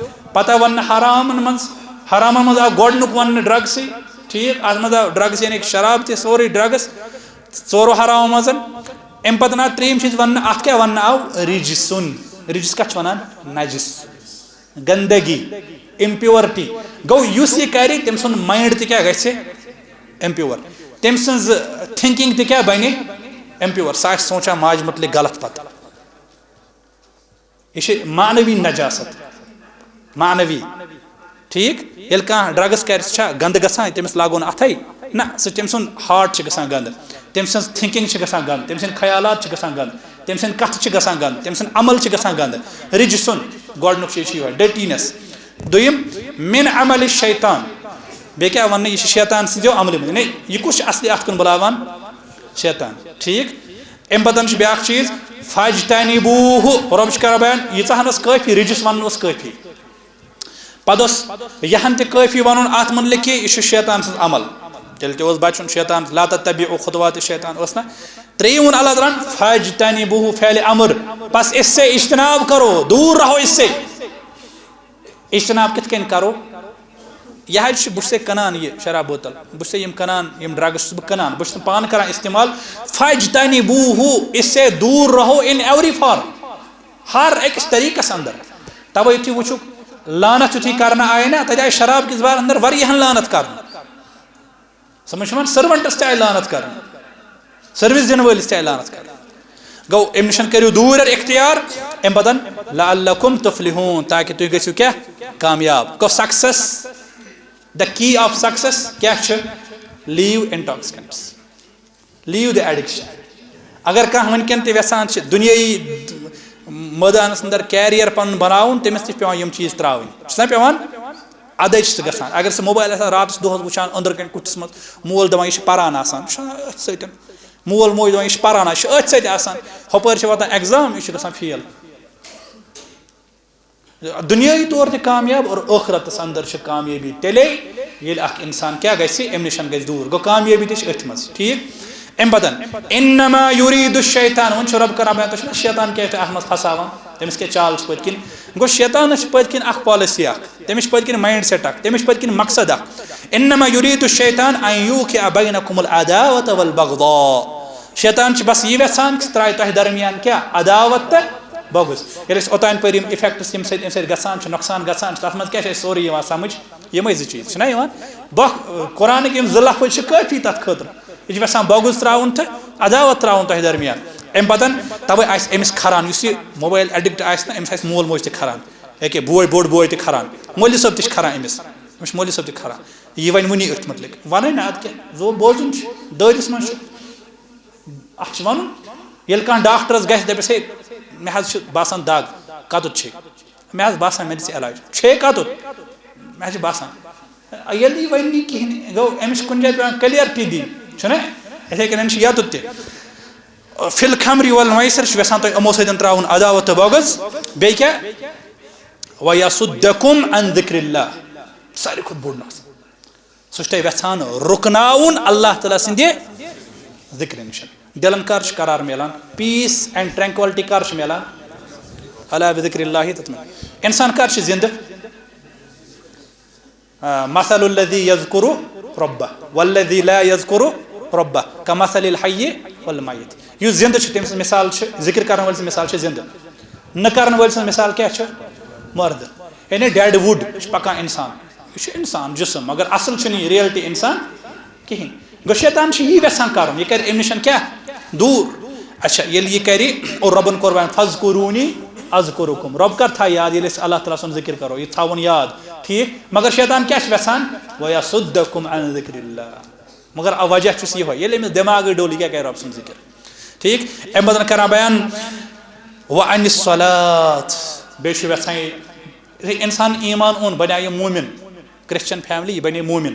پتہ وننہٕ حرامن منٛز، حرامن منٛز آو گۄڈٕنیُک وننہٕ ڈرگسٕے، ٹھیٖک؟ اتھ منٛز آو ڈرگس یعنی کہِ شراب تہِ، سورُے ڈرگس، ژورو حرامو منٛز۔ امہِ پتہٕ آو ترٛیٚیِم چیٖز وننہٕ، اتھ کیٛاہ وننہٕ آو؟ رجسن۔ رجس کتھ چھِ ونان؟ نجس۔ گندگی، امپیورٹی۔ گوٚو یُس یہِ کرِ، تٔمۍ سُنٛد مایِنڈ تہِ کیٛاہ گژھِ؟ امپیور۔ تٔمۍ سٕنٛز تھنکنگ تہِ کیٛاہ بنہِ؟ امپیور۔ سُہ آسہِ سونٛچان ماجہِ مُتعلق غلط پتہٕ۔ یہِ چھِ معنوی نجاست۔ معنوی۔ ٹھیٖک؟ ییٚلہِ کانٛہہ ڈرگس کرِ، سُہ چھا گندٕ گژھان؟ تٔمِس لاگو نہٕ اتھے؟ نہ، سُہ، تٔمۍ سُنٛد ہارٹ چھُ گژھان گندٕ، تٔمۍ سٕنٛز تھنکنگ چھِ گژھان گندٕ، تٔمۍ سٕنٛدۍ خیالات چھِ گژھان گندٕ، تٔمۍ سٕنٛدۍ کتھٕ چھِ گژھان گندٕ، تٔمۍ سُنٛد عمل چھِ گژھان گندٕ۔ رجسن، گۄڈٕنیُک چیٖز چھُ یِہوٚے، ڈٔٹینس۔ دوٚیِم، من عمل الشیطان۔ بیٚیہِ کیٛاہ وَننہٕ؟ یہِ چھِ شیطان سٕنٛدیو عملہِ منٛز۔ یعنی یہِ کُس چھُ اصلی اَتھ کُن بُلاوان؟ شیطان۔ ٹھیٖک؟ اَمہِ پَتہٕ چھُ بیٛاکھ چیٖز، فاجتنبوہ۔ رۄب چھُ کران بیان، ییٖژاہ ہن ٲس کٲفی، رجس وَنُن اوس کٲفی۔ پَتہٕ اوس یہِ ہن تہِ کٲفی وَنُن اَتھ مُتعلِق کہِ یہِ چھُ شیطان سٕنٛز عمل۔ تیٚلہِ تہِ اوس بچُن شیطان، لا تتبعوا خطوات الشیطان اوس نہ؟ ترٛیٚیِم ووٚن اللہ تعالیٰ ہن، فاجتنبوہ، فعل امر، بس اس سے اجتناب کرو، دوٗر رہو اس سے۔ اجتناب کِتھ کٔنۍ کرو؟ یہِ حظ چھُ، بہٕ چھُسے کٕنان یہِ شراب بوتل، بہٕ چھُسے یِم کٕنان، یِم ڈرگس چھُس بہٕ کٕنان، بہٕ چھُس نہٕ پانہٕ کران استعمال۔ فاجتنبوہ، اس سے دور رہو in every form، ہر أکِس طریٖقس اندر۔ توے یُتھُے وٕچھُکھ، لعنت یُتھُے کرنہٕ آیہِ نا، تتہِ آیہِ شراب کِس بارس اندر واریاہن لعنت کرنہٕ۔ سمجھ چھُ یِوان؟ سرونٹس تہِ آیہِ لعنت کرنہٕ، سروس دِنہٕ وٲلِس تہِ آیہِ لعنت کرنہٕ۔ گوٚو، امہِ نِش کٔرِو دوٗر اختیار، امہِ پتہٕ لعلکم تفلحون، تاکہِ تُہۍ گٔژھِو کیٛاہ؟ کامیاب۔ گوٚو، success، the key of success کیٛاہ چھُ؟ Leave intoxicants، leave the addiction۔ اگر کانٛہہ وٕنکٮ۪ن تہِ یژھان چھِ دُنیٲیی مٲدانس اندر کیریئر پنُن بناوُن، تٔمِس تہِ چھِ پٮ۪وان یِم چیٖز ترٛاوٕنۍ، چھُنہ پٮ۪وان؟ ادے چھُ سُہ گژھان۔ اگر سُہ موبایل آسان راتس دۄہس وٕچھان أنٛدرٕ کنہِ کُٹھِس منٛز، مول دپان، یہِ چھُ پران آسان، یہِ چھُ أتھۍ سۭتۍ۔ مول موج دپان، یہِ چھُ پران، یہِ چھُ أتھۍ سۭتۍ آسان۔ ہُپٲرۍ چھُ واتان ایگزام، یہِ چھُ گژھان فیل۔ دُنیٲیی طور تہِ کامیاب اور ٲخرتس اندر چھِ کامیٲبی تیٚلے، ییٚلہِ اکھ انسان کیٛاہ گژھِ؟ امہِ نِش گژھِ دوٗر۔ گوٚو، کامیٲبی تہِ چھِ أتھۍ منٛز، ٹھیٖک؟ امہِ پتن، انما یرید الشیطان، وۄنۍ چھُ رۄب کران بیان، تۄہہِ چھُنہ شیطان کیٛاہ چھُ اتھ منٛز پھساوان؟ تٔمِس کیٛاہ چال چھِ پٔتۍ کِنۍ؟ گوٚو، شیطانس چھِ پٔتۍ کِنۍ اکھ پالیسی اکھ، تٔمِس چھِ پٔتۍ کِنۍ مایِنڈ سیٹ اکھ، تٔمِس چھِ پٔتۍ کِنۍ مقصد اکھ۔ انما یرید الشیطان ان یوقع بینکم العداوۃ والبغضاء۔ شیطان چھُ بس یہِ یژھان کہِ سُہ ترٛاوِ تۄہہِ درمیان کیٛاہ؟ عداوت تہٕ بغض۔ ییٚلہِ أسۍ اوٚتانۍ پٔرۍ یِم effects ییٚمہِ سۭتۍ، اَمہِ سۭتۍ گژھان چھُ، نۄقصان گژھان چھُ، تَتھ منٛز کیٛاہ چھُ اَسہِ سورُے یِوان سمجھ؟ یِمے زٕ چیٖز چھِنہ یِوان؟ بۄکھ-، قرآنٕکۍ یِم زٕ لفظ چھِ کٲفی تَتھ خٲطرٕ۔ یہِ چھُ یژھان بغض ترٛاوُن تہٕ عداوت ترٛاوُن تۄہہِ درمیان۔ اَمہِ پَتَن تَوَے آسہِ أمِس کھران، یُس یہِ موبایل ایڈِکٹ آسہِ نہ، أمِس آسہِ مول موج تہِ کھران، ییٚکیٛاہ بوے، بوٚڑ بوے تہِ کھران، مولوی صٲب تہِ چھِ کھران أمِس، أمِس چھِ مولوی صٲب تہِ کھران۔ یہِ وَنہِ وُنی أتھۍ مُتعلِق، وَنَے نہ، اَدٕ کیٛاہ، زو بوزُن چھُ، دٲدِس منٛز چھُ۔ اَتھ چھُ وَنُن، ییٚلہِ کانٛہہ ڈاکٹرَس گژھِ، دَپٮ۪س، "ہے، مےٚ حظ چھِ باسان دَگ، کَتُتھ چھے؟" "مےٚ حظ باسان، مےٚ دِ ژٕ علاج۔" "چھے کَتُتھ؟" "مےٚ حظ چھِ باسان۔" ییٚلہِ یہِ وَنہِ نہٕ کِہیٖنۍ، گوٚو أمِس چھِ کُنہِ جایہِ پٮ۪وان کلیرٹی دِنۍ، چھُنہ؟ یِتھَے کٔنۍ چھُ یَتُتھ تہِ۔ فی الخمر والمیسر چھُ یَژھان تۄہہِ یِمو سۭتۍ ترٛاوُن عداوت تہٕ بغض۔ بیٚیہِ کیٛاہ؟ وَیَصُدَّکُمْ عَنْ ذِکْرِ اللہِ۔ ساروی کھۄتہٕ بوٚڑ نۄقصان۔ سُہ چھُ تۄہہِ یژھان رُکناوُن اللہ تعالیٰ سٕنٛدِ ذِکرِ نِش۔ دِلن کر چھُ قرار میلان؟ Peace and tranquility کر چھُ میلان؟ الا بذکر اللہ تطمئن۔ انسان کر چھُ زندٕ؟ آ، مثل الذی یذکر ربہ والذی لا یذکر ربہ کمثل الحی والمیت۔ یُس زندٕ چھُ، تٔمۍ سٕنٛز مثال چھِ، ذکر کرن وٲلۍ سٕنٛز مثال چھِ زندٕ، نہٕ کرن وٲلۍ سٕنٛز مثال کیٛاہ چھِ؟ مردٕ۔ یعنی dead wood چھُ پکان انسان۔ یہِ چھُ انسان جسم، مگر اصل چھُنہٕ یہِ reality انسان کِہیٖنۍ۔ گوٚو، شیطان چھُ یی یژھان کرُن، یہِ کرِ امہِ نِش کیٛاہ؟ دوٗر۔ اچھا، ییٚلہِ یہِ کرِ، اور رۄبن کوٚر وۄنۍ، "فذکرونی اذکرکم"، رۄب کر تھایہِ یاد، ییٚلہِ أسۍ اللہ تعالیٰ سُنٛد ذکر کرو، یہِ تھاوُن یاد۔ ٹھیٖک؟ مگر شیطان کیٛاہ چھُ یژھان؟ "ویصدکم عن ذکر اللہ"۔ مگر وجہ چھُس یِہوٚے، ییٚلہِ أمِس دٮ۪ماغٕے ڈوٚل، یہِ کیٛاہ کرِ رۄب سُنٛد ذکر؟ ٹھیٖک؟ امہِ بدل کران بیان، "وعن الصلاۃ"، بیٚیہِ چھُ یژھان یہِ، یُتھُے انسان ایمان اوٚن، بنیٛاو یہِ مومن، Christian family، یہِ بنے مومن۔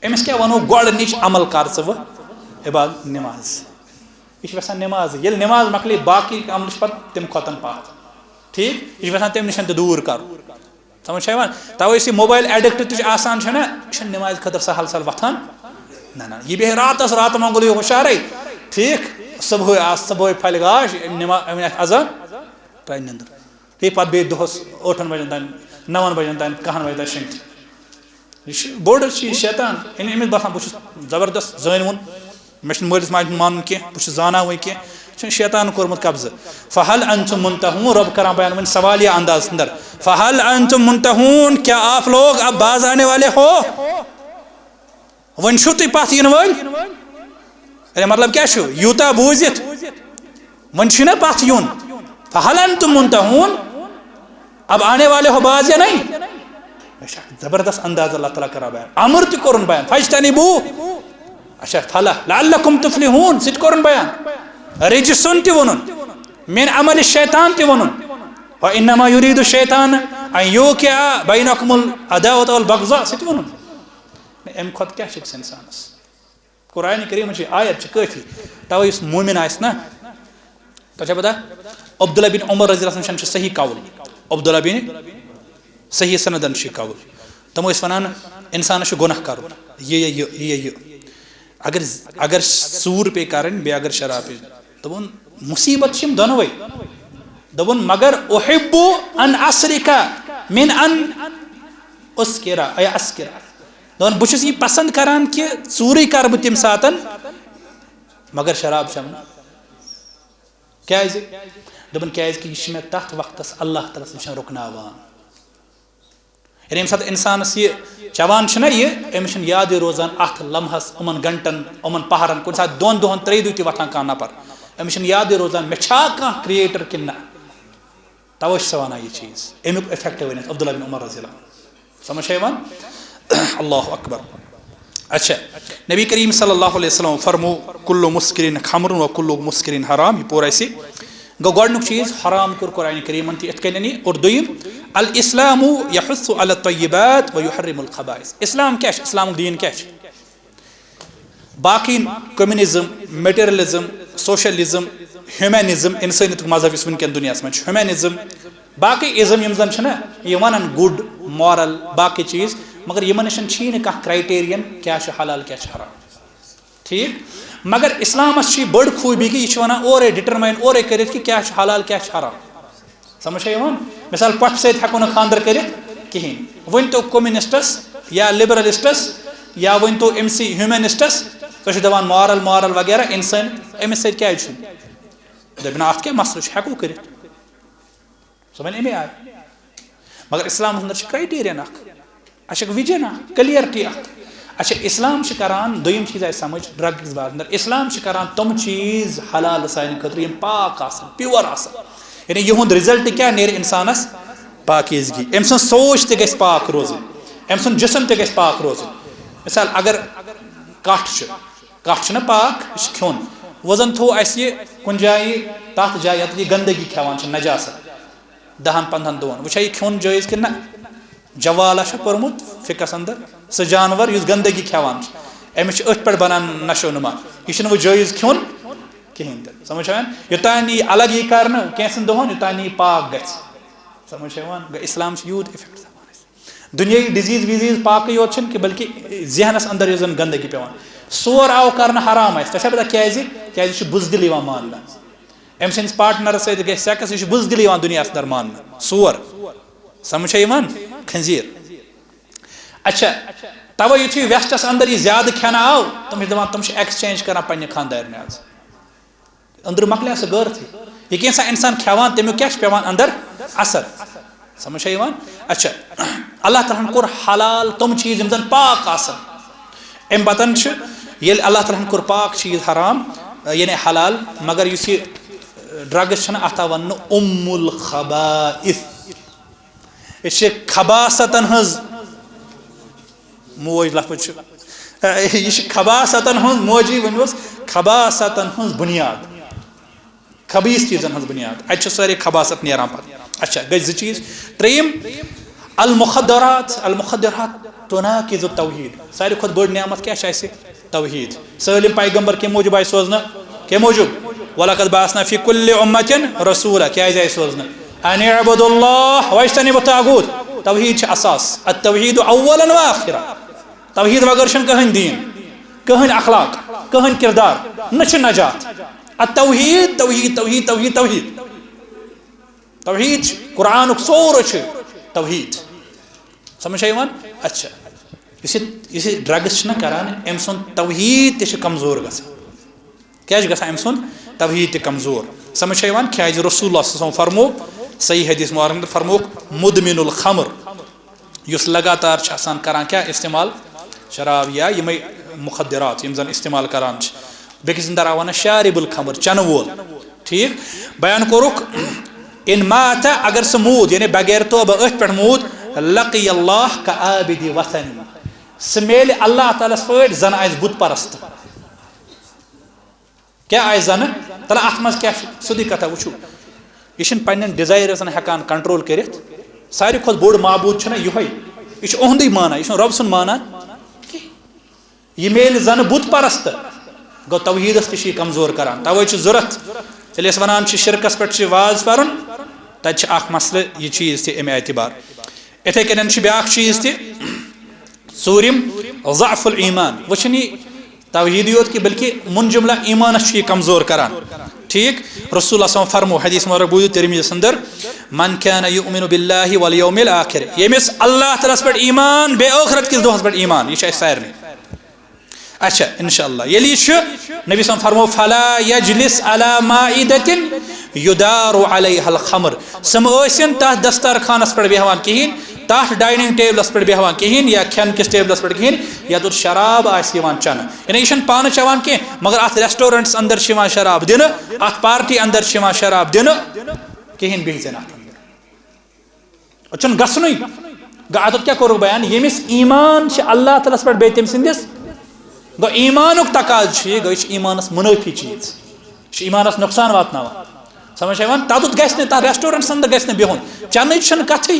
أمِس کیٛاہ وَنو؟ گۄڈٕنِچ عمل کر ژٕ وۄنۍ عبادت، نماز۔ یہِ چھُ یژھان نماز، ییٚلہِ نماز مۄکلے، باقٕے عمل چھِ پتہٕ تَمہِ کھۄتہٕ پتھ۔ ٹھیٖک؟ یہِ چھُ یژھان تَمہِ نِش تہِ دوٗر کرُن۔ سمجھ چھا یِوان؟ توے یُس یہِ موبایل ایڈکٹ تہِ چھُ آسان، چھُنہ، یہِ چھُنہٕ نمازِ خٲطرٕ سہل سہل وۄتھان۔ نہ، نہ، یہِ بیٚہہِ راتس راتہٕ منٛگُل یہِ ہُشارے۔ ٹھیٖک؟ صبحٲے آس، صبحٲے پھلہِ گاش، أمۍ نما-، أمۍ آسہِ اذان، ترٛایہِ نِندٕر۔ بیٚیہِ پتہٕ بیٚیہِ دۄہس ٲٹھن بجن تام، نون بجن تام، کہن بجن تام شۄنٛگِتھ۔ یہِ چھُ بوٚڑ چیٖز شیطان۔ یعنی أمِس باسان، بہٕ چھُس زبردست زٲنۍ وُن، مےٚ چھُنہٕ مٲلِس ماجہِ ہُنٛد مانُن کینٛہہ، بہٕ چھُس زانان وۄنۍ کینٛہہ۔ یہِ چھُنہٕ شیطان کوٚرمُت قبضہٕ۔ فہل انتم منتہون، رۄب کران بیان وۄنۍ سوالیہ انداز اندر۔ فہل انتم منتہون، کیا آپ لوگ اب باز آنے والے ہو؟ وۄنۍ چھُو تُہۍ پتھ یِنہٕ وٲلۍ؟ یعنی مطلب کیٛاہ چھُ؟ یوٗتاہ بوٗزِتھ وۄنۍ چھُے نہ پتھ یُن۔ فہل انتم منتہون، اب آنے والے ہو باز یا نہیں؟ یہِ چھُ اکھ زبردست انداز اللہ تعالیٰ کران بیان، امر تہِ کوٚرُن بیان، فاجتنبوہ۔ اچھا، فلا لعلکم تفلحون، سُہ تہِ کوٚرُن بیان، رجسن تہِ ووٚنُن، من عمل الشیطان تہِ ووٚنُن، وانما یرید الشیطان ان یوقع بینکم العداوۃ والبغضاء، سُہ تہِ ووٚنُن۔ امہِ کھۄتہٕ کیٛاہ چھُ أکِس انسانس؟ قرآن کریٖمٕچ یہِ آیت چھِ کٲفی۔ توے یُس مومن آسہِ نا، تۄہہِ چھا پتہ، عبداللہ بن عمر رضی اللہ عنہ چھُ صحیح قول۔ عبداللہ بن، صحیح سندن چھُ یہِ قول۔ تِم ٲسۍ ونان، انسانس چھُ گۄناہ کرُن، یہِ، یہِ، یہِ، یہِ، یہِ۔ اگر، اگر ژوٗر پیٚیہِ کرٕنۍ، بیٚیہِ اگر شراب پیٚیہِ۔ دوٚپُن، مصیبت چھِ یِم دۄنوَے۔ دوٚپُن، مگر احب ان اسرک من ان اسکرا یا اسکرا۔ دپان، بہٕ چھُس یہِ پسند کران کہِ ژوٗرٕے کرٕ بہٕ تَمہِ ساتن، مگر شراب چٮ۪مہٕ نہٕ۔ کیازِ؟ دوٚپُن، کیازِ کہِ یہِ چھُ مےٚ تتھ وقتس اللہ تعالیٰ سٕنٛدۍ سۭتۍ رُکناوان۔ یعنی ییٚمہِ ساتہٕ انسانس یہِ چٮ۪وان چھُنہ یہِ، أمِس چھُنہٕ یادٕے روزان اتھ لمحس، یِمن گنٹن، یِمن پہرن، کُنہِ ساتہٕ دۄن دۄہن، ترٛیٚیہِ دۄہہِ تہِ وۄتھان کانٛہہ نفر، أمِس چھُنہٕ یادٕے روزان مےٚ چھا کانٛہہ creator کِنہٕ نہ۔ توے چھِ سۄ ونان یہِ چیٖز، امیُک effect ؤنِتھ عبداللہ بن عمر رضی اللہ عنہ۔ سمجھ چھا یِوان؟ اللہ اکبر۔ اچھا، نبی کریم صلی اللہ علیہ وسلم فرمو، کل مسکرین خمر و کل مسکرین حرام، یہِ پوٚر اَسہِ۔ گوٚو گۄڈٕنیُک چیٖز، حرام کوٚر قرآن کریٖمن تہِ یِتھ کٔنۍ۔ اور دوٚیِم، الاسلام یحث علی الطیبات و یحرم الخبائث۔ اسلام کیٛاہ چھُ؟ اسلامُک دیٖن کیٛاہ چھُ؟ باقٕے communism، materialism، socialism، humanism، انسٲنیتُک مذہب یُس وٕنکٮ۪ن دُنیاہَس منٛز چھُ، humanism، باقٕے ism یِم زَن چھِنہ، یہِ وَنان good، moral، باقٕے چیٖز، مگر یِمَن نِش چھِی نہٕ کانٛہہ criterion کیٛاہ چھُ حلال، کیٛاہ چھُ حرام۔ ٹھیٖک؟ مگر اِسلامَس چھِ بٔڑ خوٗبی کہِ یہِ چھُ وَنان اورَے determine، اورَے کٔرِتھ کہِ کیٛاہ چھُ حلال، کیٛاہ چھُ حرام۔ سمجھ چھا یِوان؟ مثال، پۄپھِ سۭتۍ ہٮ۪کو نہٕ خانٛدر کٔرِتھ کِہیٖنۍ۔ ؤنۍ تو communistس یا liberalistس یا ؤنۍ تو أمۍ سٕے humanistس، تُہۍ چھِو دَپان moral، moral وغیرہ، اِنسان، أمِس سۭتۍ کیٛازِ چھُنہٕ؟ دَپہِ نہ، اَتھ کیٛاہ مسلہٕ چھُ، ہٮ۪کو کٔرِتھ۔ سُہ وَنہِ اَمے آیہِ۔ مگر اِسلامَس اندر چھِ criterion اکھ، اَسہِ چھِ اکھ vision اکھ، clarity اکھ۔ اچھا، اِسلام چھِ کران، دوٚیِم چیٖز آسہِ سمجھ drugs بارس اندر، اِسلام چھِ کران تِم چیٖز حلال سانہِ خٲطرٕ یِم پاک آسن، pure آسن۔ یعنی یِہُنٛد result کیٛاہ نیرِ اِنسانَس؟ پاکیزگی۔ أمۍ سٕنٛز سونٛچ تہِ گژھِ پاک روزٕنۍ، أمۍ سُنٛد جسم تہِ گژھِ پاک روزُن۔ مثال، اگر کَٹھ چھُ، کَٹھ چھُنہ پاک، یہِ چھُ کھیوٚن۔ وۄنۍ زَن تھوٚو اَسہِ یہِ کُنہِ جایہِ، تَتھ جایہِ یَتَتھ یہِ گندگی کھٮ۪وان چھِ، نجاست، دَہَن پنٛدہَن دۄہَن۔ وٕچھا یہِ کھیوٚن جٲیِز کِنہٕ نہ؟ جوالا چھا پوٚرمُت فقہَس اندر؟ سُہ جانور یُس گندگی کھٮ۪وان چھُ، أمِس چھُ أتھۍ پٮ۪ٹھ بنان نشو نما۔ یہِ چھُنہٕ وۄنۍ جٲیِز کھیوٚن کِہیٖنۍ تہِ۔ سمجھ چھا یِوان؟ یوٚتام نہٕ یہِ الگ یی کرنہٕ کینٛژھن دۄہَن، یوٚتام نہٕ یہِ پاک گژھِ۔ سمجھ چھا یِوان؟ گوٚو اِسلام چھُ یوٗت effect تھاوان اَسہِ۔ دُنیٲیی disease ویٖزیٖز پاکٕے یوت چھِنہٕ کینٛہہ، بلکہِ ذہنَس اندر یۄس زَن گندگی پٮ۪وان۔ سور آو کرنہٕ حرام اَسہِ۔ تۄہہِ چھا پتہ کیٛازِ؟ کیٛازِ یہِ چھُ بُزدِل یِوان ماننہٕ۔ أمۍ سٕنٛدِس partnerس سۭتۍ گژھِ sex، یہِ چھُ بُزدِل یِوان دُنیاہَس اندر ماننہٕ۔ سور۔ سمجھ چھا یِوان؟ خنزیر۔ اچھا، توے یُتھُے Westس اندر یہِ زیادٕ کھٮ۪نہٕ آو، تِم چھِ دَپان، تِم چھِ exchange کران پننہِ خانٛدارنہِ آز۔ أنٛدرٕ مۄکلیٛاو سُہ غٲرتھٕے۔ یہِ کینٛژھا اِنسان کھٮ۪وان، تَمیُک کیٛاہ چھُ پٮ۪وان اندر اثر؟ سمجھ چھا یِوان؟ اچھا، اللہ تعالیٰ ہن کوٚر حلال تِم چیٖز یِم زن پاک آسن۔ اَمہِ پتن چھُ، ییٚلہِ اللہ تعالیٰ ہن کوٚر پاک چیٖز حرام، یعنی حلال، مگر یُس یہِ drugs چھُنہ، اَتھ آو وننہٕ ام الخبائث۔ یہِ چھِ خباثتن ہٕنٛز موج لفظ چھُ۔ یہِ چھِ خباثتن ہٕنٛز موجی، ؤنِو حظ، خباثتن ہٕنٛز بُنیاد۔ خبیث چیٖزن ہٕنٛز بُنیاد۔ اَتہِ چھِ سٲرے خباثت نیران پتہٕ۔ اچھا، گٔے زٕ چیٖز۔ ترٛیٚیِم، المخدرات، المخدرات تناقض التوحید۔ ساروی کھۄتہٕ بٔڑ نعمت کیٛاہ چھِ اَسہِ؟ توحید۔ سٲلِم پیغمبر کَمہِ موٗجوٗب آیہِ سوزنہٕ؟ کَمہِ موٗجوٗب؟ ولقد بعثنا فی کل امة رسولا۔ کیٛازِ آیہِ سوزنہٕ؟ ان اعبدوا اللہ واجتنبوا الطاغوت۔ توحید چھِ اساس۔ التوحید اولا و آخرا۔ توحید بغٲر چھُنہٕ کٕہٕنۍ دیٖن، کٕہٕنۍ اخلاق، کٕہٕنۍ کردار، نہ چھُ نجات۔ التوحید، توحید، توحید، توحید، توحید۔ توحید چھُ قرآنُک سورُے چھُ توحید۔ سمجھ چھا یِوان؟ اچھا، یُس یہِ، یُس یہِ ڈرگس چھِنہ کران، أمۍ سُنٛد توحید تہِ چھُ کمزور گژھان۔ کیٛاہ چھُ گژھان أمۍ سُنٛد؟ توحید تہِ کمزور۔ سمجھ چھا یِوان؟ کیٛازِ رسول اللہ صلی اللہ علیہ وسلم فرموو، صحیح حدیث مبارک منٛز فرمووُکھ، مدمن الخمر، یُس لگاتار چھُ آسان کران کیٛاہ استعمال؟ شراب یا یِمے مخدرات یِم زن استعمال کران چھِ۔ بیٚکِس اندر آو ونان شارب الخمر، چنہٕ وول۔ ٹھیٖک؟ بیان کوٚرُکھ، ان مات، اگر سُہ موٗد، یعنی بغیر توبہ أتھۍ پٮ۪ٹھ موٗد، لقی اللہ کعابد وثن، سُہ میلہِ اللہ تعالیٰ ہس پٲٹھۍ زن آسہِ بُت پرست۔ کیٛاہ آسہِ زنہٕ؟ تَلہٕ اَتھ منٛز کیٛاہ چھُ؟ سیوٚدُے کَتھا وٕچھِو، یہِ چھِنہٕ پنٛنٮ۪ن ڈِزایرَزَن ہٮ۪کان کنٹرول کٔرِتھ۔ ساروی کھۄتہٕ بوٚڑ معبوٗد چھُنہ یِہوٚے، یہِ چھُ اُہُنٛدُے مانان، یہِ چھُنہٕ رۄب سُنٛد مانان کِہیٖنۍ۔ یہِ میلہِ زنہٕ بُت پرست، گوٚو توحیٖدَس تہِ چھُ یہِ کمزور کران۔ تَوَے چھُ ضوٚرَتھ، ییٚلہِ أسۍ وَنان چھِ شِرکَس پٮ۪ٹھ چھِ واز پَرُن، تَتہِ چھِ اَکھ مسلہٕ یہِ چیٖز تہِ اَمہِ اعتبار۔ یِتھَے کٔنٮ۪ن چھُ بیٛاکھ چیٖز تہِ، ژوٗرِم، ضعف الایمان۔ وۄنۍ چھُنہٕ یہِ توحیٖدٕے یوت کینٛہہ، بلکہِ من جملہ ایمانس چھُ یہِ کمزور کران۔ ٹھیٖک؟ رسول اللہ صلی اللہ علیہ وسلم فرمو حدیث مبارک بوٗزِو ترمذی یَس اندر، "من کان یؤمن باللہ والیوم الآخر"، ییٚمِس اللہ تعالیٰ ہس پٮ۪ٹھ ایمان، بیٚیہِ ٲخرت کِس دۄہس پٮ۪ٹھ ایمان، یہِ چھُ اَسہِ سارنٕے۔ اچھا، انشاءاللہ۔ ییٚلہِ یہِ چھُ، نبی صلی اللہ علیہ وسلم فرمو، "فلا یجلس علی مائدۃ یدار علیہا الخمر"، سُہ مہ ٲسِن تتھ دسترخوانس پٮ۪ٹھ بیہوان کِہیٖنۍ، تتھ ڈائننگ ٹیبلس پٮ۪ٹھ بیہوان کِہیٖنۍ یا کھٮ۪ن کِس ٹیبلس پٮ۪ٹھ کِہیٖنۍ، یتھ شراب آسہِ یِوان چنہٕ۔ یعنی یہِ چھُنہٕ پانہٕ چٮ۪وان کینٛہہ، مگر اتھ ریسٹورنٹس اندر چھِ یِوان شراب دِنہٕ، اتھ پارٹی اندر چھِ یِوان شراب دِنہٕ، کِہیٖنۍ بِہزِ نہٕ اتھ اندر۔ اتھ چھُنہٕ گژھنُے۔ گوٚو اتھ کیٛاہ کوٚرُکھ بیان؟ ییٚمِس ایمان چھِ اللہ تعالیٰ ہس پٮ۪ٹھ بیٚیہِ تٔمۍ سٕنٛدِس، گوٚو ایمانُک تقاضہٕ چھُ یہِ، گوٚو یہِ چھُ ایمانس منٲفی چیٖز، یہِ چھُ ایمانس نۄقصان واتناوان۔ سمجھ چھا یِوان؟ تتُتھ گژھِ نہٕ، تتھ ریسٹورنٹس اندر گژھِ نہٕ بِہُن، چنٕچ چھنہٕ کتھٕے۔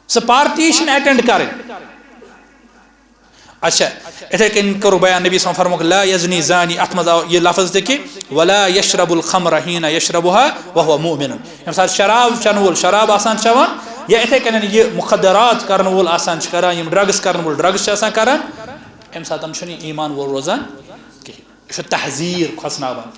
سۄ پارٹی چھنہٕ اٹینڈ کرٕنۍ۔ اچھا، اِتھے کٔنۍ کوٚرُکھ بیان، نبی صلی اللہ علیہ وسلم فرمووُکھ، "لا یزنی زانی"، اتھ منٛز آو یہِ لفظ تہِ کہِ، "ولا یشرب الخمر حین یشربها وهو مؤمن"، ییٚمہِ ساتہٕ شراب چٮ۪نہٕ وول شراب آسان چٮ۪وان، یا اِتھے کٔنۍ یہِ مخدرات کرن وول آسان چھُ کران، یِم ڈرگس کرن وول ڈرگس چھُ آسان کران، اَمہِ ساتہٕ چھُنہٕ یہِ ایمان وول روزان کِہیٖنۍ۔ یہِ چھُ تحذیر کھۄژناوان۔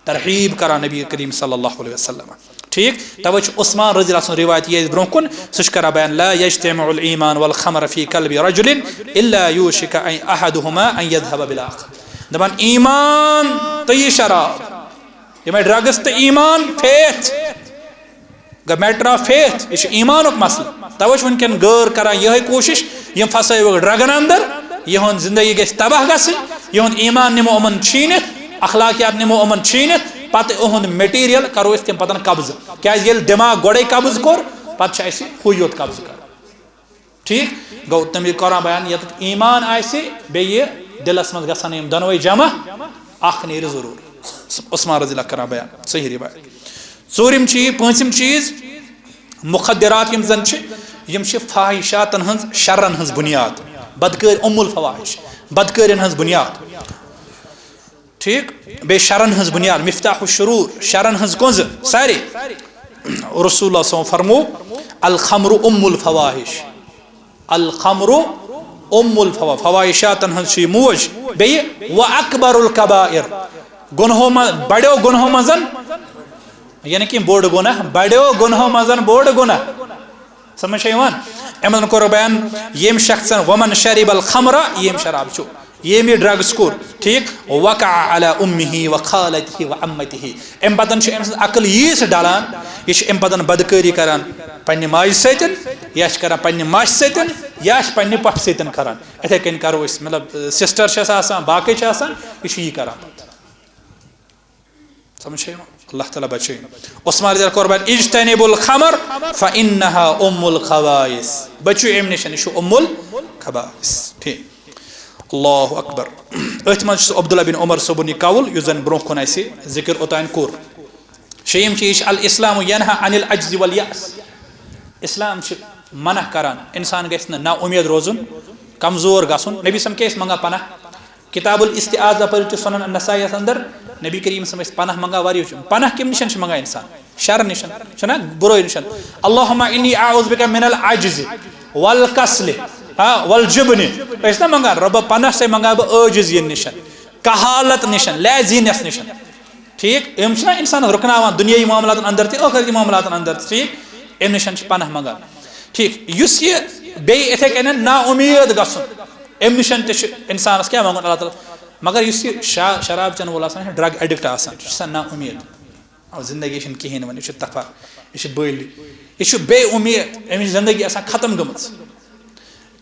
ترغیب کران نبی کریم صلی اللہ علیہ وسلم۔ ٹھیٖک، توے چھُ عثمان رضی اللہ عنہ سُنٛد روایت یہِ اَسہِ برونٛہہ کُن، سُہ چھُ کران بیان، "لا یجتمع الایمان والخمر فی قلب رجل الا یوشک ان احدہما ان یذهب بالاخر"۔ دپان ایمان تہٕ یہِ شراب، یِمے ڈرگس تہٕ ایمان، فیتھ، گوٚو میٹر آف فیتھ، یہِ چھُ ایمانُک مسلہٕ۔ توے چھُ وٕنکیٚن غٲر کران یِہے کوٗشش، یِم پھسٲوِکھ ڈرگن اندر، یِہُنٛد زندگی گژھِ تباہ گژھٕنۍ، یِہُنٛد ایمان نِمو یِمن چھیٖنِتھ، اخلاقیات نِمو یِمن چھیٖنِتھ، پتہٕ یِہُنٛد مٹیریل کرو أسۍ تمہِ پتن قبضہٕ۔ کیازِ ییٚلہِ دٮ۪ماغ گۄڈے قبضہٕ کوٚر، پتہٕ چھُ اَسہِ ہُے یوت قبضہٕ کرُن۔ ٹھیٖک؟ گوٚو تٔمۍ یہِ قرآن بیان، ییٚتٮ۪تھ ایمان آسہِ، بیٚیہِ دِلس منٛز گژھن یِم دۄنوَے جمع، اکھ نیرِ ضروٗر۔ عثمان رضی اللہ کران بیان، صحیح روایت۔ ژوٗرِم چیٖز، پوٗنٛژِم چیٖز، مخدرات یِم زن چھِ، یِم چھِ فاحشاتن ہٕنٛز، شرن ہٕنٛز بُنیاد، بدکٲرۍ، ام الفواحش، بدکٲرٮ۪ن ہٕنٛز بُنیاد۔ ٹھیٖک؟ بیٚیہِ شرن ہٕنٛز بُنیاد، مفتاح الشرور، شرن ہٕنٛز کُنٛزٕ، سارے۔ رسول اللہ صلی اللہ علیہ وسلم فرمو، "الخمر ام الفواحش"، الخمر ام الفوا-، فواحشاتن ہٕنٛز چھِ یہِ موج۔ بیٚیہِ، "و اکبر الکبائر"، گۄنہو منٛز، بڑیو گۄنہو منٛز، یعنی کہِ بوٚڑ گۄناہ، بڑیو گۄنہو منٛز بوٚڑ گۄناہ۔ سمجھ چھا یِوان؟ یِمن کوٚر بیان، ییٚمۍ شخصن، "ومن شرب الخمر"، ییٚمۍ شراب چھُ، ییٚمۍ یہِ ڈرگس کوٚر، ٹھیٖک، "وقع علی امہ و خالتہ و عمتہ"، امہِ پتن چھُ أمۍ سٕنٛز عقل ییٖژ ڈلان، یہِ چھُ امہِ پتن بدکٲری کران پننہِ ماجہِ سۭتۍ، یا چھِ کران پننہِ ماجہِ سۭتۍ، یا چھِ پننہِ پۄپھِ سۭتۍ کران۔ اِتھے کٔنۍ کرو أسۍ، مطلب، سسٹر چھس آسان، باقٕے چھِ آسان، یہِ چھُ یی کران پتہٕ۔ سمجھ چھا یِوان؟ اللہ تعالیٰ بچٲیِن۔ عثمان رضی اللہ قربان، "اجتنبوا الخمر فانها ام الخبائث"، بچو امہِ نِش، یہِ چھُ ام الخبائث۔ ٹھیٖک۔ اللہ اکبر۔ أتھۍ منٛز چھُ عبداللہ بن عمر صٲبُن یہِ قول، یُس زن برونٛہہ کُن اَسہِ ذکر اوٚتام کوٚر۔ شیٚیِم چیٖز چھُ، "الاسلام ینہا عن العجز والیأس"۔ اسلام چھُ منع کران، انسان گژھِ نہٕ نا امید روزُن، کمزور گژھُن۔ نبی صلی اللہ علیہ وسلم کیٛاہ ٲسۍ منگان پناہ؟ کتاب الاستعاذہ پٔرِو تُہۍ سنن النسائیس اندر، نبی کریم صلی اللہ علیہ وسلم ٲسۍ پناہ منگان واریاہ۔ پناہ کمہِ نِش چھُ منگان انسان؟ شر نِش، چھُنہ؟ برٲے نِش۔ اللہم انی اعوذ بک من العجز والکسل، ہاں، والجبن۔ أسۍ چھِنہ منگان، رۄبہ پناہ سۭتۍ منگان بہٕ عٲجز یِنہٕ نِش، کہالت نِش، laziness نِش۔ ٹھیک، یِم چھِنہ انسانس رُکناوان دُنیٲیی معاملاتن اندر تہِ، ٲخرتی معاملاتن اندر تہِ، ٹھیک؟ امہِ نِش چھِ پناہ منگان۔ ٹھیک، یُس یہِ بیٚیہِ اِتھے کٔنۍ نا امید گژھُن، امہِ نِش تہِ چھُ انسانس کیٛاہ منگُن؟ اللہ تعالیٰ۔ مگر یُس یہِ شا-، شراب چٮ۪ن وول آسان چھُ، drug addict آسان چھُ، یہِ چھُ آسان نا امید۔ آ، زندگی چھنہٕ کِہیٖنۍ وۄنۍ، یہِ چھُ تفا، یہِ چھُ بٔلۍ، یہِ چھُ بے اُمید، أمِس چھِ زندگی آسان ختم گٔمٕژ۔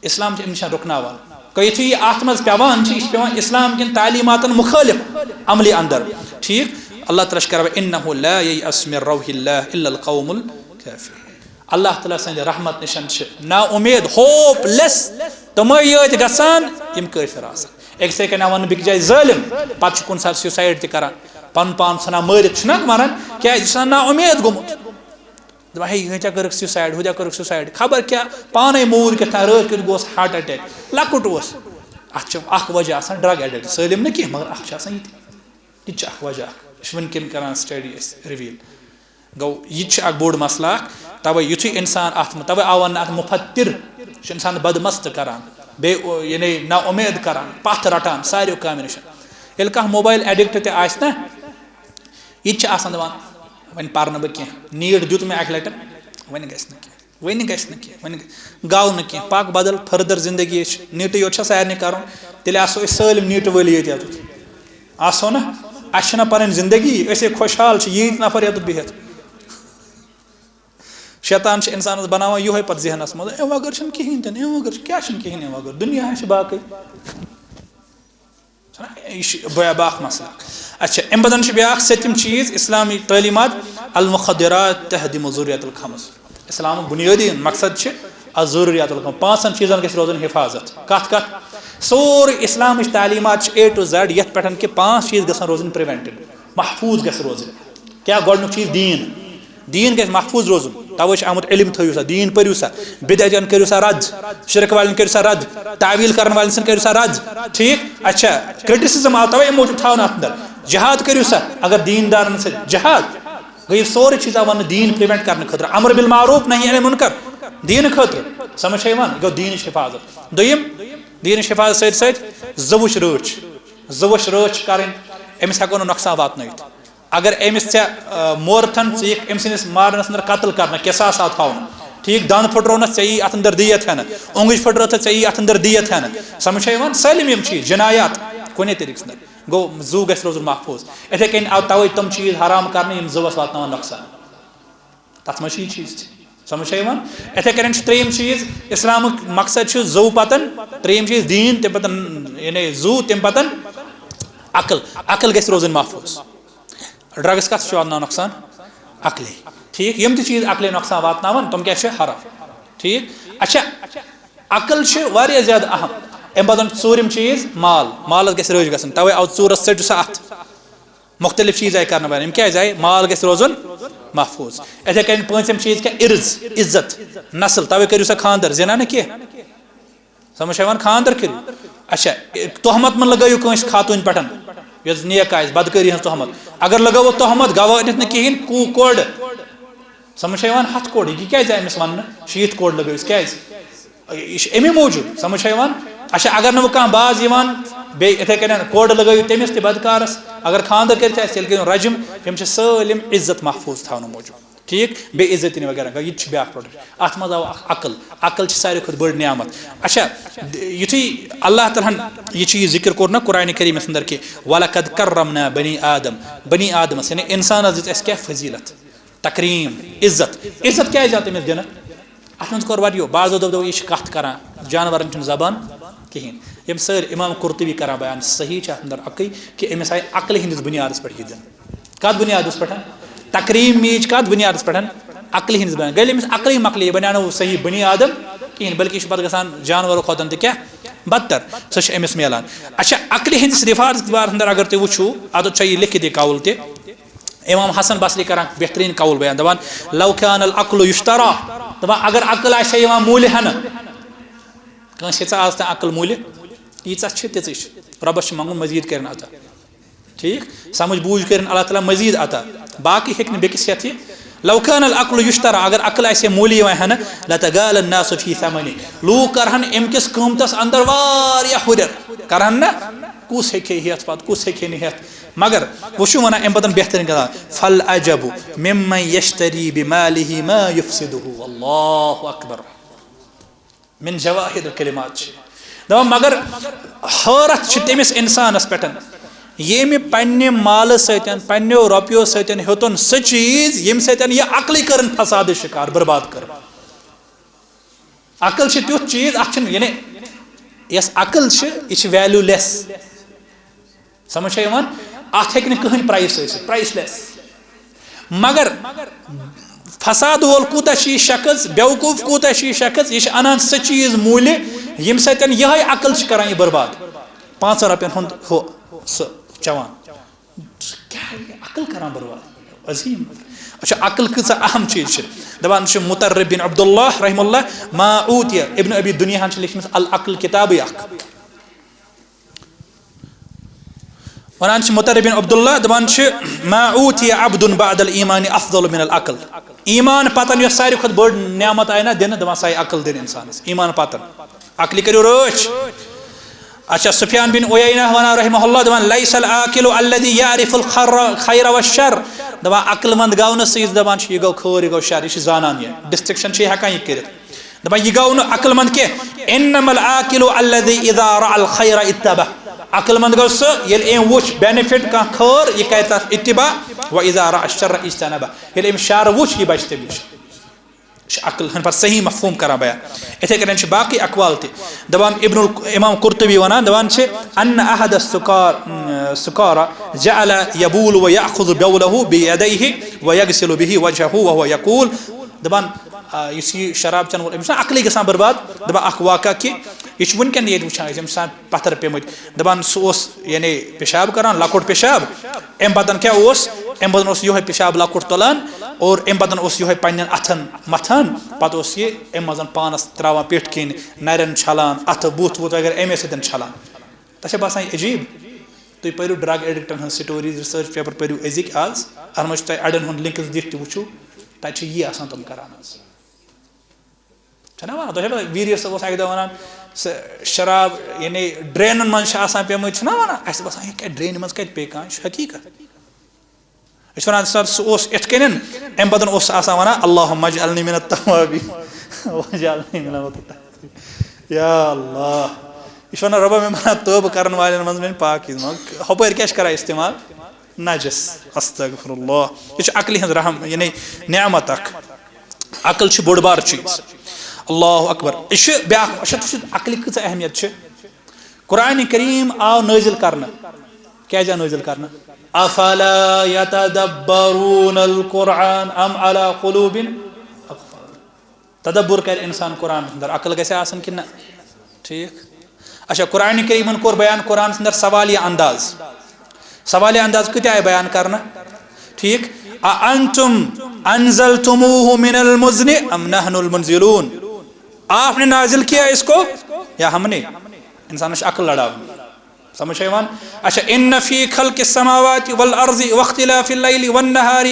اسلام چھُ أمِس نِش رُکناوان۔ گوٚو یُتھُے یہِ اَتھ منٛز پٮ۪وان چھُ، یہِ چھُ پٮ۪وان اسلام کٮ۪ن تعلیٖماتن مُخٲلِف عملی اندر۔ ٹھیٖک؟ اللہ تعالیٰ چھُ کران، "انہ لا ییأس من روح اللہ الا القوم الکافرون۔" اللہ تعالیٰ سٕنٛدِ رحمت نِش چھِ نا اُمید، hopeless، تِمے یٲتۍ گژھان یِم کٲفِر آسان۔ أکسٕے کَنہِ وَنہٕ بیٚکہِ جایہِ ظٲلِم، پَتہٕ چھُ کُنہِ ساتہٕ suicide تہِ کران، پَنُن پان ژھٕنان مٲرِتھ، چھُنہ مَران؟ کیٛازِ؟ یہِ چھُ آسان نا اُمید گوٚمُت۔ دَپان، "ہے، یہِ کیٛاہ کٔرٕکھ suicide، ہُہ کیٛاہ کٔرٕکھ suicide؟" خبر کیٛاہ، پانَے موٗد کیٛاہ تام، رٲتھ کیُتھ گوس heart attack، لۄکُٹ اوس۔ اَتھ چھِ اَکھ وجہ آسان drug addict، سٲلِم نہٕ کینٛہہ، مگر اَکھ چھُ آسان یہِ تہِ۔ یہِ تہِ چھِ اَکھ وجہ اَکھ۔ یہِ چھِ وٕنکٮ۪ن کران study أسۍ reveal۔ گوٚو، یہِ تہِ چھُ اکھ بوٚڑ مسلہٕ اکھ۔ توے یُتھُے انسان اتھ منٛز، توے آو وننہٕ اتھ مُفَتِّر، یہِ چھُ انسان بدمست کران، بیٚیہِ او-، یعنی نا اُمید کران، پتھ رٹان ساروِیو کامٮ۪و نِش۔ ییٚلہِ کانٛہہ mobile addict تہِ آسہِ نا، یہِ تہِ چھُ آسان دپان، "وۄنۍ پرنہٕ بہٕ کینٛہہ، NEET دیُت مےٚ اکہِ لٹہِ، وۄنۍ گژھِ نہٕ کینٛہہ۔" وۄنۍ گژھِ نہٕ کینٛہہ، وۄنۍ گژھِ، گاو نہٕ کینٛہہ، پکھ بدل، further زندگی چھِ، NEETٕے یوت چھا سارنٕے کرُن، تیٚلہِ آسو أسۍ سٲلِم NEET وٲلی ییٚتہِ یوت۔ آسو نہ؟ اَسہِ چھَنہ پَنٕنۍ زندگی، أسے خۄشحال چھِ، ییٖتۍ نفر یَتَتھ بِہِتھ۔ شیطان چھِ اِنسانَس بَناوان یِہوٚے پَتہٕ ذہنَس منٛز، اَمہِ وَغٲر چھُنہٕ کِہیٖنۍ تہِ نہٕ، اَمہِ وَغٲر چھُ، کیٛاہ چھُنہٕ کِہیٖنۍ اَمہِ وَغٲر؟ دُنیا چھِ باقٕے۔ چھُنہ؟ یہِ چھِ بیا-، بیٛاکھ مسلہٕ۔ اچھا، اَمہِ پَتَن چھُ بیٛاکھ سٔتِم چیٖز، اِسلامی تعلیٖمات، المخدرات تہدم ذریات الخمس۔ اسلامُک بنیٲدی مقصد چھِ از ضروریات الکم، پانٛژن چیٖزن گژھِ روزُن حفاظت۔ کتھ کتھ؟ سورُے اسلامٕچ تعلیٖمات چھِ A to Z، یتھ پٮ۪ٹھ کہِ پانٛژھ چیٖز گژھن روزٕنۍ prevented، محفوٗظ گژھِ روزٕنۍ۔ کیٛاہ؟ گۄڈٕنیُک چیٖز دیٖن۔ دیٖن گژھِ محفوٗظ روزُن، توے چھُ آمُت علم تھٲیِو سا، دیٖن پٔرِو سا، بدعتن کٔرِو سا رد، شرک والٮ۪ن کٔرِو سا رد، تعویل کرن والٮ۪ن سۭتۍ کٔرِو سا رد۔ ٹھیٖک؟ اچھا، criticism آو توے اَمہِ موٗجوٗب تھاونہٕ اتھ اندر۔ جہاد کٔرِو سا، اگر دیٖن دارن سۭتۍ جہاد، گوٚو یہِ سورُے چیٖز آو وننہٕ دیٖن prevent کرنہٕ خٲطرٕ، امر بالمعروف نہی عن المنکر، دیٖنہٕ خٲطرٕ۔ سمجھ چھا یِوان؟ یہِ گوٚو دیٖنٕچ حفاظت۔ دوٚیِم، دیٖنٕچ حفاظت سۭتۍ سۭتۍ زٕ وٕچھ رٲچھ، زٕ وٕچھ رٲچھ چھِ کرٕنۍ، أمِس ہٮ۪کو نہٕ نۄقصان واتنٲیِتھ۔ اگر أمِس ژےٚ، آ، مورتھن ژٕ یِکھ أمۍ سٕنٛدِس مارنس اندر قتل کرنہٕ، قصاص آو تھاونہٕ، ٹھیٖک، دند پھٕٹروونس ژےٚ یی اتھ اندر دیت ہٮ۪نہٕ، اوٚنٛگٕج پھٕٹرٲتھس ژےٚ یی اتھ اندر دیت ہٮ۪نہٕ۔ سمجھ چھا یِوان؟ سٲلِم یِم چیٖز، جنایات، کُنے طریٖقس اندر۔ گوٚو، زُو گژھِ روزُن محفوٗظ۔ یِتھَے کٔنۍ آو تَوَے تِم چیٖز حرام کرنہٕ یِم زُوَس واتناوَن نۄقصان۔ تَتھ منٛز چھِ یہِ چیٖز تہِ۔ سمجھ چھا یِوان؟ یِتھَے کٔنۍ چھُ ترٛیٚیِم چیٖز، اِسلامُک مقصد چھُ زُو پَتَن، ترٛیٚیِم چیٖز دیٖن، تَمہِ پَتَن، یعنی زُو، تَمہِ پَتَن عقل۔ عقل گژھِ روزٕنۍ محفوٗظ۔ ڈرگس کَتھ چھُ واتناوان نۄقصان؟ عقلے۔ ٹھیٖک، یِم تہِ چیٖز عقلے نۄقصان واتناوَن، تِم کیٛاہ چھِ؟ حرام۔ ٹھیٖک، اچھا، عقل چھِ واریاہ زیادٕ اہم۔ اَمہِ پَتہٕ ژوٗرِم چیٖز، مال۔ مالَس گژھِ رٲچھ گژھٕنۍ، تَوَے آو ژوٗرَس ژٔٹِو سا اَتھٕ۔ مُختٔلِف چیٖز آیہِ کرنہٕ وَنہٕ۔ یِم کیٛازِ آیہِ؟ مال گژھِ روزُن محفوٗظ۔ یِتھَے کٔنۍ پٲنٛژِم چیٖز کیٛاہ؟ عرض، عزت، نسل۔ تَوَے کٔرِو سا خانٛدر، زِنا نہٕ کینٛہہ۔ سمجھ چھا یِوان؟ خانٛدر کٔرِو۔ اچھا، تہمت مہ لگٲیِو کٲنٛسہِ خاتوٗنۍ پٮ۪ٹھ، یۄس نیک آسہِ، بدکٲری ہٕنٛز تہمت۔ اگر لگٲوٕ تہمت، گواہ أنِتھ نہٕ کِہیٖنۍ، کوٗ-، کورِ۔ سمجھ چھا یِوان؟ ہَتھ کورِ، یہِ کیٛازِ آیہِ أمِس وَننہٕ؟ شیٖتھ کورِ لگٲوِس، کیٛازِ؟ یہِ چھِ اَمی موٗجوٗب، سمجھ چھا یِوان؟ اچھا، اگر نہٕ وۄنۍ کانٛہہ باز یِوان، بیٚیہِ یِتھَے کٔنۍ کورِ لگٲیِو تٔمِس تہِ بدکارَس، اگر خانٛدر کٔرِتھ آسہِ، تیٚلہِ کٔرِو رجم۔ یِم چھِ سٲلِم عزت محفوٗظ تھاونہٕ موٗجوٗب۔ ٹھیٖک، بے عزتی نہٕ وغیرہ گوٚو، یہِ تہِ چھُ بیٛاکھ product۔ اَتھ منٛز آو اکھ عقل، عقل چھِ ساروی کھۄتہٕ بٔڑ نعمت۔ اچھا، یُتھُے اللہ تعالیٰ ہن یہِ چیٖز ذِکر کوٚر نہ قرآنِ کریٖمَس اندر کہِ "وَلَقَدْ كَرَّمْنَا بَنِي آدَمَ"، بنی آدمس، یعنی انسانس دِژ اَسہِ کیٛاہ فضیٖلت، تکریٖم، عزت۔ عزت کیٛازِ آو تٔمِس دِنہٕ؟ اَتھ منٛز کوٚر واریاہو، بعضو دوٚپ، دوٚپ، "یہِ چھِ کَتھ کَران، جانوَرَن چھُنہٕ زبان کِہیٖنۍ۔" یِم سٲری اِمام قرطبی کَران بیان، صحیح چھِ اَتھ اندر اَکٕے کہِ أمِس آیہِ عقلہِ ہِنٛدِس بُنیادَس پٮ۪ٹھ یہِ دِنہٕ۔ کَتھ بُنیادَس پٮ۪ٹھ؟ تکریٖم میٖج کَتھ بُنیادَس پٮ۪ٹھ؟ عقلہِ ہِنٛدِس بُنیادَس۔ ییٚلہِ أمِس عقلٕے مۄکلے، یہِ بَنیٛاو نہٕ صحیح بنی آدم کِہیٖنۍ، بلکہِ یہِ چھُ پَتہٕ گژھان جانوَرو کھۄتہٕ تہِ کیٛاہ بدتر۔ سۄ چھِ أمِس میلان۔ اچھا، عقلہِ ہِنٛدِس رِفاظ بارَس اندر اگر تُہۍ وٕچھِو، اَتٮ۪تھ چھا یہِ لیکھِتھ یہِ قول تہِ۔ امام حسن بصری کران بہترین قول بیان، دپان، "لو كان العقل يشترى دَپان، اگر عقل آسہِ ہا یِوان موٗلہِ ہَنہٕ، کٲنٛسہِ ہیٚژاہ آز تام عقل موٗلہِ؟ ییٖژاہ چھِ، تِژٕے چھِ۔ رۄبَس چھِ منٛگُن مٔزیٖد کٔرِن عطا۔ ٹھیٖک؟ سمجھ بوٗجھ کٔرِن اللہ تعالیٰ مٔزیٖد عطا۔ باقٕے ہیٚکہِ نہٕ بیٚکِس ہٮ۪تھ یہِ۔ لو کان العقل یشترى، اگر عقل آسہِ ہے موٗلہِ یِوان ہٮ۪نہٕ، لتغالى الناس في ثمنه، لوٗکھ کَرٕہَن اَمہِ کِس قۭمتَس اندر واریاہ ہُرٮ۪ر۔ کَرٕہَن نہ؟ کُس ہیٚکہِ ہے ہٮ۪تھ پَتہٕ، کُس ہیٚکہِ ہے نہٕ ہٮ۪تھ؟ مگر وۄنۍ چھُ وَنان اَمہِ پَتہٕ بہتریٖن کَتھا، فالعجب ممن يشتري بماله ما يفسده۔ اللہ اکبر۔ من جواہر الکلمات چھِ۔ دَپان، مگر حٲرتھ چھِ تٔمِس اِنسانَس پٮ۪ٹھ، ییٚمہِ پنٛنہِ مالہٕ سۭتۍ، پنٛنیو رۄپیو سۭتۍ ہیوٚتُن سُہ چیٖز، ییٚمہِ سۭتۍ یہِ عقلٕے کٔرٕن فسادٕچ شِکار، برباد کٔرٕن۔ عقل چھِ تیُتھ چیٖز، اَتھ چھِنہٕ، یعنی، یۄس عقل چھِ، یہِ چھِ value less۔ سمجھ چھا یِوان؟ اَتھ ہیٚکہِ نہٕ کٕہٕنۍ price ٲسِتھ، priceless۔ مگر فساد وول کوٗتاہ چھُ یہِ شخص، بیوقوٗف کوٗتاہ چھُ یہِ شخص، یہِ چھُ اَنان سُہ چیٖز موٗلہِ، ییٚمہِ سۭتۍ یِہوٚے عقل چھِ کران یہِ برباد۔ پانٛژن رۄپین ہُنٛد ہُہ، سُہ چٮ۪وان۔ سُہ کیٛاہ یہِ عقل کران برباد؟ عظیٖم۔ اچھا، عقل کۭژاہ اہم چیٖز چھِ۔ دَپان چھُ مُطرب بن عبداللہ رحمہ اللہ، ما اوتیہ، ابن ابی دُنیاہن چھِ لیٚچھمٕژ العقل کِتابٕے اکھ۔ وَنان چھِ مُطرب بن عبداللہ، دَپان چھِ، ما اوتیہ عبد بعد الایمان افضل من العقل۔ ایمان پتن یۄس ساروی کھۄتہٕ بٔڑ نعمت آیہِ نہ دِنہٕ، دَپان سۄ آیہِ عقل دِنہٕ اِنسانس، ایمان پتن۔ عقلہِ کٔرِو رٲچھ۔ اچھا، سفیان بن عیینہ وَنان رحمہ اللہ، دَپان، لیس العاقل الذی یعرف الخر، خیر و شر۔ دَپان عقل مند گوٚو نہٕ سُہ یُس دَپان چھُ یہِ گوٚو خٲر، یہِ گوٚو شر، یہِ چھُ زانان یہِ۔ Distinction چھُ یہِ ہٮ۪کان یہِ کٔرِتھ۔ دَپان، یہِ گوٚو نہٕ عقل مند کینٛہہ۔ انما العاقل الذی اذا رأى الخیر اتبع۔ عقل مند گوٚو سُہ، ییٚلہِ أمۍ وُچھ benefit کانٛہہ خٲر، یہِ کرِ تَتھ اتباع، و اذا رأى الشر اجتنبہ۔ ییٚلہِ أمۍ شر وُچھ، یہِ بچہِ تَمہِ نِش۔ یہِ چھِ عقل ہٕنٛدۍ پتہٕ صحیح مفہوٗم کران بیان۔ یِتھَے کٔنۍ چھِ باقٕے اقوال تہِ۔ دَپان ابن ال-، امام قرطبی وَنان، دَپان چھِ، ان احد السکار-، سکارى جعل یبول و یأخذ بولہ بیدیہ و یغسل بہ وجہہ وہو یقول۔ دَپان، آ، یُس یہِ شراب چٮ۪ن وول، أمِس چھُنہ عقلٕے گژھان برباد۔ دَپان اَکھ واقعہ کہِ یہِ چھُ وٕنکٮ۪ن ییٚتہِ وٕچھان أسۍ، أمِس چھِ آسان پَتھر پیٚمٕتۍ۔ دَپان سُہ اوس یعنی پِشاب کَران، لۄکُٹ پِشاب۔ اَمہِ پَتَن کیٛاہ اوس؟ اَمہِ پَتَن اوس یِہوٚے پِشاب لۄکُٹ تُلان اور اَمہِ پَتَن اوس یِہوٚے پنٛنٮ۪ن اَتھَن مَتھان۔ پَتہٕ اوس یہِ اَمہِ منٛز پانَس ترٛاوان پیٚٹھۍ کِنۍ، نَرٮ۪ن چھَلان، اَتھٕ بُتھ وُتھ وغیرہ اَمے سۭتۍ چھَلان۔ تۄہہِ چھا باسان یہِ عجیٖب؟ تُہۍ پٔرِو drug addictن ہٕنٛز stories، research paper پٔرِو أزِکۍ آز، اَتھ منٛز چھُ تۄہہِ اَڑٮ۪ن ہُنٛد links دِتھ تہِ وٕچھِو، تَتہِ چھِ یی آسان تِم کَران آز۔ چھَنہ وَنان، تۄہہِ چھَنہ ویٖر صٲب اوس اَکہِ دۄہ وَنان، سُہ شراب، یعنی drainن منٛز چھِ آسان پیٚمٕتۍ، چھِنہ وَنان، اَسہِ چھِ باسان، یہِ کَتہِ drainہِ منٛز کَتہِ پیٚیہِ کانٛہہ، یہِ چھُ حقیٖقت۔ أسۍ چھِ وَنان، سَر، سُہ اوس یِتھ کٔنٮ۪ن، اَمہِ پَتہٕ اوس سُہ آسان وَنان، اللہم اجعلنی من التوابین واجعلنی من المتطہرین۔ یا اللہ، یہِ چھُ وَنان، رۄبا، مےٚ بَناو توبہٕ کَرَن والٮ۪ن منٛز میٛانہِ پاکیٖزٕ منٛز۔ ہُپٲرۍ کیٛاہ چھِ کَران استعمال؟ نجس۔ استغفر اللہ۔ یہِ چھِ عقلہِ ہٕنٛز رحم، یعنی نعمت اَکھ۔ عقل چھِ بوٚڑ بار چیٖز۔ اللہ اکبر۔ یہِ چھِ بیٛاکھ، اچھا، تُہۍ چھِو عقلہِ کۭژاہ اہمیت چھِ؟ قرآن کریم آو نٲزِل کرنہٕ۔ کیٛازِ آو نٲزِل کرنہٕ؟ افلا یتدبرون القرآن ام علی قلوب اقفالها۔ تدبر کرِ انسان قرآن اندر، عقل گژھِ آسٕنۍ کِنہٕ نہ؟ ٹھیٖک۔ اچھا، قرآن کریمن کوٚر بیان قرآنس اندر سوالیہ انداز۔ سوالیہ انداز کۭتیاہ آیہِ بیان کرنہٕ؟ ٹھیٖک۔ اَأَنْتُمْ أَنْزَلْتُمُوهُ مِنَ الْمُزْنِ أَمْ نَحْنُ الْمُنْزِلُونَ؟ آپ نے نازل کیا اس کو یا ہم نے؟ انسانس چھِ عقل لڑاوٕنۍ۔ سمجھ چھا یِوان؟ اچھا، ان فی خلق السماوات والارض واختلاف اللیل والنہار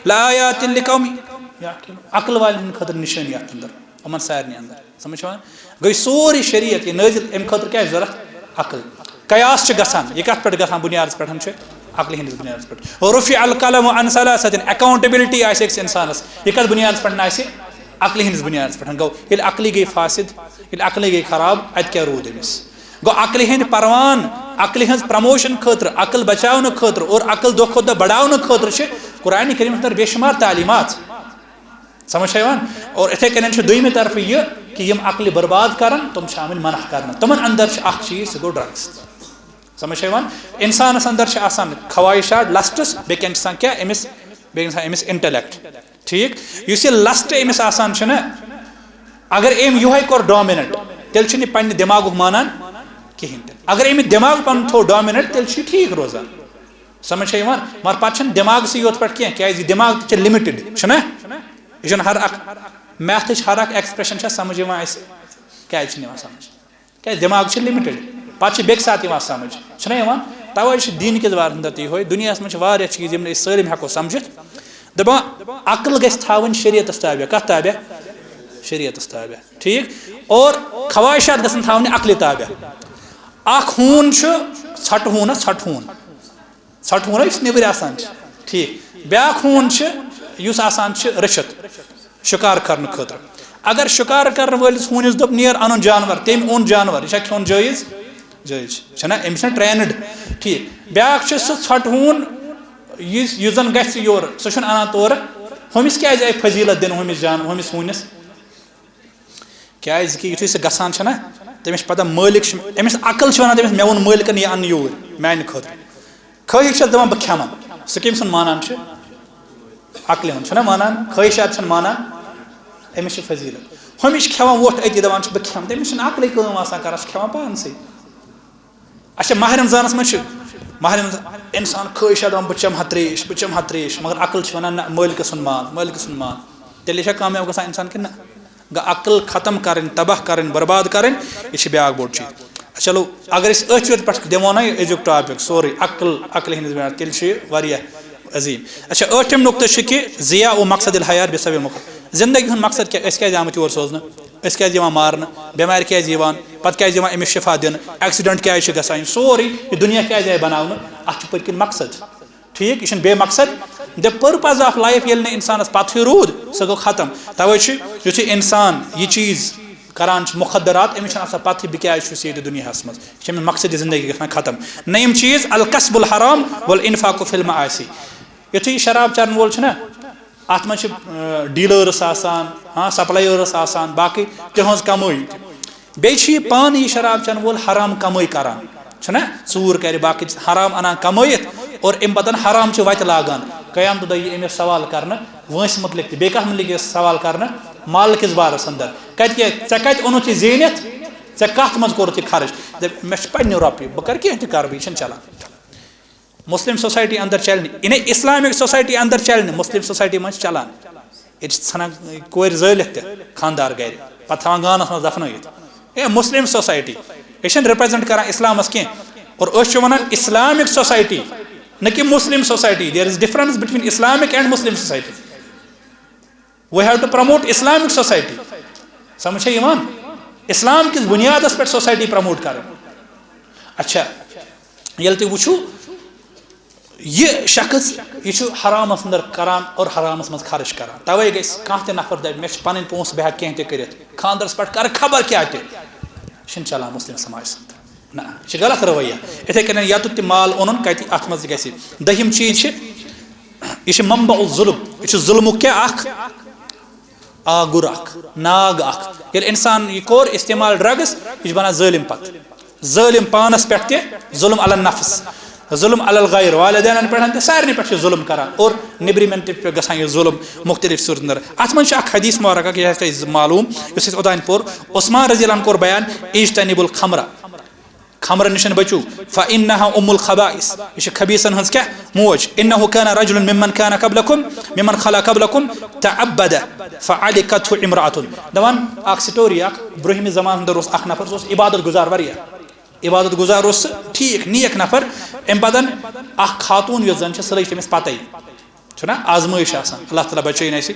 لآیات لقوم یعقلون۔ عقل والٮ۪ن ہٕنٛدِ خٲطرٕ نِشٲنی اَتھ اندر، یِمن سارنٕے اندر۔ سمجھ چھا یِوان؟ گٔے سورُے شریعت یہِ نٲزِل، اَمہِ خٲطرٕ کیٛاہ چھِ ضوٚرتھ؟ عقل۔ قیاس چھِ گژھان، یہِ کَتھ پٮ۪ٹھ گژھان؟ بُنیادَس پٮ۪ٹھ چھِ عقلہِ ہٕنٛدِس بُنیادَس پٮ۪ٹھ۔ رفع القلم عن ثلاثة، accountability آسہِ أکِس اِنسانَس، یہِ کَتھ بُنیادَس پٮ۪ٹھ آسہِ؟ عقلہِ ہٕنٛدِس بُنیادَس پٮ۪ٹھ۔ گوٚو، ییٚلہِ عقلٕے گٔے فاسد، ییٚلہِ عقلٕے گٔے خراب، اَتہِ کیٛاہ روٗد أمِس؟ گوٚو، عقلہِ ہٕنٛدۍ پروان، عقلہِ ہٕنٛز promotion خٲطرٕ، عقل بچاونہٕ خٲطرٕ اور عقل دۄہ کھۄتہٕ دۄہ بڑاونہٕ خٲطرٕ چھِ قرآن کریٖمَس اندر بے شمار تعلیمات۔ سمجھ چھا یِوان؟ اور اِتھَے کٔنۍ چھِ دوٚیمہِ طرفہٕ یہِ کہِ یِم عقلہِ برباد کران، تِم چھِ آمٕتۍ منع کرنہٕ۔ تِمن اندر چھِ اکھ چیٖز، سُہ گوٚو drugs۔ سمجھ چھا یِوان؟ انسانس اندر چھِ آسان خواہشات، lusts، بیٚیہِ کَنہِ چھِ آسان کیٛاہ أمِس؟ بیٚیہِ آسان أمِس intellect۔ ٹھیٖک؟ یُس یہِ lust أمِس آسان چھُنہ، اگر أمۍ یِہوٚے کوٚر dominate، تیٚلہِ چھُنہٕ یہِ پننہِ دٮ۪ماغُک مانان کِہیٖنۍ تہِ۔ اگر أمۍ یہِ دٮ۪ماغ پنُن تھوٚو dominate، تیٚلہِ چھُ یہِ ٹھیٖک روزان۔ سمجھ چھا یِوان؟ مگر پتہٕ چھُنہٕ دٮ۪ماغسٕے یوت پٮ۪ٹھ کینٛہہ، کیٛازِ یہِ دٮ۪ماغ تہِ چھُ limited، چھُنہ؟ یہِ چھُنہٕ ہر اکھ، میتھٕچ ہر اکھ ایکسپریشن چھا سمجھ یِوان اَسہِ؟ کیازِ چھِنہٕ یِوان سمجھ؟ کیازِ دٮ۪ماغ چھُ لِمِٹِڈ، پَتہٕ چھِ بیٚکہِ ساتہٕ یِوان سمجھ، چھُنہ یِوان؟ تَوَے چھِ دیٖن کِس بارَس منٛز تہِ یِہوٚے، دُنیاہَس منٛز چھِ واریاہ چیٖز یِم نہٕ أسۍ سٲلِم ہٮ۪کو سمجھِتھ۔ دَپان، عقل گژھِ تھاوٕنۍ شریعتَس تابع۔ کَتھ تابع؟ شریعتَس تابع۔ ٹھیٖک؟ اور خواہشات گژھن تھاونہِ عقلہِ تابع۔ اَکھ ہوٗن چھُ، ژھۄٹہٕ ہوٗن ہا، ژھۄٹہٕ ہوٗن۔ ژھۄٹہٕ ہوٗن ہا یُس نیٚبٕرۍ آسان چھِ۔ ٹھیٖک۔ بیٛاکھ ہوٗن چھِ، یُس آسان چھِ رٔچھِتھ، شِکار کرنہٕ خٲطرٕ۔ اگر شِکار کرن وٲلِس ہوٗنِس دوٚپ، "نیر، اَنُن جانور"، تٔمۍ اوٚن جانور، یہِ چھا کھیوٚن جٲیِز؟ جٲیِز چھِ۔ چھَنا؟ أمِس چھِنہ ٹرینٕڈ۔ ٹھیٖک۔ بیٛاکھ چھُ سُہ ژھۄٹہٕ ہوٗن، یُس، یُس زَن گژھِ یورٕ، سُہ چھُنہٕ اَنان تورٕ۔ ہُمِس کیٛازِ آیہِ فضیٖلت دِنہٕ، ہُمِس جان-، ہُمِس ہوٗنِس؟ کیٛازِ کہِ یُتھُے سُہ گژھان چھُنہ، تٔمِس چھِ پَتہ مٲلِک چھُ، أمِس عقل چھِ وَنان تٔمِس، "مےٚ ووٚن مٲلکَن، یہِ اَن یوٗرۍ میٛانہِ خٲطرٕ۔" خٲہِش چھَس دَپان، "بہٕ کھٮ۪مَن۔" سُہ کٔمۍ سُنٛد مانان چھُ؟ عقلہِ ہُنٛد چھُنہ مانان، خٲہِشات چھَنہٕ مانان، أمِس چھِ فضیٖلت۔ ہُمِس چھِ کھٮ۪وان ووٚٹھ أتی، دَپان چھِ، "بہٕ کھٮ۪مہٕ۔" تٔمِس چھُنہٕ عقلٕے کٲم آسان کَران، سُہ چھُ کھٮ۪وان پانسٕے۔ اچھا، ماہِ رمضانَس منٛز چھُ، ماہِ رمضان اِنسان خٲہِشات دَپان، "بہٕ چَمہٕ ہا ترٛیش، بہٕ چَمہٕ ہا ترٛیش"، مگر عقل چھِ وَنان، "نہ، مٲلکَس سُنٛد مال، مٲلکَس سُنٛد مال۔" تیٚلہِ چھا کامیاب گژھان اِنسان کِنہٕ نہ؟ گوٚو عقل ختم کَرٕنۍ، تباہ کَرٕنۍ، برباد کَرٕنۍ، یہِ چھِ بیٛاکھ بوٚڑ چیٖز۔ چلو، اگر أسۍ أتھۍ یوت پٮ۪ٹھ دِمو نہ یہِ أزیُک ٹاپِک سورُے، عقل، عقلہِ ہِنٛدِس بُنیادَس، تیٚلہِ چھُ یہِ واریاہ عظیٖم۔ اچھا، ٲٹھِم نُقطہٕ چھُ کہِ ضیاء و مقصد الحیات بسبب المخدرات۔ زندگی ہُنٛد مقصد کیٛاہ؟ أسۍ کیٛازِ آمٕتۍ یور سوزنہٕ؟ أسۍ کیٛازِ یِوان مارنہٕ؟ بٮ۪مارِ کیٛازِ یِوان؟ پَتہٕ کیٛازِ یِوان أمِس شفا دِنہٕ؟ ایکسیڈنٹ کیٛازِ چھِ گژھان؟ یہِ سورُے، یہِ دُنیا کیٛازِ آیہِ بناونہٕ؟ اَتھ چھُ پٔتۍ کِنۍ مقصد۔ ٹھیٖک، یہِ چھُنہٕ بے مقصد۔ The purpose of life ییٚلہِ نہٕ اِنسانَس پَتہٕے روٗد، سُہ گوٚو ختم۔ تَوَے چھُ، یُتھُے اِنسان یہِ چیٖز کَران چھُ مُخدرات، أمِس چھَنہٕ آسان پَتہٕے بہٕ کیٛازِ چھُس ییٚتہِ دُنیاہَس منٛز۔ یہِ چھِ أمِس مقصدِ زندگی گژھان ختم۔ نہ یِم چیٖز، الکسب الحرام والانفاق فی المعاصی۔ یُتھُے یہِ شراب چَرَن وول چھُنہ، اَتھ منٛز چھِ، اَ، ڈیٖلٲرٕس آسان، ہاں، سپلایٲرٕس آسان، باقٕے تِہٕنٛز کمٲے تہِ۔ بیٚیہِ چھُ یہِ پانہٕ یہِ شراب چٮ۪ن وول حرام کمٲے کران، چھُنہ؟ ژوٗر کرِ، باقٕے چیٖز حرام انان کمٲیِتھ اور اَمہِ پتہٕ حرام چہِ وتہِ لاگان۔ قیامتہٕ دۄہ یی أمِس سوال کرنہٕ وٲنٛسہِ مُتعلق تہِ، بیٚیہِ کتھ مُتعلق یی سوال کرنہٕ؟ مالہٕ کِس بارس اندر۔ کتہِ کیٛاہ، ژےٚ کتہِ اوٚنُتھ یہِ زیٖنِتھ؟ ژےٚ کتھ منٛز کوٚرُتھ یہِ خرٕچ؟ دَپہِ، مےٚ چھِ پننہِ رۄپیہِ، بہٕ کرٕ کینٛہہ تہِ کرٕ، بہٕ، یہِ چھُنہٕ چلان۔ مسلم سوسائٹی اندر چلہِ نہٕ، یعنی اسلامک سوسائٹی اندر چلہِ نہٕ، مسلم سوسائٹی منٛز چھِ چلان۔ ییٚتہِ چھِ ژھٕنان کورِ زٲلِتھ تہِ خاندار گرِ، پتہٕ تھاوان گانس منٛز دفنٲیِتھ۔ اے، مسلم سوسائٹی، یہِ چھَنہٕ ریپرزینٹ کران اسلامس کینٛہہ۔ اور أسۍ چھِ ونان اسلامک سوسائٹی، نہ کہ Muslim society. There is difference between Islamic and Muslim society. We have to promote Islamic society. سمجھ چھا یِوان؟ اسلام کِس بُنیادس پٮ۪ٹھ سوسائٹی پروموٹ کرٕنۍ۔ اچھا، ییٚلہِ تُہۍ وٕچھِو، یہِ شخص، یہِ چھُ حرامس اندر کران اور حرامس منٛز خرٕچ کران۔ توے گژھِ کانٛہہ تہِ نفر دپہِ، مےٚ چھِ پنٕنۍ پونٛسہٕ، بہٕ ہٮ۪کہٕ کینٛہہ تہِ کٔرِتھ، خانٛدرس پٮ۪ٹھ کرٕ خبر کیٛاہ تہِ۔ یہِ چھُنہٕ چلان مسلم سماجس اندر۔ نہ، یہِ چھُ غلط رویہ۔ یِتھے کٔنۍ یتُتھ تہِ مال اوٚنُن، کتہِ اتھ منٛز تہِ گژھِ۔ دٔہِم چیٖز چھِ، یہِ چھُ منبع الظلم، یہِ چھُ ظلمُک کیٛاہ اکھ؟ آگُر اکھ، ناگ اکھ۔ ییٚلہِ انسان یہِ کوٚر استعمال ڈرگس، یہِ چھُ بنان ظٲلم پتہٕ۔ ظٲلم پانس پٮ۪ٹھ تہِ، ظلم علی النفس، ظلم علی الغیر، والدینن پٮ۪ٹھ تہِ، سارنٕے پٮ۪ٹھ چھُ ظلم کران اور نیبرِمٮ۪ن تہِ پٮ۪ٹھ گژھان یہِ ظلم مختلف صورتن اندر۔ اتھ منٛز چھُ اکھ حدیث مبارک اکھ، یہِ آسہِ تۄہہِ معلوم، یُس اَسہِ اوٚتانۍ پوٚر۔ عثمان رضی اللہ عنہ کوٚر بیان، "اجتنبوا الخمر"، خمرٕ نِش بٔچِو، "فإنها أم الخبائث"، یہِ چھِ خبیثن ہٕنٛز کیٛاہ؟ موج۔ "إنه كان رجل ممن كان قبلكم، ممن خلا قبلكم، تعبد فعلقته امرأة"۔ دَپان اکھ سٹوری اکھ، برٛونٛہمہِ زمانہٕ اندر اوس اکھ نفر، سُہ اوس عبادت گزار واریاہ، عبادت گزار اوس سُہ، ٹھیٖک، نیک نفر۔ اَمہِ پتہٕ اکھ خاتوٗن یۄس زن چھِ، سۄ لٔج تٔمِس پتے۔ چھُنہ آزمٲیِش آسان، اللہ تعالیٰ بچٲیِن اَسہِ۔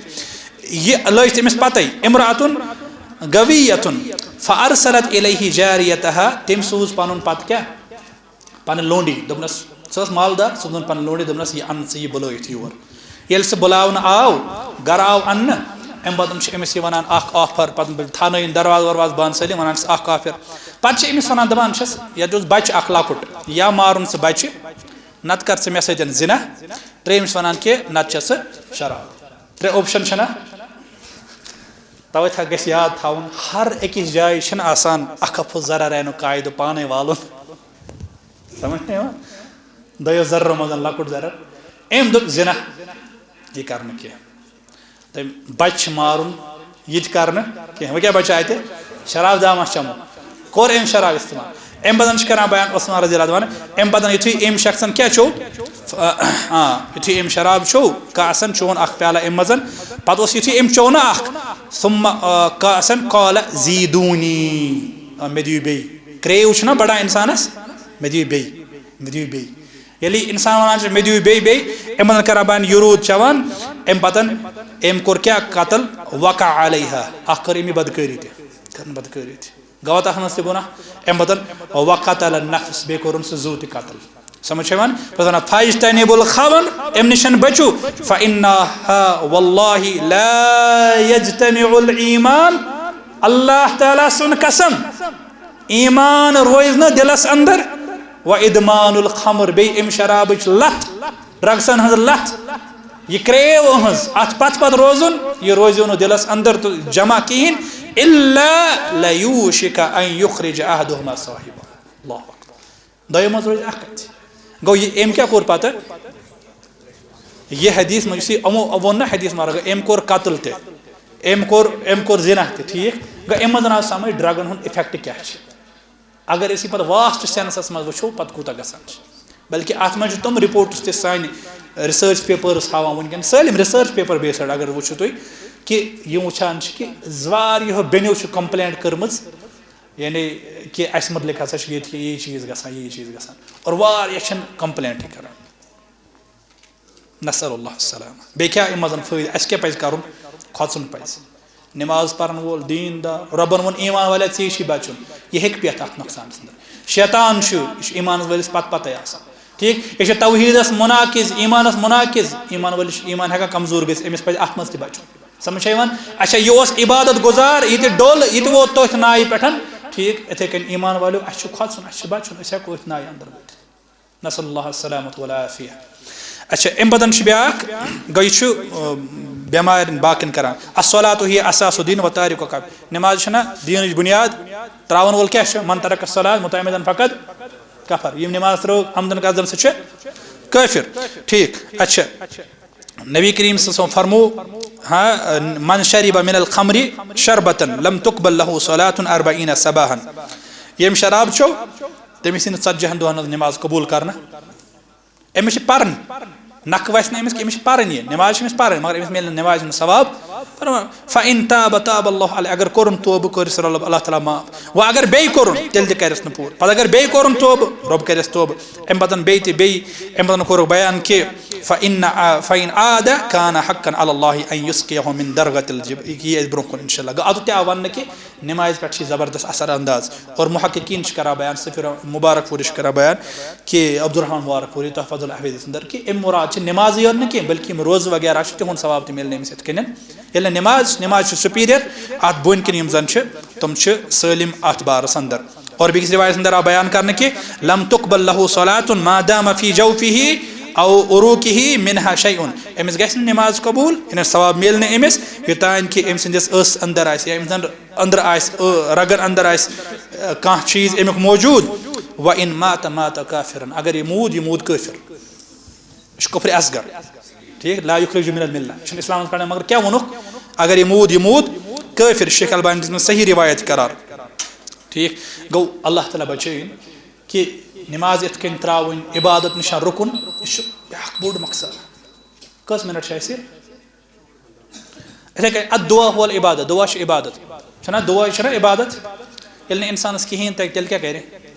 یہِ لٔج تٔمِس پتے، امرأة غویة فأرسلت إليه جاريتها، تٔمۍ سوٗز پنُن پتہٕ کیٛاہ؟ پنٕنۍ لونڈی، دوٚپنس، سۄ ٲس مالدار، سۄ دوٚپُن پنٕنۍ لونڈی، دوٚپنس، "یہِ اَن ژٕ یہِ بُلٲیِتھ یور۔" ییٚلہِ سُہ بُلاونہٕ آو، گرٕ آو اَننہٕ، اَمہِ پتہٕ چھِ أمِس یہِ وَنان اکھ آفر، پتہٕ تھاونٲیِن دروازٕ وروازٕ بنٛد سٲلِم، وَنان چھِس اکھ آفر۔ پتہٕ چھِ أمِس وَنان، دَپان چھِس، یَتھ اوس بچہٕ اکھ لۄکُٹ، یا مارُن سُہ بچہٕ، نتہٕ کر ژٕ مےٚ سۭتۍ زِنا۔ ترٛیٚیِم چھِ وَنان کہِ نتہٕ چھےٚ ژٕ شراب۔ ترٛےٚ آپشن چھِنہ؟ توے تھا گژھِ یاد تھاوُن، ہر أکِس جایہِ چھِنہٕ آسان اکھ اکھ ضرر عینُک قاعدٕ پانے والُن۔ سمجھ چھا یِوان؟ دۄیو ضررو منٛز لۄکُٹ ضرر۔ أمۍ دوٚپ زِنا، یہِ کرنہٕ کینٛہہ۔ تٔمۍ بچہٕ چھِ مارُن، یہِ تہِ کرنہٕ کینٛہہ۔ وۄنۍ کیٛاہ بچہِ اَتہِ؟ شراب جام آسہِ چمو۔ کوٚر أمۍ شراب استعمال۔ اَمہِ پتہٕ چھِ کران بیان عثمان رضی اللہ عنہ، اَمہِ پتہٕ یُتھُے أمۍ شخصن کیٛاہ چوٚو؟ آ، یُتھُے أمۍ شراب چوٚو، کاسن چون اکھ پیالہ اَمہِ منٛز، پتہٕ اوس یُتھُے أمۍ چوٚو نہ اکھ، ثم، آ، کاسن قال زیدونی، آ، مےٚ دِیِو بیٚیہِ۔ Crave چھُنہ بڑان انسانس، مےٚ دِیِو بیٚیہِ، مےٚ دِیِو بیٚیہِ۔ ییٚلہِ انسان ونان چھُ، "مےٚ دِیِو بیٚیہِ، بیٚیہِ"، امہِ پتہٕ کران بہٕ یہِ روٗد چٮ۪وان، امہِ پتہٕ أمۍ کوٚر کیٛاہ؟ قتل، وقع علیہا، اکھ کٔر أمۍ یہِ بدکٲری تہِ، کٔرٕن بدکٲری تہِ۔ گوٚو تَتھ منٛز تہِ گۄناہ۔ اَمہِ پَتہٕ وَقَتَلَ النَّفْسَ، بیٚیہِ کوٚرُن سُہ زُو تہِ قتل۔ سَمٕجھ چھےٚ یِوان؟ پَتہٕ وَنان، "فَاجْتَنِبُوا الْخَوَنَ"، اَمہِ نِش بَچِو۔ "فَإِنَّهَا وَاللَّهِ لَا يَجْتَمِعُ الْإِيمَانُ"، اللہ تعالیٰ سُنٛد قسم، ایمان روزِ نہٕ دِلَس اندر، "وَإِدْمَانُ الْخَمْرِ"، بیٚیہِ اَمہِ شرابٕچ لَت، drugsن ہٕنٛز لَت، یہِ crave أہٕنٛز، اَتھ پتہٕ پتہٕ روزُن، یہِ روزیو نہٕ دِلس اندر تہٕ جمع کِہیٖنۍ۔ "إِلَّا لَيُوشِكَ أَن يُخْرِجَ أَحَدُهُمَا صَاحِبَهُ"۔ اللہ اکبر۔ دۄیو منٛز روزِ اکھ کتھ۔ گوٚو، یہِ أمۍ کیٛاہ کوٚر پتہٕ؟ یہِ حدیث منٛز، یُس یہِ یِمو ووٚن نہ حدیث مبارک، أمۍ کوٚر قتل تہِ، أمۍ کوٚر، أمۍ کوٚر زِنا تہِ، ٹھیٖک؟ گوٚو، اَمہِ منٛز آو سمجھ drugن ہُنٛد effect کیٛاہ چھِ۔ اگر أسۍ یہِ پتہٕ vast senseس منٛز وٕچھو، پتہٕ کوٗتاہ گژھان چھِ۔ بلکہِ اتھ منٛز چھِ تِم reports تہِ سانہِ research papers ہاوان وٕنکیٚن، سٲلِم research paper based اگر وٕچھِو تُہۍ، کہِ یِم وٕچھان چھِ کہِ واریاہو بیٚنیو چھِ complaint کٔرمٕژ، یعنی کہِ اَسہِ مُتعلِق ہسا چھِ ییٚتہِ یہِ چیٖز گژھان، یہِ چیٖز گژھان، اور واریاہ چھِنہٕ complaintٕے کران۔ نسأل اللہ السلامہ۔ بیٚیہِ کیٛاہ اَمہِ منٛز فٲیدٕ؟ اَسہِ کیٛاہ پَزِ کَرُن؟ کھۄژُن پَزِ۔ نماز پَرَن وول، دیٖن دار، رۄبَن ووٚن، "ایمان والیا، ژےٚ چھُے بَچُن۔" یہِ ہیٚکہِ پٮ۪تھ اَتھ نۄقصانَس اندر۔ شیطان چھُ، یہِ چھُ ایمانَس وٲلِس پَتہٕ پَتَے آسان۔ ٹھیٖک؟ یہِ چھُ توحیٖدَس مناقض، ایمانَس مناقض۔ ایمان وٲلِس چھُ ایمان ہٮ۪کان کمزور گٔژھِتھ، أمِس پَزِ اَتھ منٛز تہِ بَچُن۔ سَمٕجھ چھا یِوان؟ اچھا، یہِ اوس عبادت گُزار، یہِ تہِ ڈوٚل، یہِ تہِ ووت تٔتھۍ نایہِ پٮ۪ٹھ۔ ٹھیٖک؟ یِتھَے کٔنۍ ایمان والیو، اَسہِ چھُ کھۄژُن، اَسہِ چھُ بَچُن، أسۍ ہٮ۪کو أتھۍ نایہِ اندر وٲتِتھ۔ نسأل اللہ السلامة والعافیہ۔ اچھا، اَمہِ پتہٕ چھُ بیٛاکھ، گوٚو یہِ چھُ، آ، بٮ۪مارٮ۪ن باقین کران۔ "الصلاة هي أساس الدين وتاركها كافر"۔ نماز چھےٚ نہ دیٖنٕچ بُنیاد، ترٛاوَن وول کیٛاہ چھُ؟ "من ترك الصلاة متعمدا فقد كفر"۔ ییٚمۍ نماز ترٛٲو عمدن قصدن، سُہ چھُ کٲفِر۔ ٹھیٖک، اچھا۔ نبی کریم صلی اللہ علیہ وسلم فرمو، ہاں، "من شرب من الخمر شربة لم تقبل له صلاة أربعين صباحا"۔ ییٚمۍ شراب چیوٚو، تٔمِس یی نہٕ ژتجی ہن دۄہن ہٕنٛز نماز قبول کرنہٕ۔ أمِس چھِ پَرٕنۍ۔ نَکھٕ وَسہِ نہٕ أمِس کینٛہہ، أمِس چھِ پَرٕنۍ یہِ۔ نٮ۪ماز چھِ أمِس پَرٕنۍ، مگر أمِس میلہِ نہٕ نٮ۪مازِ ہُنٛد ثواب۔ فرمان، "فَإِن تَابَ تَابَ اللَّهُ عَلَيْهِ"، اگر کوٚرُن توبہٕ، کٔرِس رۄب، اللہ تعالیٰ معاف۔ وۄنۍ اگر بیٚیہِ کوٚرُن، تیٚلہِ تہِ کَرٮ۪س نہٕ پوٗرٕ۔ پَتہٕ اگر بیٚیہِ کوٚرُن توبہٕ، رۄب کَرٮ۪س توبہٕ۔ اَمہِ پَتَن بیٚیہِ تہِ بیٚیہِ، اَمہِ پَتَن کوٚرُکھ بیان کہِ، "فَإِن، فَإِن عَادَ كَانَ حَقًّا عَلَى اللَّهِ أَن يُسْقِيَهُ مِن دَرْوَةِ الْجِبَالِ"، یہِ یہِ اَسہِ برونٛہہ کُن اِنشاء اللہ۔ گوٚو، اَتُتھ تہِ آو وَننہٕ کہِ نمازِ پٮ۪ٹھ چھِ یہِ زبردست اثر انداز۔ اور محققین چھِ کران بیان، سفیر مبارک پوری چھِ کران بیان کہ عبدالرحمان مبارک پوری تحفظ الاحویز اندر کہ اَمہِ مراد چھِ نمازٕے یوت نہٕ کینٛہہ، بلکہ یِم روزٕ وغیرہ چھِ، تِہُنٛد ثواب تہِ مِلہِ نہٕ أمِس یِتھ کٔنٮ۪ن۔ ییٚلہِ نہٕ نماز، نماز چھِ superior، اتھ بۄن کِنۍ یِم زن چھِ، تِم چھِ سٲلِم اتھ بارس اندر۔ اور بیٚکِس روایتس اندر آو بیان کرنہٕ کہ "لم تقبل له صلاة ما دام في جوفه أو عروقه منها شيء"۔ أمِس گژھِ نہٕ نماز قبول، یعنی ثواب میلہِ نہٕ أمِس، یوٚتام کہ أمۍ سٕنٛدِس ٲسس اندر آسہِ یا أمۍ سٕنٛدِ اندر آسہِ، ٲ، رگن اندر آسہِ، ٲ، کانٛہہ چیٖز اَمیُک موجود۔ "وَإِن مَاتَ مَاتَ كَافِرًا"، اگر یہِ موٗد، یہِ موٗد کٲفِر۔ یہِ چھُ کُفرِ اصغر۔ ٹھیٖک؟ "لا يُخْرِجُ مِنَ الْمِلَّةِ"، چھُنہٕ اِسلامَس پٮ۪ٹھ، مگر کیٛاہ ووٚنُکھ؟ اگر یہِ موٗد، یہِ موٗد کٲفِر۔ شیخ البانی دِژ مےٚ صحیح روایت قرار۔ ٹھیٖک؟ گوٚو، اللہ تعالیٰ بچٲیِن کہ نماز یِتھ کٔنۍ ترٛاوٕنۍ، عبادت نِشان رُکُن، یہِ چھُ بیٛاکھ بوٚڑ مقصد۔ کٔژ منٹ چھِ اَسہِ؟ یِتھَے کٔنۍ، الدعاء هو العبادة، دُعا چھُ عبادت۔ چھُنہ دُعا، یہِ چھُنہ عبادت؟ ییٚلہِ نہٕ اِنسانَس کِہیٖنۍ تَگہِ، تیٚلہِ کیٛاہ کَرِ؟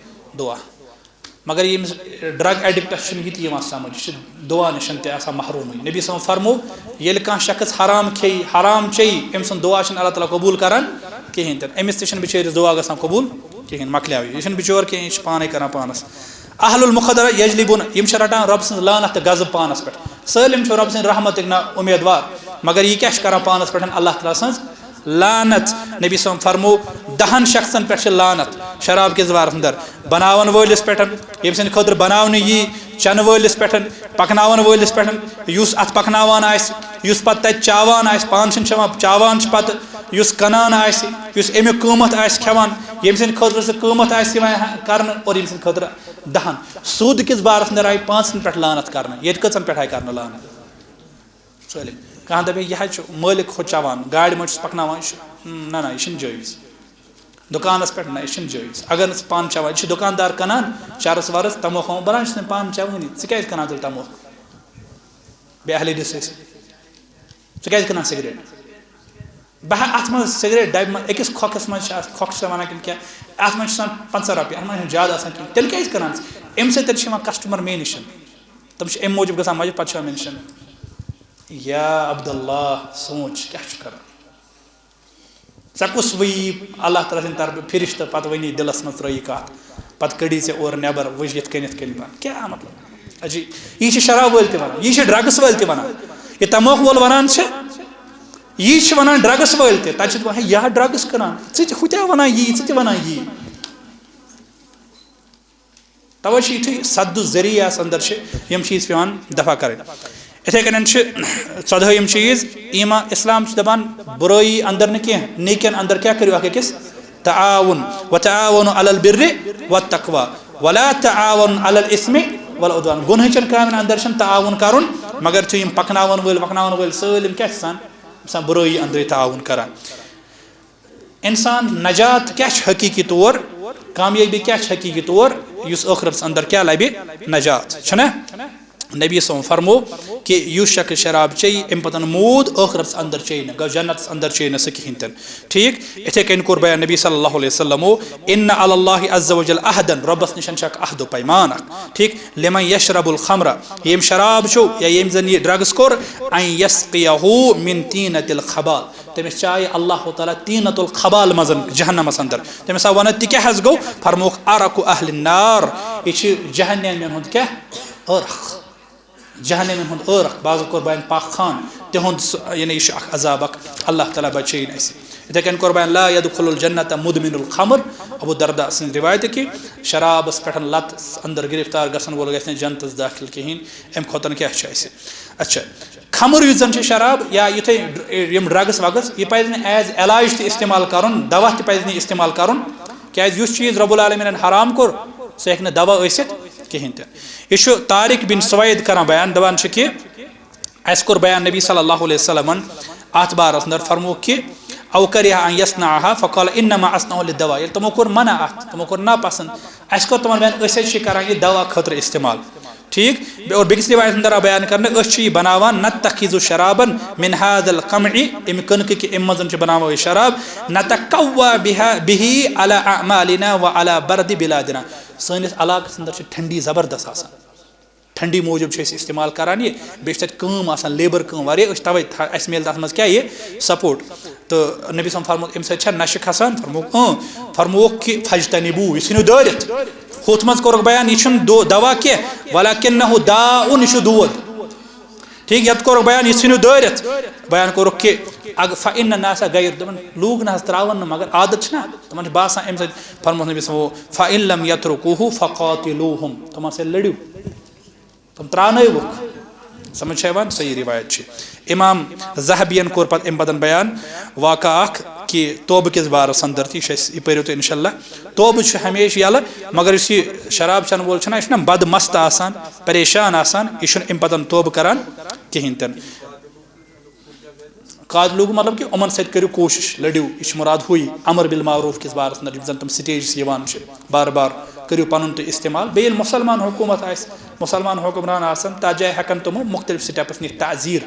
دُعا۔ مگر ییٚمِس drug addictس چھُنہٕ یہِ تہِ یِوان سمجھ، یہِ چھُ دُعا نِشَن تہِ آسان محرومٕے۔ نبی صلی اللہ علیہ وسلم فرمو، ییٚلہِ کانٛہہ شخص حرام کھیٚیہِ، حرام چیٚیہِ، أمۍ سُنٛد دُعا چھُنہٕ اللہ تعالیٰ قبوٗل کران کِہیٖنۍ تہِ نہٕ۔ أمِس تہِ چھُنہٕ بِچٲرِس دُعا گژھان قبوٗل کِہیٖنۍ، مۄکلیو یہِ۔ یہِ چھُنہٕ بِچور کینٛہہ، یہِ چھُ پانَے کران پانَس۔ اہل المخدرہ یجلبون، یِم چھِ رٹان رۄب سٕنٛز لعنت تہٕ غضب پانَس پٮ۪ٹھ۔ سٲلِم چھِ رۄب سٕنٛدِ رحمتٕکۍ نا اُمیدوار، مگر یہِ کیٛاہ چھِ کران پانَس پٮ۪ٹھ؟ اللہ تعالیٰ سٕنٛز لعنت۔ نبی صٲبَن فرمو، دَہَن شخصن پٮ۪ٹھ چھِ لعنت۔ شراب کِس بارَس اندر، بناون وٲلِس پٮ۪ٹھ، ییٚمہِ سٕنٛدِ خٲطرٕ بناونہٕ یی، چٮ۪نہٕ وٲلِس پٮ۪ٹھ، پکناون وٲلِس پٮ۪ٹھ، یُس اَتھ پکناوان آسہِ، یُس پتہٕ تَتہِ چاوان آسہِ، پانہٕ چھِنہٕ چٮ۪وان، چاوان چھِ پتہٕ، یُس کٕنان آسہِ، یُس اَمیُک قۭمَتھ آسہِ کھٮ۪وان، ییٚمہِ سٕنٛدِ خٲطرٕ سُہ قۭمَتھ آسہِ یِوان کرنہٕ اور ییٚمہِ سٕنٛدِ خٲطرٕ دَہَن۔ سوٗدٕ کِس بارَس اندر آیہِ پانٛژَن پٮ۪ٹھ لعنت کرنہٕ۔ ییٚتہِ کٔژَن پٮ۪ٹھ آیہِ کرنہٕ لعنت؟ سٲلِم۔ کانٛہہ دَپہِ، "یہِ حظ چھُ مٲلِک ہُہ چٮ۪وان، گاڑِ منٛز چھُس پَکناوان، یہِ چھُ"، نہ، نہ، یہِ چھُنہٕ جٲیِز۔ دُکانَس پٮ۪ٹھ، نہ، یہِ چھُنہٕ جٲیِز۔ اگر نہٕ ژٕ پانہٕ چٮ۪وان، یہِ چھُ دُکاندار کٕنان، چرس ورس، تموکھ وموکھ بَران، چھُس نہٕ پانہٕ چٮ۪وٲنی، ژٕ کیٛازِ کٕنان تیٚلہِ تموکھ؟ بیٚیہِ اہلِ دِسٕے سۭتۍ۔ ژٕ کیٛازِ کٕنان سِگریٹ؟ بہٕ ہا اتھ منٛز سگریٹ ڈبہِ منٛز أکِس کھۄکھس منٛز چھِ اتھ کھۄکھ چھِ آسان ونان کِنہٕ کیٛاہ، اتھ منٛز چھِ آسان پنٛژاہ رۄپیہِ، اتھ منٛز چھِنہٕ زیادٕ آسان کِہیٖنۍ، تیٚلہِ کیٛازِ کٕنان ژٕ؟ امہِ سۭتۍ چھِ یِوان کسٹمر مے نِش، تِم چھِ امہِ موٗجوٗب گژھان مجبوٗر، پتہٕ چھِ یِوان مےٚ نِش۔ یا عبداللہ، سونٛچ کیٛاہ چھُ کران؟ ژےٚ کُس وٕیی اللہ تعالیٰ سٕنٛدِ طرفہٕ فرشتہٕ پتہٕ وٕنی دِلس منٛز ترٲیی کتھ، پتہٕ کٔڑی ژےٚ اورٕ نٮ۪بر، وٕچھ یِتھ کٔنۍ یِتھ کٔنۍ بنان؟ کیٛاہ مطلب؟ اجی، یی چھِ شراب وٲلۍ تہِ ونان، یی چھِ ڈرگس وٲلۍ تہِ ونان، یہِ تموکھ وول ونان چھِ، یی چھِ ونان ڈرگس وٲلۍ تہِ، تتہِ چھِ دپان، ہے، یہِ ہا ڈرگس کٕنان، ژٕ تہِ ہُتہِ ہا ونان یی، ژٕ تہِ ونان یی۔ توے چھِ یُتھُے سد الذریعہ یس اندر چھِ، یِم چیٖز پٮ۪وان دفع کرٕنۍ۔ اِتھے کٔنۍ چھِ ژۄدہٲیِم چیٖز، ایمان، اسلام چھُ دپان، بُرٲیی اندر نہٕ کینٛہہ، نیکین اندر کیٛاہ کٔرِو اکھ أکِس؟ تعاون، وتعاون علی البر والتقوی، ولا تعاون علی الاثم والعدوان۔ گۄنہٕچن کامٮ۪ن اندر چھُنہٕ تعاون کرُن، مگر چھِ یِم پکناون وٲلۍ، وکناون وٲلۍ سٲلِم کیٛاہ چھِ آسان؟ آسان بُرٲیی اندرے تعاون کران۔ انسان نجات کیٛاہ چھُ حقیٖقی طور، کامیٲبی کیٛاہ چھِ حقیٖقی طور، یُس ٲخرتس اندر کیٛاہ لبہِ؟ نجات، چھُنہ؟ نبی صٲبن فرمو کہ یُس شخص شراب چیٚیہِ، امہِ پتن موٗد ٲخرتس اندر چیٚیہِ نہٕ، گوٚو جنتس اندر چیٚیہِ نہٕ سُہ کِہیٖنۍ تہِ نہٕ۔ ٹھیٖک، اِتھے کٔنۍ کوٚر بیان نبی صلی اللہ علیہ وسلمو، ان علی اللہ عز وجل عہدن، رۄبس نِش چھُ اکھ عہد و پیمان اکھ۔ ٹھیٖک، لمن یشرب الخمر، ییٚمۍ شراب چیوٚو یا ییٚمۍ زن یہِ ڈرگس کوٚر، ان یسقیہ من طینۃ الخبال، تٔمِس چایہِ اللہ تعالیٰ طینۃ الخبال منٛز جہنمس اندر۔ تٔمِس آو وننہٕ، تہِ کیٛاہ حظ گوٚو؟ فرمووُکھ، عرق اہل النار، یہِ چھِ جہنمین ہُنٛد کیٛاہ؟ عرق۔ جہنمین ہُنٛد عرق، بعضو کوٚر بیان پاک خان، تِہُنٛد سُہ، یعنی یہِ چھُ اکھ عذاب اکھ، اللہ تعالیٰ بچٲیِن اسہِ۔ یِتھے کٔنۍ کوٚر بیان، لا یدخل الجنۃ مدمن الخمر، ابو درداء سٕنٛز روایت کہِ شرابس پٮ۪ٹھ لت اندر گرفتار گژھن وول گژھِ نہٕ جنتس دٲخل کِہیٖنۍ، امہِ کھۄتہٕ کیٛاہ چھُ اسہِ؟ اچھا، خمر یُس زن چھِ شراب یا یِتھے ڈر-، یِم ڈرگس وگس، یہِ پزِ نہٕ ایز علاج تہِ استعمال کرُن، دوا تہِ پزِ نہٕ استعمال کرُن، کیازِ یُس چیٖز رب العالمینن حرام کوٚر، سُہ ہیٚکہِ نہٕ دوا ٲسِتھ کِہیٖنۍ تہِ۔ یہِ چھُ طارق بن سوید کران بیان، دپان چھِ کہِ اسہِ کوٚر بیان نبی صلی اللہ علیہ وسلمن اتھ بارس اندر، فرمووُکھ کہِ او کرہ ان یصنعها فقال انما اصنعه للدواء، ییٚلہِ تِمو کوٚر منع اتھ، تِمو کوٚر ناپسند، اسہِ کوٚر تِمن بیان، أسۍ حظ چھِ کران یہِ دوا خٲطرٕ استعمال۔ ٹھیٖک، بیٚیہِ اور بیٚکِس رِوایتَس اندر آو بیان کرنہٕ، أسۍ چھِ یہِ بناوان، نتخذ شرابا من هذا القمع، اَمہِ کٕنکہٕ کہِ اَمہِ منٛز چھِ بناوان أسۍ شراب، نتقوى بها، به على اعمالنا وعلى برد بلادنا۔ سٲنِس علاقس اندر چھِ ٹھنڈی زبردست آسان، ٹھنڈی موٗجوٗب چھِ أسۍ استعمال کران یہِ، بیٚیہِ چھِ تَتہِ کٲم آسان، لیبر کٲم واریاہ، أسۍ چھِ تَوَے تھا-، اَسہِ میلہِ تَتھ منٛز کیٛاہ یہِ سپورٹ۔ تہٕ نبی صٲبَن فرموو، اَمہِ سۭتۍ چھا نشہِ کھسان؟ فرمووُکھ، اۭں۔ فرمووُکھ کہِ فجتنبو، یہِ ژھٕنِو دٲرِتھ۔ ہُتھ منٛز کوٚرُکھ بیان، یہِ چھُنہٕ دو-، دوا کینٛہہ، ولکنہ داء، یہِ چھُ دود۔ ٹھیٖک، یَتھ کوٚرُکھ بیان، یہِ ژھٕنِو دٲرِتھ۔ بیان کوٚرُکھ کہِ اگ-، فإن الناس غیر، دَپان لوٗکھ نہ حظ ترٛاوَن نہٕ، مگر عادت چھِنہ، تِمَن چھِ باسان اَمہِ سۭتۍ۔ فرمووُکھ نبی صٲبو، فإن لم يتركوه فقاتلوهم، تِمَن سۭتۍ لٔڑِو۔ تِم ترٛاونٲوُکھ۔ سمجھ چھا یِوان؟ صحیح روایت چھِ۔ امام ذہبین کوٚر پتہٕ امہِ پتن بیان واقعہ اکھ کہِ توبہٕ کِس بارس اندر تہِ، یہِ چھُ اَسہِ، یہِ پٔرِو تُہۍ انشاءاللہ۔ توبہٕ چھُ ہمیشہِ یَلہٕ، مگر یُس یہِ شراب چٮ۪ن وول چھُنہ، یہِ چھُنہ بد مست آسان، پریشان آسان، یہِ چھُنہٕ امہِ پتن توبہٕ کران کِہیٖنۍ تہِ نہٕ۔ قاتلوکم مطلب کہ یِمن سۭتۍ کٔرِو کوٗشِش، لٔڑِو۔ یہِ چھُ مُراد ہُے امر بالمعروف کِس بارس اندر، یِم زن تِم سٹیجز یِوان چھِ بار بار، کٔرِو پنُن تُہۍ استعمال۔ بیٚیہِ ییٚلہِ مُسلمان حکوٗمت آسہِ، مُسلمان حکمران آسن، تتھ جایہِ ہٮ۪کن تِمو مُختٔلِف سٹیپس نِتھ، تعزیر،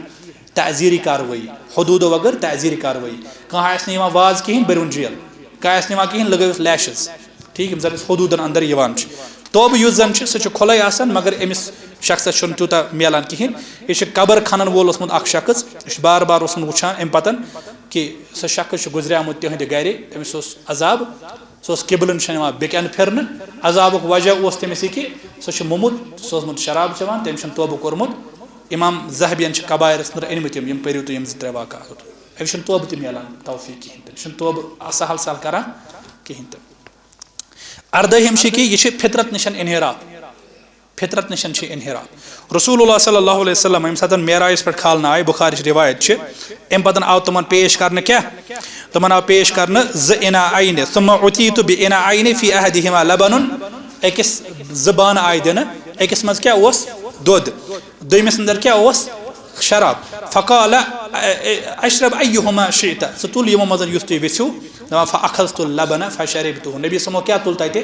تعزیری کاروٲیی، حدوٗدو وغٲر تعزیری کاروٲیی۔ کانٛہہ آسہِ نہٕ یِوان واز کِہیٖنۍ، بٔرِوُن جیل۔ کانٛہہ آسہِ نہٕ یِوان کِہیٖنۍ، لگٲوِس لیشز۔ ٹھیٖک، یِم زن أسۍ حدوٗدن اندر یِوان چھِ۔ توبہٕ یُس زن چھُ، سُہ چھُ کھُلے آسان، مگر أمِس شخصس چھُنہٕ تیوٗتاہ میلان کِہیٖنۍ۔ یہِ چھُ قبر کھنن وول اوسمُت اکھ شخص، یہِ چھُ بار بار اوسمُت وٕچھان امہِ پتن کہِ سُہ شخص چھُ گُزریومُت تِہنٛدِ گرِ، تٔمِس اوس عذاب، سُہ اوس قبلن چھُنہٕ یِوان بیٚکہِ اندٕ پھِرنہٕ۔ عذابُک وجہ اوس تٔمِس یہِ کہِ سُہ چھُ موٚمُت، سُہ اوسمُت شراب چٮ۪وان، تٔمۍ چھُنہٕ توبہٕ کوٚرمُت۔ امام ذہبین چھِ کبائرس اندر أنمٕتۍ یِم، یِم پٔرِو تُہۍ یِم زٕ ترٛےٚ واقعات۔ أمِس چھُنہٕ توبہٕ تہِ میلان توفیق کِہیٖنۍ تہِ، أمِس چھُنہٕ توبہٕ سہل سہل کران کِہیٖنۍ تہِ۔ اردٲہِم چھِ کہِ یہِ چھِ فطرت نِشن انحراف۔ فطرت نِشن چھِ انحراف۔ رسول اللہ صلی اللہ علیہ وسلم ییٚمہِ ساتہٕ معراجس پٮ۪ٹھ کھالنہٕ آے، بخاری چہِ روایت چھِ، اَمہِ پتہٕ آو تِمن پیش کرنہٕ کیٛاہ؟ تِمن آو پیش کرنہٕ زٕ اناء عینہِ، ثم اتیت باناء عینہِ فی احدہما لبن، أکِس زٕ بانہٕ آیہِ دِنہٕ، أکِس منٛز کیٛاہ اوس؟ دۄد، دوٚیمِس اندر کیٛاہ اوس؟ شراب۔ فقال اشرب ایہما شئت، ژٕ تُل یِمو منٛز یُس تُہۍ یژھِو۔ دپان، فاخذت اللبن فشربته، نبی صٲبو کیٛاہ تُل تتہِ؟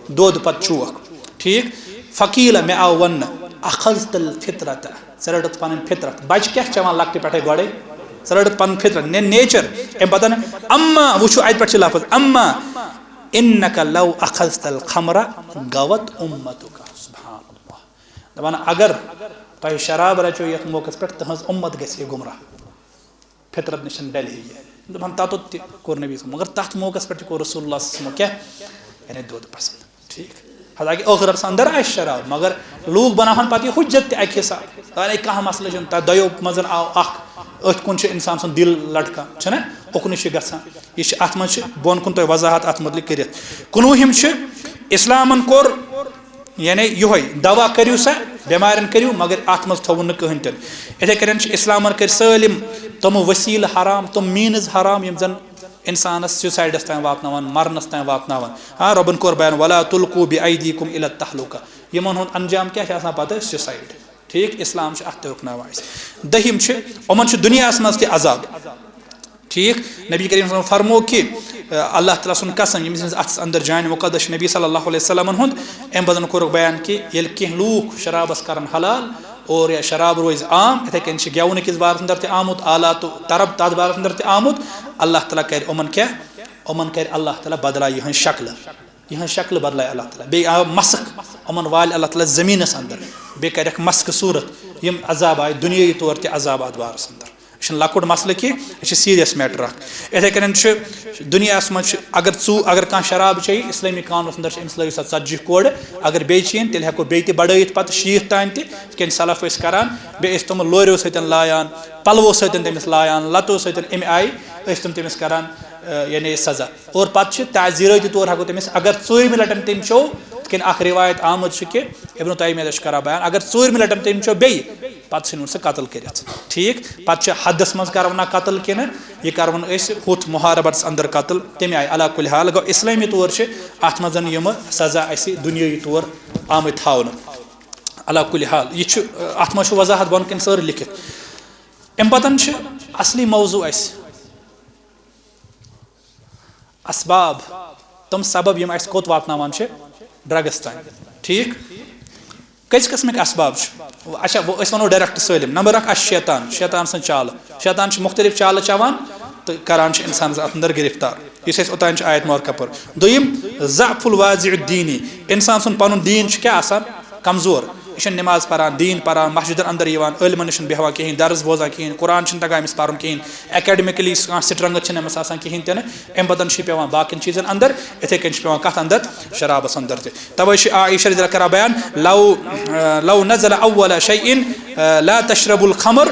دۄد، پتہٕ چوکھ۔ ٹھیٖک۔ فقیل، مےٚ آو وننہٕ، اخذت الفطرة، ژےٚ رٔٹٕتھ پنٕنۍ فطرت۔ بچہِ کیٛاہ چھِ چٮ۪وان لۄکٹہِ پٮ۪ٹھے گۄڈے؟ ژٕ رَٹھ پَنُن فطرت، نے-، نیچر۔ اَمہِ پَتہٕ، اما، وٕچھِو اَتہِ پٮ۪ٹھ چھِ لفظ، اما انک لو اخذت الخمر غوت امتک۔ سبحان اللہ۔ دَپان، اگر تۄہہِ شراب رَچو یَتھ موقعس پٮ۪ٹھ، تٕہٕنٛز اُمت گژھِ ہے گمراہ۔ فطرت نِش ڈَلہِ ہے یہِ۔ دَپان، تَتُتھ تہِ کوٚر نبی صٲب، مگر تَتھ موقعس پٮ۪ٹھ تہِ کوٚر رسول اللہ صلی اللہ علیہ وسلم کیٛاہ؟ یعنی دۄد پسنٛد۔ ٹھیٖک۔ حالانکہ ٲخرتس اندر آسہِ شراب، مگر لوٗکھ بناوہن پتہٕ یہِ حجت تہِ اکہِ حساب۔ یعنی کانٛہہ مسلہٕ چھُنہٕ، تَتھ دۄیو منٛز آو اکھ، أتھۍ کُن چھُ انسان سُنٛد دِل لٹکان، چھُنہ؟ اُکنُے چھُ گژھان۔ یہِ چھُ، اتھ منٛز چھِ، بہٕ وَنہٕ کُن تۄہہِ وضاحت اتھ متعلق کٔرِتھ۔ کُنوُہِم چھُ، اسلامن کوٚر یعنی یِہوٚے دوا کٔرِو سا، بٮ۪مارٮ۪ن کٔرِو، مگر اَتھ منٛز تھوٚوُن نہٕ کٕہٕنۍ تہِ نہٕ۔ یِتھَے کٔنۍ چھِ اِسلامَن کٔرۍ سٲلِم تِم وسیٖلہٕ حرام، تِم means حرام، یِم زَن اِنسانَس suicideس تام واتناوان، مَرنَس تام واتناوان۔ ہاں، رۄبَن کوٚر بیان، "ولا تلقوا بأیدیکم الی التہلکہ"۔ یِمَن ہُنٛد انجام کیٛاہ چھِ آسان پَتہٕ؟ Suicide۔ ٹھیٖک، اِسلام چھُ اَتھ تہِ ہیوٚکناوان اَسہِ۔ دٔہِم چھِ، یِمَن چھُ دُنیاہَس منٛز تہِ عذاب۔ ٹھیٖک، نبی کریم صلی اللہ علیہ وسلم فرمو کہ، اہ، اللہ تعالیٰ سُنٛد قسم، ییٚمہِ سٕنٛدِس اَتھَس اندر جانِ مُقدس چھِ نبی صلی اللہ علیہ وسلمن ہُنٛد، اَمہِ بدن کوٚرُکھ بیان کہ ییٚلہِ کینٛہہ لوٗکھ شرابس کرن حلال اور یا شراب روزِ عام، یِتھَے کٔنۍ چھِ گٮ۪ونہٕ کِس بارس اندر تہِ آمُت، آلاتو طرب تَتھ بارس اندر تہِ آمُت، اللہ تعالیٰ کرِ یِمن کیٛاہ؟ یِمن کرِ اللہ تعالیٰ بدلہ یِہٕنٛز شکلہٕ، یِہٕنٛز شکلہٕ بدلایہِ اللہ تعالیٰ۔ بیٚیہِ آو مسخ، یِمن والہِ اللہ تعالیٰ زٔمیٖنس اندر، بیٚیہِ کرٮ۪کھ مسخ صوٗرت، یِم عذاب آیہِ دُنیٲیی طور تہِ عذاب اَتھ بارس اندر۔ یہِ چھُنہٕ لۄکُٹ مسلہٕ کینٛہہ، یہِ چھُ serious matter اکھ۔ یِتھَے کٔنۍ چھُ دُنیاہَس منٛز چھُ، اگر ژوٗ-، اگر کانٛہہ شراب چیٚیہِ، اِسلٲمی قانوٗنَس اندر چھِ أمِس لٲگِو سا ژتجی کوڑٕ، اگر بیٚیہِ چیٚیِن، تیٚلہِ ہٮ۪کو بیٚیہِ تہِ بڑٲیِتھ پتہٕ شیٖتھ تام تہِ، یِتھ کٔنۍ سلف ٲسۍ کران، بیٚیہِ ٲسۍ تِم لوریو سۭتۍ لایان، پلوو سۭتۍ تٔمِس لایان، لتو سۭتۍ، اَمہِ آیہِ ٲسۍ تِم تٔمِس کران، اَ، یعنی سزا۔ اور پتہٕ چھِ تعزیرٲتی طور ہٮ۪کو تٔمِس، اگر ژوٗرمہِ لٹہِ تٔمۍ چیوٚو، یِتھ کٔنۍ اکھ رِوایت آمٕژ چھِ کہِ ابن تیمیہ چھُ کران بیان، اگر ژوٗرمہِ لٹہِ تٔمۍ چیوٚو بیٚیہِ، پتہٕ ژھٕنِو سُہ قتل کٔرِتھ۔ ٹھیٖک، پتہٕ چھِ حدس منٛز کرون نا قتل کِنہٕ یہِ کرون أسۍ ہُتھ محاربتس اندر قتل، تَمہِ آیہِ۔ علی کل حال گوٚو اِسلٲمی طور چھِ اتھ منٛز یِم سزا اسہِ دُنیٲیی طور آمٕتۍ تھاونہٕ۔ علی کل حال، یہِ چھُ، اتھ منٛز چھُ وضاحت بۄنہٕ کَنہِ سٲرٕے لیکھِتھ۔ امہِ پتہٕ چھُ اصلی موضوع اسہِ اسباب، تِم سبب یِم اسہِ کوٚت واتناوان چھِ؟ Drugsس تام۔ ٹھیٖک؟ کٔژِ قٕسمٕکۍ اسباب چھِ؟ اچھا، وۄنۍ أسۍ وَنو direct سٲلِم۔ نمبر اکھ، اَسہِ شیطان، شیطان سٕنٛز چالہٕ۔ شیطان چھِ مُختٔلِف چالہٕ چٮ۪وان تہٕ کران چھِ اِنسانَس اَتھ اندر گِرفتار، یُس اَسہِ اوٚتام چھِ آیت مُبارکہ پٔر۔ دوٚیِم، ضعف الواضع الدینی، اِنسان سُنٛد پَنُن دیٖن چھُ کیٛاہ آسان؟ کمزور۔ یہِ چھُنہٕ نماز پران، دیٖن پران، مسجدن اندر یِوان، عٲلمن نِش چھُنہٕ بیٚہوان کِہیٖنۍ، درس بوزان کِہیٖنۍ، قرآن چھُنہٕ تگان أمِس پرُن کِہیٖنۍ، academically کانٛہہ strength چھِنہٕ أمِس آسان کِہیٖنۍ تہِ نہٕ۔ اَمہِ پتہٕ چھُ یہِ پٮ۪وان باقین چیٖزن اندر، یِتھَے کٔنۍ چھُ پٮ۪وان کَتھ اندر؟ شرابس اندر تہِ۔ توے چھِ عائشہ رضی اللہ کران بیان، "لو، لو نزل اول شيء لا تشربوا الخمر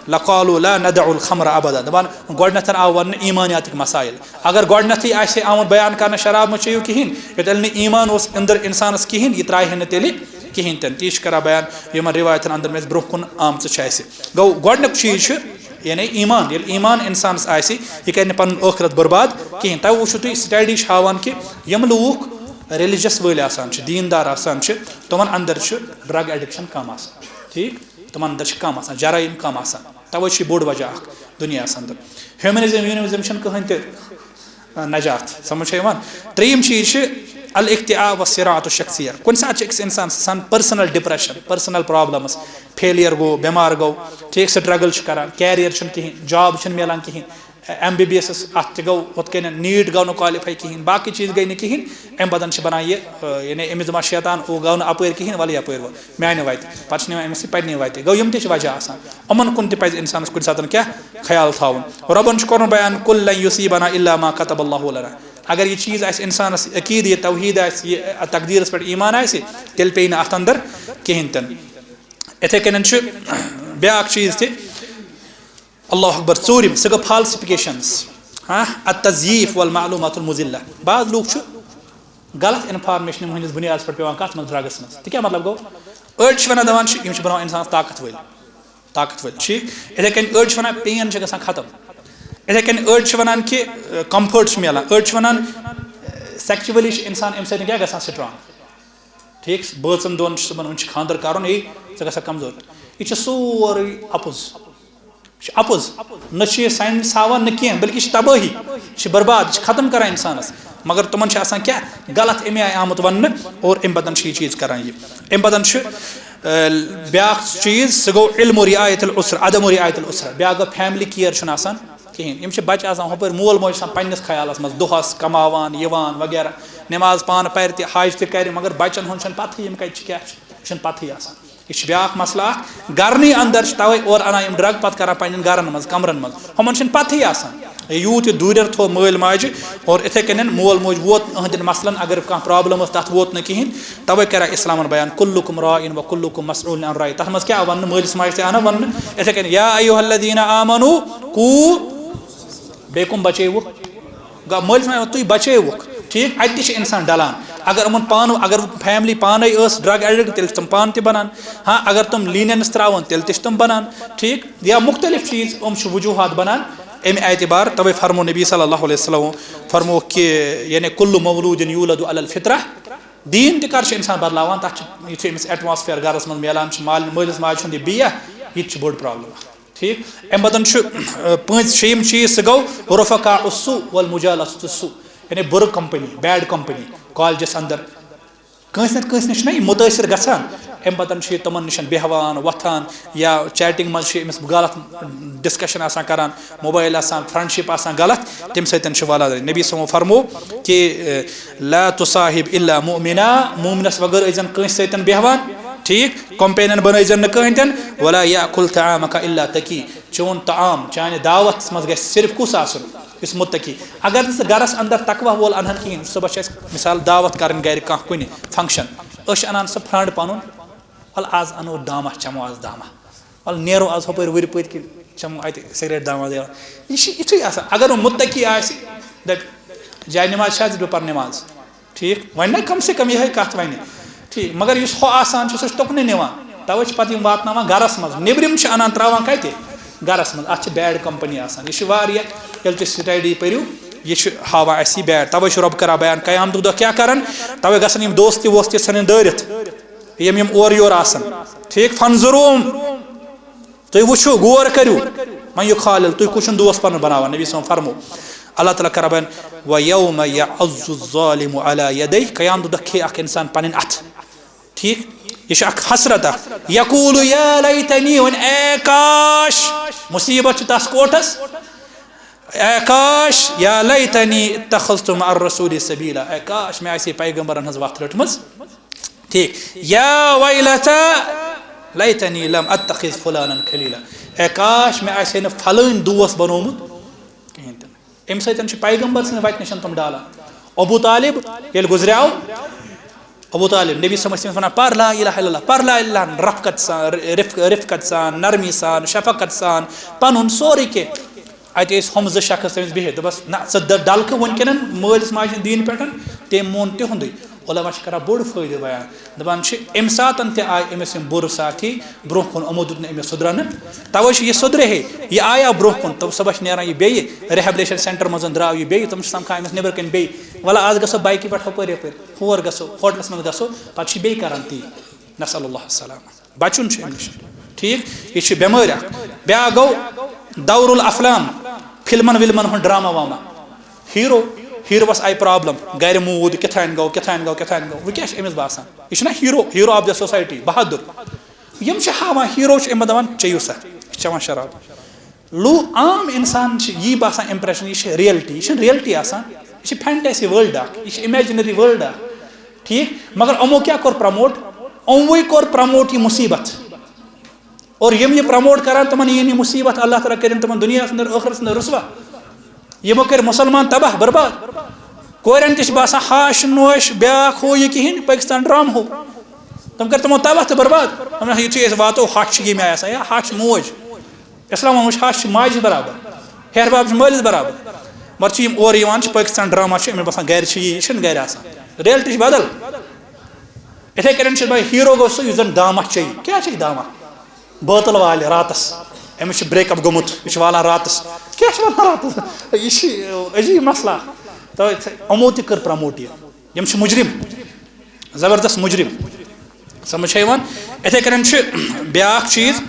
لقالوا لا ندع الخمر ابدا"۔ دپان، گۄڈٕنیتھ آو وننہٕ ایمانیاتٕکۍ مسائل۔ اگر گۄڈٕنیتھٕے آسہِ ہے آمُت بیان کرنہٕ، شراب مہ چیٚیِو کِہیٖنۍ، یوٚتیٚلہِ نہٕ ایمان اوس أنٛدر اِنسانَس کِہیٖنۍ، یہِ ترٛایہِ ہے نہٕ تیٚلہِ کِہیٖنۍ تہِ نہٕ۔ تی چھِ کران بیان یِمن رِوایتَن اندر، یِم اَسہِ برٛونٛہہ کُن آمژٕ چھِ اَسہِ۔ گوٚو، گۄڈٕنیُک چیٖز چھُ، یعنی ایمان۔ ییٚلہِ ایمان اِنسانَس آسہِ، یہِ کرِ نہٕ پَنُن ٲخرت برباد کِہیٖنۍ۔ تَوَے وٕچھِو تُہۍ، study چھِ ہاوان کہِ یِم لوٗکھ religious وٲلۍ آسان چھِ، دیٖندار آسان چھِ، تِمَن اندر چھُ drug addiction کم آسان۔ ٹھیٖک؟ تِمَن اندر چھِ کم آسان، جرائم کم آسان۔ تَوَے چھُ یہِ بوٚڑ وجہ اکھ دُنیاہَس اندر۔ Humanism، unionism چھُنہٕ کٕہٕنۍ تہِ نجات۔ سمجھ چھا یِوان؟ ترٛیٚیِم چیٖز چھِ الاکتئاب والصراعات الشخصیہ۔ کُنہِ ساتہٕ چھِ أکِس اِنسانَس آسان personal depression، personal problems، failure گوٚو، بٮ۪مار گوٚو، ٹھیٖک، struggle چھُ کران، career چھُنہٕ کِہیٖنۍ، job چھُنہٕ مِلان کِہیٖنۍ، ایم بی بی ایسَس اَتھ تہِ گوٚو ہُتھ کٔنۍ، NEET گوٚو نہٕ qualify کِہیٖنۍ، باقٕے چیٖز گٔے نہٕ کِہیٖنۍ۔ اَمہِ پَتہٕ چھِ بَنان یہِ، یعنی أمِس دَپان شیطان، "او گوٚو نہٕ اَپٲرۍ کِہیٖنۍ، وَلہٕ یَپٲرۍ وَل"، میٛانہِ وَتہِ۔ پَتہٕ چھِ نِوان أمِس یہِ پنٛنہِ وَتہِ۔ گوٚو، یِم تہِ چھِ وجہ آسان۔ یِمَن کُن تہِ پَزِ اِنسانَس کُنہِ ساتہٕ کیٛاہ خیال تھاوُن۔ رۄبَن چھُ کوٚرمُت بیان، "قل لن یصیبنا الا ما كتب الله لنا"۔ اگر یہِ چیٖز آسہِ اِنسانَس عقیٖدٕ، یہِ توحیٖد آسہِ، یہِ تقدیٖرَس پٮ۪ٹھ ایٖمان آسہِ، تیٚلہِ پیٚیہِ نہٕ اَتھ اندر کِہیٖنۍ تہِ نہٕ۔ یِتھَے کٔنۍ چھُ بیٛاکھ چیٖز تہِ، اللہ اکبر، ژوٗرِم، سُہ گوٚو falsifications، ہاں، التزییف والمعلومات المضلہ۔ بعض لوٗکھ چھِ غلط information ہٕنٛدِس بُنیادَس پٮ۪ٹھ پٮ۪وان کَتھ منٛز، drugsس منٛز۔ تہِ کیٛاہ مطلب گوٚو؟ أڑۍ چھِ وَنان، دَپان چھِ، یِم چھِ بَناوان اِنسانَس طاقت وٲلۍ، طاقت وٲلۍ، ٹھیٖک۔ یِتھَے کٔنۍ أڑۍ چھِ وَنان، pain چھِ گژھان ختم۔ یِتھَے کٔنۍ أڑۍ چھِ وَنان کہِ، اَ، comfort چھُ مِلان۔ أڑۍ چھِ وَنان، اَ، sexually چھُ اِنسان اَمہِ سۭتۍ کیٛاہ گژھان؟ Strong۔ ٹھیٖک، بٲژَن دۄن چھِ صُبحن، وٕنہِ چھِ خانٛدر کَرُن، ہے، ژٕ گژھکھ کمزور۔ یہِ چھُ سورُے اَپُز۔ یہِ چھُ اَپُز۔ نہ چھُ یہِ science ہاوان، نہ کینٛہہ، بلکہِ یہِ چھِ تبٲہی، یہِ چھِ برباد، یہِ چھِ ختم کران اِنسانَس۔ مگر تِمَن چھِ آسان کیٛاہ؟ غلط اَمہِ آیہِ آمُت وَننہٕ، اور اَمہِ پَتہٕ چھُ یہِ چیٖز کران یہِ۔ اَمہِ پَتہٕ چھُ بیاکھ چیٖز، سُہ گوٚو علم رعایت الاسرہ، عدم رعایت الاسرہ۔ بیاکھ گوٚو فیملی کیئر چھُنہٕ آسان کِہیٖنۍ۔ یِم چھِ بَچہٕ آسان ہُپٲرۍ، مول موج چھِ آسان پنٛنِس خیالَس منٛز، دۄہَس کَماوان، یِوان وغیرہ، نٮ۪ماز پانہٕ پَرِ تہِ، حج تہِ کَرِ، مگر بَچَن ہُنٛد چھَنہٕ پَتہٕے یِم کَتہِ چھِ، کیٛاہ چھِ، یہِ چھُنہٕ پَتہٕے آسان۔ یہِ چھُ بیٛاکھ مسلہٕ اَکھ۔ گَرنٕے اَندَر چھِ تَوَے اورٕ اَنان یِم ڈرٛگ، پَتہٕ کَران پنٛنٮ۪ن گَرَن منٛز، کَمرَن منٛز، ہُمَن چھِنہٕ پَتہٕے آسان۔ یوٗت یہِ دوٗرٮ۪ر تھوٚو مٲلۍ ماجہِ، اور اِتھَے کٔنٮ۪ن مول موج ووت أہٕنٛدٮ۪ن مسلَن، اگر کانٛہہ پرٛابلم ٲس، تَتھ ووت نہٕ کِہیٖنۍ۔ تَوَے کَران اِسلامَن بیان، "کُلُّکُم راعٍ و کُلُّکُم مسئولٌ عن رعیتہ"۔ تَتھ منٛز کیٛاہ وَننہٕ؟ مٲلِس ماجہِ تہِ اَنان وَننہٕ۔ یِتھَے کٔنۍ، "یا ایُّہَ الذیٖنَ آمَنوٗ قوٗ"، بیٚیہِ کُم بَچیوُکھ؟ گوٚو مٲلِس ماجہِ وَنان، "تُہۍ بَچیوُکھ"۔ ٹھیٖک، اَتہِ تہِ چھِ اِنسان ڈَلان۔ اگر یِمَن پانہٕ، اگر فیملی پانَے ٲس ڈرٛگ ایڈِکٹ، تیٚلہِ چھِ تِم پانہٕ تہِ بَنان۔ ہاں، اگر تِم لینینس ترٛاوَن، تیٚلہِ تہِ چھِ تِم بَنان۔ ٹھیٖک، یا مُختٔلِف چیٖز، یِم چھِ وجوٗہات بَنان اَمہِ اعتبار۔ تَوَے فرموو نبی صلی اللہ علیہ وسلم، فرمووُکھ کہِ، یعنی، "کُلُّ مولودٍ یولد علی الفطرہ"۔ دیٖن تہِ کر چھُ اِنسان بدلاوان؟ تَتھ چھُ، یُتھُے أمِس ایٹماسفیر گرس منٛز میلان چھُ، مال-، مٲلِس ماجہِ ہُنٛد یہِ بیٚیہِ، یہِ تہِ چھُ بٔڑ پرابلم اکھ۔ ٹھیٖک؟ اَمہِ پتہٕ چھُ، آ، پٲنٛژ-، شیٚیِم چیٖز، سُہ گوٚو رفقاء السوء والمجالسۃ السوء، یعنی بُرٕ کمپنی، بیڈ کمپنی، کالجس اندر۔ کٲنٛسہِ نتہٕ کٲنٛسہِ نِش چھُنہ یہِ مُتٲثر گژھان، اَمہِ پتہٕ چھُ یہِ تِمن نِش بیٚہوان، وۄتھان، یا چیٹنگ منٛز چھُ أمِس غلط ڈسکشن آسان کران، موبائل آسان، فرینڈشپ آسان غلط، تَمہِ سۭتۍ چھُ والان۔ نبی صٲبَن فرموو کہِ، "لا تصاحب الا مؤمنا"، مومنس وغٲر ٲسۍ زن کٲنٛسہِ سۭتۍ بیٚہوان، ٹھیٖک، کمپینین بنٲے زن نہٕ کٕہٕنۍ تہِ نہٕ، "ولا یاکل طعامک الا تقی"، چون طعام، چانہِ دعوتس منٛز گژھِ صرف کُس آسُن؟ یُس متقی۔ اگر نہٕ ژٕ گرس اندر تقوی وول انہن کِہیٖنۍ، صبحس چھِ اَسہِ مثال دعوت کرٕنۍ گرِ کانٛہہ کُنہِ فنکشن، أسۍ چھِ انان سُہ فرینڈ پنُن، "ول از انو دامہ، چمو از دامہ، ول نیرو از ہُپٲرۍ وُرِ پٔتۍ کِنۍ، چمو اتہِ سگریٹ دامہ دیوان"۔ یہِ چھِ یِتھُے آسان۔ اگر نہٕ متقی آسہِ، دپہِ، "جاے نماز چھا؟ زِ بہٕ پرٕ نماز"۔ ٹھیٖک، وۄنۍ نہ کم سے کم یِہے کتھ ونہِ۔ ٹھیٖک، مگر یُس ہُہ آسان چھُ، سُہ چھُ تُکنُے نِوان۔ توے چھِ پتہٕ یِم واتناوان گرس منٛز، نیبرِم چھِ انان تراوان کتہِ؟ گرس منٛز۔ اتھ چھِ بیڈ کمپنی آسان۔ یہِ چھُ واریاہ، ییٚلہِ تُہۍ سٹڈی پٔرِو، یہِ چھُ ہاوان اَسہِ یہِ بیڈ۔ توے چھُ رۄب کران بیان، قیامتُک دۄہ کیٛاہ کرن؟ توے گژھن یِم دوستی ووستی ژھٕنٕنۍ دٲرِتھ، یِم، یِم اورٕ یور آسن۔ ٹھیٖک، فانظروا، تُہۍ وٕچھِو، غور کٔرِو، من یخالل، تُہۍ کُس چھُن دوست پنُن بناوان؟ نبی صٲبَن فرمو، اللہ تعالیٰ کران بیان، "ویوم یعض الظالم علی یدیہ"، قیامت دۄہ کھے اکھ انسان پنٕنۍ اتھ۔ ٹھیٖک، یہِ چھُ اکھ حسرت اکھ۔ یقول یا لیتنی، وۄنۍ اے کاش، مصیبت چھِ تس کوٹھس، اے کاش، یا لیتنی اتخذت مع الرسول سبیلا، اے کاش، مےٚ آسہِ ہے پیغمبرن ہٕنٛز وتھ رٔٹمٕژ۔ ٹھیٖک، یا ویلتا لیتنی لم اتخذ فلانا خلیلا، اے کاش، مےٚ آسہِ ہے نہٕ فلٲنۍ دوس بنومُت کِہیٖنۍ تہِ نہٕ۔ اَمہِ سۭتۍ چھِ پیغمبر سٕنٛدِ وَتہِ نِش تِم ڈالان۔ ابو طالب ییٚلہِ گُزریو، ابو طالب، نبی صٲب ٲسۍ تٔمِس وَنان، "پَر لا الہ الا اللہ، پَر لا الہ الا اللہ"، رفقت سان، رف-، رفقت سان، نرمی سان، شفقت سان، پَنُن سورُے کینٛہہ۔ اَتہِ ٲسۍ ہُم زٕ شخص تٔمِس بِہِتھ، دوٚپُس، "نہ، ژٕ د-، ڈَلکہٕ وٕنکیٚنَن مٲلِس ماجہِ ہِنٛدِ دیٖنہِ پٮ۪ٹھ"، تٔمۍ مون تِہُنٛدُے۔ علماء چھِ کَران بوٚڑ فٲیدٕ بیان، دَپان چھِ، اَمہِ ساتَن تہِ آے أمِس یِم بُرٕ ساتھی برونٛہہ کُن، یِمو دیُت نہٕ أمِس سُدرَنہٕ، تَوَے چھُ یہِ سُدرے ہے، یہِ آیو برونٛہہ کُن، تہٕ صُبحَس چھِ نیران یہِ بیٚیہِ، ریہیبلیشن سینٹر منٛز درٛاو یہِ بیٚیہِ، تِم چھِ سَمکھان أمِس نیٚبرٕ کَنۍ بیٚیہِ، وَلہٕ آز گژھو بایکہِ پٮ۪ٹھ ہُپٲرۍ یَپٲرۍ، ہور گژھو، ہوٹلَس منٛز گژھو، پَتہٕ چھِ بیٚیہِ کَران تی۔ نسأل اللہ السلامہ۔ بَچُن چھُ أمِس۔ ٹھیٖک؟ یہِ چھِ بٮ۪مٲرۍ اَکھ۔ بیٛاکھ گوٚو دور الافلام، فِلمَن وِلمَن ہُنٛد ڈرامہ وامہ۔ ہیٖرو، ہیٖروَس آیہِ پرابلم، گرِ موٗد، کِتھانۍ گوٚو، کِتھانۍ گوٚو، کِتھانۍ گوٚو۔ وۄنۍ کیٛاہ چھُ أمِس باسان؟ یہِ چھُنہ hero, hero of the society, بہادُر۔ یِم چھِ ہاوان، ہیٖرو چھُ أمِس دَپان، "چیٚیِو سا، أسۍ چٮ۪وان شراب۔" لوٗ-، عام اِنسان چھِ یی باسان اِمپرٛیشن، یہِ چھِ ریلٹی، یہِ چھِنہٕ ریلٹی آسان، یہِ چھِ فینٹیسی وٲلڈ اَکھ، یہِ چھِ اِمیجنری وٲلڈ اَکھ۔ ٹھیٖک؟ مگر یِمو کیٛاہ کوٚر پرٛموٹ؟ یِموٕے کوٚر پرٛموٹ یہِ مُصیٖبت۔ اور یِم یہِ پرٛموٹ کران، تِمن یِیِن یہِ مُصیٖبت، اللہ تعالیٰ کٔرِن تِمن دُنیاہَس اندر، ٲخرَتَس اندر رُسوا۔ یِمو کٔرۍ مُسلمان تباہ برباد۔ کورٮ۪ن تہِ چھِ باسان ہَش نوش، بیٛاکھ ہُہ یہِ کِہیٖنۍ، پٲکِستان ڈرٛام ہُہ۔ تِم کٔرۍ تِمو تباہ تہٕ برباد۔ دوٚپُن، یُتھُے أسۍ واتو، ہَش چھِ ییٚمہِ آیہِ آسان، یا ہَش چھِ موج۔ اِسلامَن وٕچھ، ہَش چھِ ماجہِ برابر، ہیہَر باب چھِ مٲلِس برابر۔ مگر چھِ یِم اورٕ یِوان، چھِ پٲکِستان ڈرٛاما چھِ، یِمَن باسان گَرِ چھِ یی، یہِ چھِنہٕ گَرِ آسان۔ ریلٹی چھِ بدل۔ اِتھَے کٔنۍ چھِ دَپان، ہیٖرو گوٚو سُہ، یُس زَن دامہ چیٚیہِ۔ کیٛاہ چھِ یہِ دامہ؟ بٲتل والہِ راتس، أمِس چھُ break up گوٚمُت، یہِ چھُ والان راتس۔ کیٛاہ چھُ والان راتس؟ یہِ چھِ عجیٖب مسلہٕ اکھ۔ تہٕ یِمو تہِ کٔر پرموٹ یہِ۔ یِم چھِ مجرم، زبردست مجرم۔ سمجھ چھا یِوان؟ یِتھے کٔنۍ چھُ بیٛاکھ چیٖز،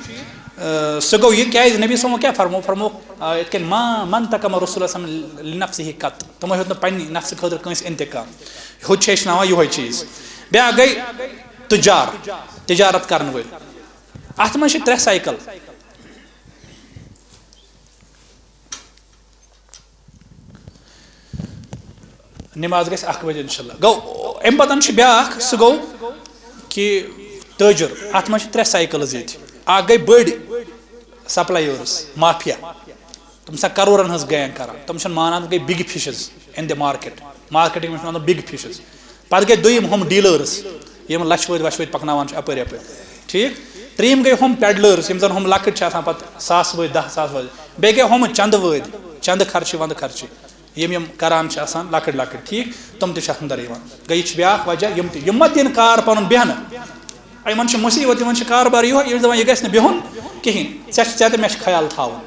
آ، سُہ گوٚو یہِ، کیٛازِ نبی صٲبَن کیٛاہ فرمو؟ فرمو، آ، یِتھ کٔنۍ، "ما، ما انتقم رسول اللہ صلی اللہ علیہ وسلم لنفسہ قط"، تِمو ہیوٚت نہٕ پننہِ نفسہٕ خٲطرٕ کٲنٛسہِ انتقام۔ ہُتہِ چھِ ہیٚچھناوان یِہوٚے چیٖز۔ بیٛاکھ گٔے، تجار، تجارت کرن وٲلۍ۔ اتھ منٛز چھِ ترٛےٚ سائیکل۔ نماز گژھِ اکھ بجے انشاءاللہ۔ گوٚو، امہِ پتہٕ چھُ بیٛاکھ، سُہ گوٚو کہِ تٲجر۔ اتھ منٛز چھِ ترٛےٚ سائیکلز ییٚتہِ۔ اکھ گٔے بٔڑۍ سپلائرز، مافیا۔ تِم چھِ آسان کرورن ہٕنٛز گینگ کران۔ تِم چھِنہٕ مانان، تِم گٔے big fishes in the market۔ Marketing منٛز چھِ وَنان big fishes۔ پتہٕ گٔے دوٚیِم ہُم dealers، یِم لَچھِ وٲدۍ وَچھِ وٲدۍ پَکناوان چھِ اَپٲرۍ یَپٲرۍ۔ ٹھیٖک؟ ترٛیٚیِم گٔے ہُم peddlers، یِم زَن ہُم لۄکٕٹۍ چھِ آسان پَتہٕ ساس وٲدۍ، دَہ ساس وٲدۍ۔ بیٚیہِ گٔے ہُم چندٕ وٲدۍ، چندٕ خرچہِ وندٕ خرچہِ۔ یِم یِم کران چھِ آسان لۄکٕٹۍ لۄکٕٹۍ، ٹھیٖک؟ تِم تہِ چھِ اَتھ اندر یِوان۔ گٔے، یہِ چھِ بیٛاکھ وجہ، یِم تہِ، یِم ما دِن کار پَنُن بیٚہنہٕ۔ یِمن چھِ مُصیبت، یِمن چھِ کاربار یِہوٚے، یِم چھِ دَپان، یہِ گژھِ نہٕ بِہُن کِہیٖنۍ۔ ژےٚ چھِ، ژےٚ تہٕ مےٚ چھِ خیال تھاوُن۔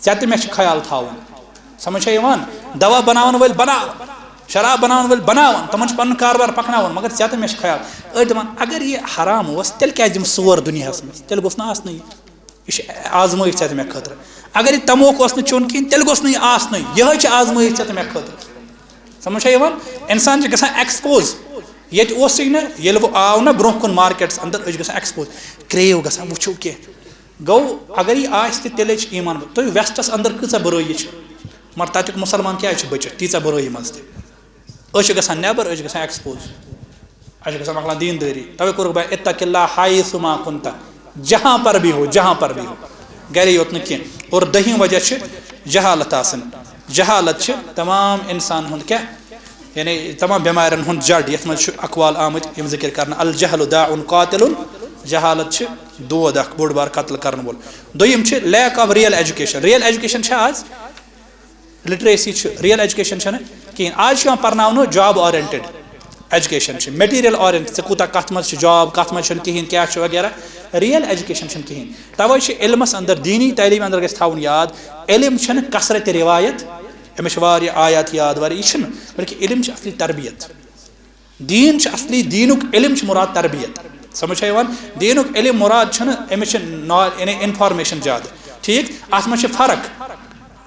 ژےٚ تہٕ مےٚ چھِ خیال تھاوُن۔ سمجھ چھا یِوان؟ دوا بناون وٲلۍ بناون، شراب بناون وٲلۍ بناون، تِمن چھُ پنُن کاربار پکناوُن، مگر ژےٚ تہٕ مےٚ چھِ خیال۔ أڑۍ دپان، اگر یہِ حرام اوس، تیٚلہِ کیازِ یِم ژور دُنیاہس منٛز؟ تیٚلہِ گوٚژھ نہٕ آسنُے یہِ۔ یہِ چھِ آزمٲیش ژےٚ تہٕ مےٚ خٲطرٕ۔ اگر یہِ تموک اوس نہٕ چیوٚن کِہیٖنۍ، تیٚلہِ گوٚژھ نہٕ یہِ آسنُے۔ یِہوٚے چھِ آزمٲیش ژےٚ تہٕ مےٚ خٲطرٕ۔ سمجھ چھا یِوان؟ انسان چھِ گژھان expose۔ ییٚتہِ اوسُے نہٕ، ییٚلہِ وۄنۍ آو نہ برونٛہہ کُن مارکیٹس اندر، أسۍ چھِ گژھان expose، crave گژھان، وٕچھو کینٛہہ۔ گوٚو، اگر یہِ آسہِ تہِ، تیٚلے چھِ ایمان۔ تُہۍ ویسٹس اندر کۭژاہ بُرٲیی چھِ، مگر تتیُک مسلمان کیازِ چھُ بٔچِتھ تیٖژاہ بُرٲیی منٛز تہِ؟ أسۍ چھِ گژھان نٮ۪بر، أسۍ چھِ گژھان expose، اَسہِ چھِ گژھان مۄکلان دیٖندٲری۔ توے کوٚرُکھ بیان، اتق اللہ حیث ما کنت، جہاں پر بھی ہو، جہاں پر بھی ہو، گرے یوت نہٕ کینٛہہ۔ اور دٔہِم وجہ چھِ جہالت آسٕنۍ۔ جہالت چھِ تمام انسان ہُنٛد کیٛاہ، یعنی تمام بٮ۪مارٮ۪ن ہُنٛد جڑ۔ یَتھ منٛز چھُ اقوال آمٕتۍ یِم ذِکر کرنہٕ، الجہل داء قاتل، جہالت چھِ دود اکھ بوٚڑ بار قتل کرن وول۔ دوٚیِم چھِ lack of real education۔ Real education چھِ آز؟ Literacy چھِ، real education چھَنہٕ کِہیٖنۍ۔ آز چھُ یِوان پَرناونہٕ job oriented education چھِ، material oriented، ژےٚ کوٗتاہ کَتھ منٛز چھِ job، کَتھ منٛز چھُنہٕ کِہیٖنۍ، کیٛاہ چھُ وغیرہ۔ Real education چھَنہٕ کِہیٖنۍ۔ تَوَے چھِ علمَس اندر، دینی تعلیٖم اندر گژھِ تھاوُن یاد، علم چھَنہٕ کثرت روایت، أمِس چھِ واریاہ آیات یاد واریاہ، یہِ چھِنہٕ، بلکہِ علم چھِ اصلی تربیت۔ دیٖن چھُ اصلی، دیٖنُک علم چھُ مُراد تربیت۔ سمجھ چھا یِوان؟ دیٖنُک علم مُراد چھُنہٕ أمِس چھِ نا-، یعنی information زیادٕ۔ ٹھیٖک؟ اَتھ منٛز چھِ فرق۔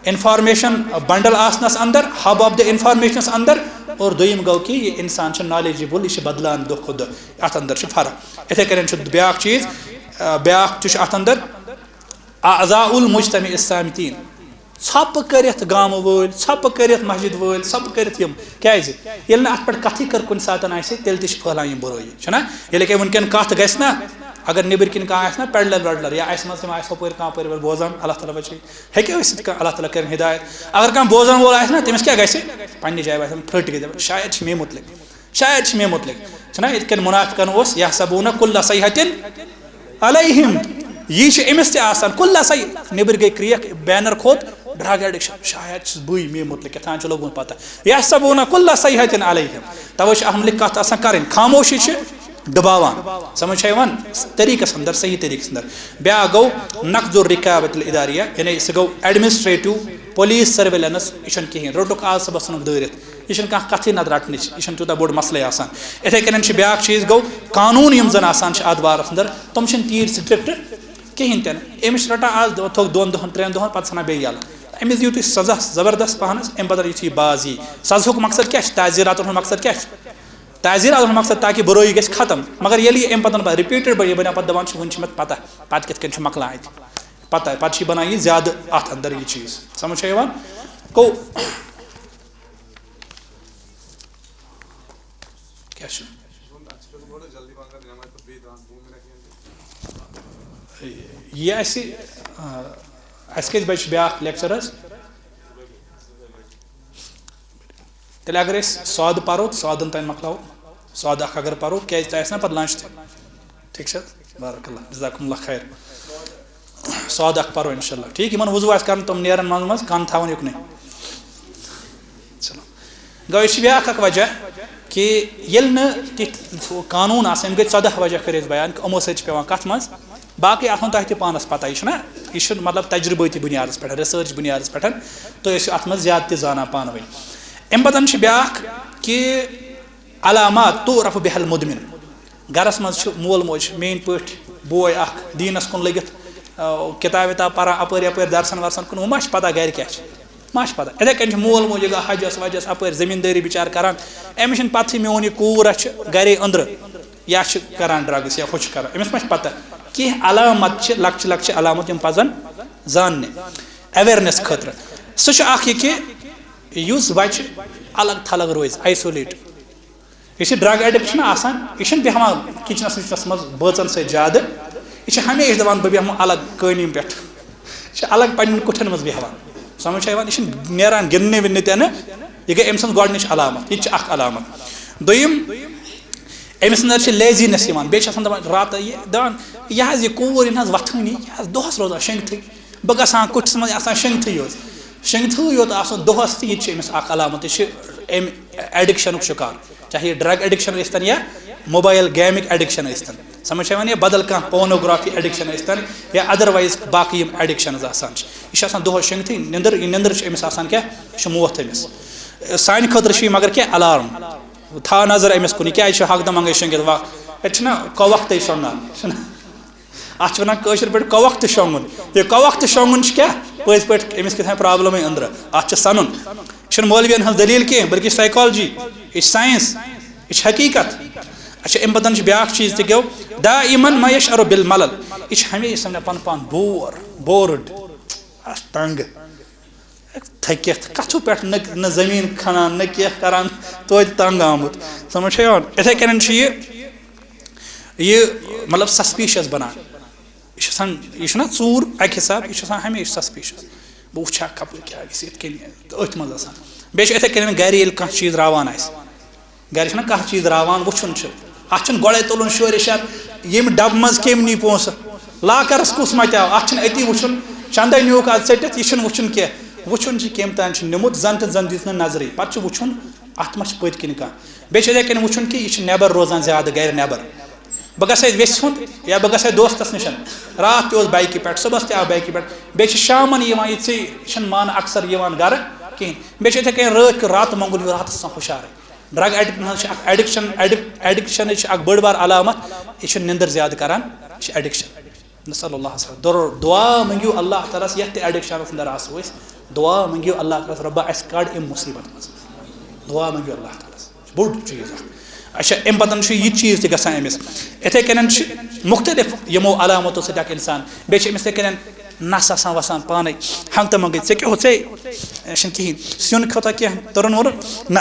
Information bundle آسنَس اندر، hub of the informationس اندر، اور دوٚیِم گوٚو کہِ یہِ اِنسان چھُ knowledgeable، یہِ چھُ بدلان دۄہ کھۄتہٕ دۄہ۔ اَتھ اندر چھِ فرق۔ یِتھَے کٔنۍ چھُ بیٛاکھ چیٖز، آ، بیٛاکھ تہِ چھُ اَتھ اندر، اعضاء المجتمع الصامتین۔ ژھۄپہٕ کٔرِتھ گامہٕ وٲلۍ، ژھۄپہٕ کٔرِتھ مسجد وٲلۍ، ژھۄپہٕ کٔرِتھ یِم۔ کیٛازِ؟ ییٚلہِ نہٕ اَتھ پٮ۪ٹھ کَتھٕے کٔر کُنہِ ساتہٕ آسہِ، تیٚلہِ تہِ چھِ پھٔہلان یِم بُرٲیی، چھُنہ؟ ییٚلہِ کہِ وٕنکٮ۪ن کَتھ گژھِ نہ، اگر نیٚبٕرۍ کِنۍ کانٛہہ آسہِ نہ، peddler ویڈلر یا اَسہِ منٛز تِم آسہِ ہُپٲرۍ کانٛہہ ہُپٲرۍ یَپٲرۍ بوزان، اللہ تعالیٰ بچٲیِن۔ ہیٚکہِ ٲسِتھ کانٛہہ، اللہ تعالیٰ کَرِن ہدایت۔ اگر کانٛہہ بوزَن وول آسہِ نہ، تٔمِس کیٛاہ گژھِ؟ پنٛنہِ جایہِ باسہِ پھٔٹۍ گٔے دَپان، شاید چھِ مے مُتعلِق، شاید چھِ مے مُتعلِق۔ چھُنہ یِتھ کٔنۍ مُنافِقَن اوس، یحسبون کل صیحة علیہم۔ یی چھِ أمِس تہِ آسان، کُلہ سا نیٚبٕرۍ گٔے کرٛیکھ، banner کھوٚت، drug addiction، شاید چھُس بٕے، مے مُتعلِق کیٛاہ تام چھُ لوٚگمُت پتہ۔ یحسبون کل صیحة علیہم۔ توے چھِ اَتھ مُتعلِق کَتھ آسان کَرٕنۍ۔ خاموشی چھِ ڈُباوان۔ سمجھ چھا یِوان؟ طریٖقَس اندر، صحیح طریٖقَس اندر۔ بیٛاکھ گوٚو نقض الرقابة الاداریہ، یعنی سُہ گوٚو administrative، police surveillance، یہِ چھُنہٕ کِہیٖنۍ۔ روٚٹُکھ آز صُبحَس ژھٕنُکھ دٲرِتھ۔ یہِ چھُنہٕ کانٛہہ کَتھٕے نَتہٕ رَٹنٕچ، یہِ چھُنہٕ تیوٗتاہ بوٚڑ مسلَے آسان۔ یِتھَے کٔنۍ چھِ بیٛاکھ چیٖز گوٚو، قانوٗن یِم زَن آسان چھِ اَتھ بارَس اندر، تِم چھِنہٕ تیٖتۍ strict کِہیٖنۍ تہِ نہٕ۔ أمِس چھِ رَٹان آز دۄ-، تھوٚو دۄن دۄہَن، ترٛٮ۪ن دۄہَن، پَتہٕ ژھٕنان بیٚیہِ یَلہٕ۔ أمِس دِیِو تُہۍ سزا زبردست پَہنَس، اَمہِ پَتہٕ یُتھُے یہِ باز یی۔ سزہُک مقصد کیٛاہ چھُ؟ تعزیراتَن ہُنٛد مقصد کیٛاہ چھُ؟ تعزیراتَن ہُنٛد مقصد تاکہِ بُرٲیی گژھِ ختم۔ مگر ییٚلہِ یہِ اَمہِ پَتہٕ repeated بَنہِ، یہِ بَنہِ پَتہٕ دَپان چھِ، وٕنہِ چھِ مےٚ پَتہ، پَتہٕ کِتھ کٔنۍ چھُ مۄکلان اَتہِ۔ پَتہٕ، پَتہٕ چھِ یہِ بَنان یہِ زیادٕ اَتھ اندر یہِ چیٖز۔ سمجھ چھا یِوان؟ گوٚو، کیٛاہ چھُ؟ یہِ اَسہِ، آ، اَسہِ کٔژِ بجہِ چھُ بیٛاکھ lecture حظ؟ تیٚلہِ اگر أسۍ سوادٕ پَرو تہٕ سوادَن تام مۄکلاوو، سوادٕ اَکھ اگر پَرو، کیٛازِ تۄہہِ آسہِ نا پَتہٕ lunch تہِ۔ ٹھیٖک چھا؟ بارک اللہ، جزاکم اللہ خیر۔ سوادٕ اَکھ پَرو اِنشاء اللہ۔ ٹھیٖک، یِمَن وضوٗ آسہِ کَرُن، تِم نیرَن منٛزٕ منٛزٕ، کَن تھاوَن یُکنُے۔ چلو۔ گوٚو، یہِ چھُ بیٛاکھ اَکھ وجہ کہِ ییٚلہِ نہٕ تِتھۍ قانوٗن آسَن، یِم گٔے ژۄداہ وجہ کٔرۍ اَسہِ بیان کہِ یِمو سۭتۍ چھِ پٮ۪وان کَتھ منٛز؟ باقٕے آسَن تۄہہِ تہِ پانَس پَتہ، یہِ چھُنہ، یہِ چھُ مطلب تجربٲتی بُنیادَس پٮ۪ٹھ، research بُنیادَس پٮ۪ٹھ، تُہۍ ٲسِو اَتھ منٛز زیادٕ تہِ زانان پانہٕ ؤنۍ۔ اَمہِ پَتَن چھِ بیٛاکھ کہِ علامات تعرف بها المدمن۔ گرس منٛز چھُ مول موج، میٲنۍ پٲٹھۍ بوے اکھ دیٖنس کُن لٔگِتھ، آ، کِتاب وِتاب پران، اپٲرۍ یپٲرۍ درسن ورسن کُن، وۄنۍ ما چھِ پتہ گرِ کیٛاہ چھِ؟ ما چھِ پتہ؟ اِتھے کٔنۍ چھُ مول موج یہِ گوٚو حجس وجس اپٲرۍ زٔمیٖندٲری بِچار کران، أمِس چھُنہٕ پتہٕے میون یہِ کوٗر چھِ گرے أنٛدرٕ۔ یا چھِ کران ڈرگس یا ہُہ چھِ کران، أمِس ما چھِ پتہ؟ کینٛہہ علامت چھِ، لۄکچہِ لۄکچہِ علامت، یِم پزن زاننہِ ایویرنیس خٲطرٕ۔ سُہ چھُ اکھ یہِ کہِ یُس بچہِ الگ تھلگ روزِ، آیسولیٹ۔ یُس یہِ ڈرگ ایڈکٹ چھُنہ آسان، یہِ چھُنہٕ بیٚہوان کچنس وچنس منٛز بٲژن سۭتۍ زیادٕ، یہِ چھُ ہمیشہِ دپان بہٕ بیٚہمہٕ الگ قٲلیٖن پٮ۪ٹھ، یہِ چھُ الگ پننٮ۪ن کُٹھٮ۪ن منٛز بیٚہوان۔ سمجھ چھا یِوان؟ یہِ چھُنہٕ نیران گِنٛدنہِ وِنٛدنہِ تہِ نہٕ۔ یہِ گٔے أمۍ سٕنٛز گۄڈٕنِچ علامت، یہِ تہِ چھِ اکھ علامت۔ دوٚیِم، أمِس اندر چھِ لیزینس یِوان، بیٚیہِ چھِ آسان دپان راتہٕ یہِ دپان، یہِ حظ یہِ کوٗر، یہِ نہٕ حظ وۄتھٲنی، یہِ حظ دۄہس روزان شۄنٛگتھٕے۔ بہٕ گژھٕ ہا کُٹھِس منٛز، یہِ آسان شۄنٛگتھٕے یوت، شۄنٛگتھٕے یوت آسُن دۄہس، تہٕ یہِ تہِ چھِ أمِس اکھ علامت، یہِ چھِ أمۍ ایڈکشنُک شکار، چاہے یہِ ڈرگ ایڈکشن ٲسۍتن یا موبایل گیمِک ایڈکشن ٲسۍتن، سمجھ چھا یِوان، یا بدل کانٛہہ پورنوگرافی ایڈکشن ٲسۍتن یا ادروایز باقٕے یِم ایڈکشنز آسان چھِ، یہِ چھِ آسان دۄہس شۄنٛگتھٕے، نِندٕر، یہِ نِندٕر چھِ أمِس آسان کیٛاہ؟ یہِ چھُ موت أمِس۔ سانہِ خٲطرٕ چھُ یہِ مگر کیٛاہ؟ الارم۔ تھاو نظر أمِس کُن، یہِ کیٛازِ چھُ ہکدم منگے شۄنٛگِتھ؟ واہ، ییٚتہِ چھِنہ کوکھ تہِ شۄنٛگان، چھِنہ؟ اتھ چھِ ونان کٲشِر پٲٹھۍ کوکھ تہِ شۄنٛگُن۔ یہِ کوکھ تہِ شۄنٛگُن چھُ کیٛاہ؟ پٔزۍ پٲٹھۍ أمِس کیٛاہ تام پرابلمٕے أنٛدرٕ۔ اتھ چھُ سنُن۔ یہِ چھُنہٕ مولوین ہٕنٛز دٔلیٖل کینٛہہ، بلکہِ یہِ چھِ سایکالجی، یہِ چھِ ساینس، یہِ چھِ حقیٖقت۔ اچھا، امہِ پتہٕ چھِ بیٛاکھ چیٖز تہِ گوٚو، دائماً ما یشعر بالملل۔ یہِ چھِ ہمیشہِ سمجھان پنُن پان بور، بورٕڈ، تنگ۔ تھٔکِتھ، کَتھٕ پٮ۪ٹھ نہٕ، نہٕ زٔمیٖن کھنان، نہٕ کینٛہہ کران، توتہِ تنگ آمُت۔ سمجھ چھا یِوان؟ یِتھَے کٔنۍ چھُ یہِ، یہِ مطلب سسپیشس بنان۔ یہِ چھُ آسان، یہِ چھُنہ ژوٗر اَکہِ حساب، یہِ چھُ آسان ہمیشہِ سسپیشس۔ بہٕ وٕچھِ ہا کَپٲرۍ کیٛاہ گژھِ یِتھ کٔنۍ تہٕ أتھۍ منٛز آسان۔ بیٚیہِ چھُ یِتھَے کٔنۍ گرِ ییٚلہِ کانٛہہ چیٖز راوان آسہِ، گرِ چھُنہ کانٛہہ چیٖز راوان، وٕچھُن چھُ۔ اَتھ چھُنہٕ گۄڈَے تُلُن شورِ شر، ییٚمہِ ڈبہٕ منٛز کٔمۍ نی پونٛسہٕ، لاکرَس کُس مَتیو، اَتھ چھُنہٕ أتی وٕچھُن، چندَے نیوٗکھ اَتھ ژٔٹِتھ، یہِ چھُنہٕ وٕچھُن کینٛہہ۔ وٕچھُن چھُ کٔمۍ تام چھُ نیوٗمُت، زَن تہِ زَن دِژ نہٕ نظرٕے۔ پَتہٕ چھُ وٕچھُن، اَتھ ما چھِ پٔتۍ کِنۍ کانٛہہ۔ بیٚیہِ چھِ یِتھَے کٔنۍ وٕچھُن کہِ یہِ چھُ نٮ۪بَر روزان زیادٕ، گرِ نٮ۪بَر۔ بہٕ گژھٕ ہے ویٚسہِ ہُنٛد یا بہٕ گژھٕ ہے دوستَس نِش۔ راتھ تہِ اوس بایکہِ پٮ۪ٹھ، صُبحَس تہِ آو بایکہِ پٮ۪ٹھ۔ بیٚیہِ چھِ شامَن یِوان، یہِ ژے چھِنہٕ مانہٕ اکثر یِوان گرٕ کِہیٖنۍ۔ بیٚیہِ چھِ یِتھَے کٔنۍ رٲتھ کیُتھ راتہٕ مۄنٛگُل ہیوٗ راتَس آسان ہُشارٕے۔ ڈرگ ایڈکٹن ہٕنٛز چھِ اکھ ایڈکشن، ایڈک-، ایڈکشنٕچ چھِ اکھ بٔڑ بار علامت، یہِ چھِ نِندٕر زیادٕ کران، یہِ چھِ ایڈکشن۔ نسأل اللہ السلامة۔ دُر-، دُعا مٔنگِو اللہ تعالیٰ ہَس، یَتھ تہِ ایڈکشنَس اندر آسو أسۍ، دُعا مٔنگِو اللہ تعالیٰ ہَس، رۄبا اَسہِ کڑ اَمہِ مُصیبت منٛز۔ دُعا مٔنگِو اللہ تعالیٰ ہَس۔ بوٚڑ چیٖز اکھ۔ اچھا، اَمہِ پتہٕ چھُ یہِ چیٖز تہِ گژھان أمِس۔ یِتھَے کٔنۍ چھِ مُختٔلِف یِمو علامتو سۭتۍ اکھ اِنسان، بیٚیہِ چھِ أمِس یِتھَے کٔنۍ نَس آسان وَسان پانَے، ہنٛگتہٕ منٛگٕے، "ژےٚ کیٛاہ ہو، ژےٚ چھِنہٕ کِہیٖنۍ، سیُن کھیوٚتھا کینٛہہ، تُرُن وُرُن؟" نہ،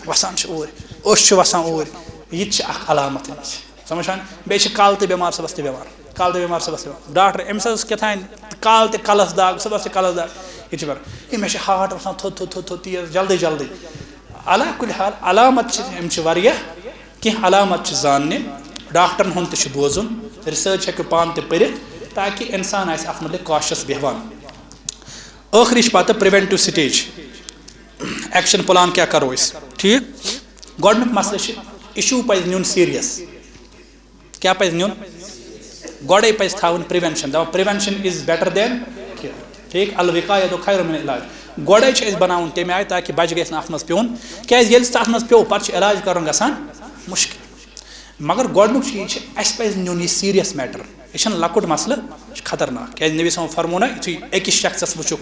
وَسان چھِ اوٗرۍ، أچھ چھِ وَسان اوٗرۍ۔ یہِ تہِ چھِ اَکھ علامت أمِس۔ سَمٕجھ چھا؟ بیٚیہِ چھِ کَلہٕ تہِ بٮ۪مار، صُبحَس تہِ بٮ۪مار، کَلہٕ تہِ بٮ۪مار، صُبحَس تہِ بٮ۪مار۔ ڈاکٹر، أمِس حظ اوس کیٛاہ تام کَلہٕ تہِ کَلَس دگ، صُبحَس تہِ کَلَس دگ، یہِ تہِ چھِ بٮ۪مار۔ ہے، مےٚ چھِ ہارٹ وَسان تھوٚد، تھوٚد، تھوٚد، تھوٚد، تیز، جلدی، جلدی۔ علا کُلہِ حال، علامت چھِ، یِم چھِ واریاہ، کینٛہہ علامت چھِ زاننہِ، ڈاکٹرن ہُنٛد تہِ چھُ بوزُن، ریسرچ ہیٚکِو پانہٕ تہِ پٔرِتھ، تاکہِ اِنسان آسہِ اَتھ مُتعلِق کاشَس بیٚہوان۔ ٲخری چھِ پَتہٕ پریونٹیو سٹیج، ایکشن پلان کیٛاہ کَرو أسۍ؟ ٹھیٖک، گۄڈٕنیُک مسلہٕ چھُ، issue پَزِ نیُن سیریس۔ کیٛاہ پَزِ نیُن؟ گۄڈَے پَزِ تھاوُن پریونشن، دَپان prevention is better than cure۔ ٹھیٖک، الوقایۃ خیر من العلاج۔ گۄڈَے چھُ اَسہِ بَناوُن تَمہِ آیہِ تاکہِ بَچہِ گژھِ نہٕ اَتھ منٛز پیوٚن، کیٛازِ ییٚلہِ سُہ اَتھ منٛز پیوٚو، پَتہٕ چھُ علاج کَرُن گژھان مُشکِل۔ مگر گۄڈٕنیُک چیٖز چھُ، اَسہِ پَزِ نیُن یہِ سیریس میٹر۔ یہِ چھُنہٕ لۄکُٹ مسلہٕ، یہِ چھُ خطرناک۔ کیٛازِ نبی صٲبَن فرموو نہ، یُتھُے أکِس شخصَس وٕچھُکھ،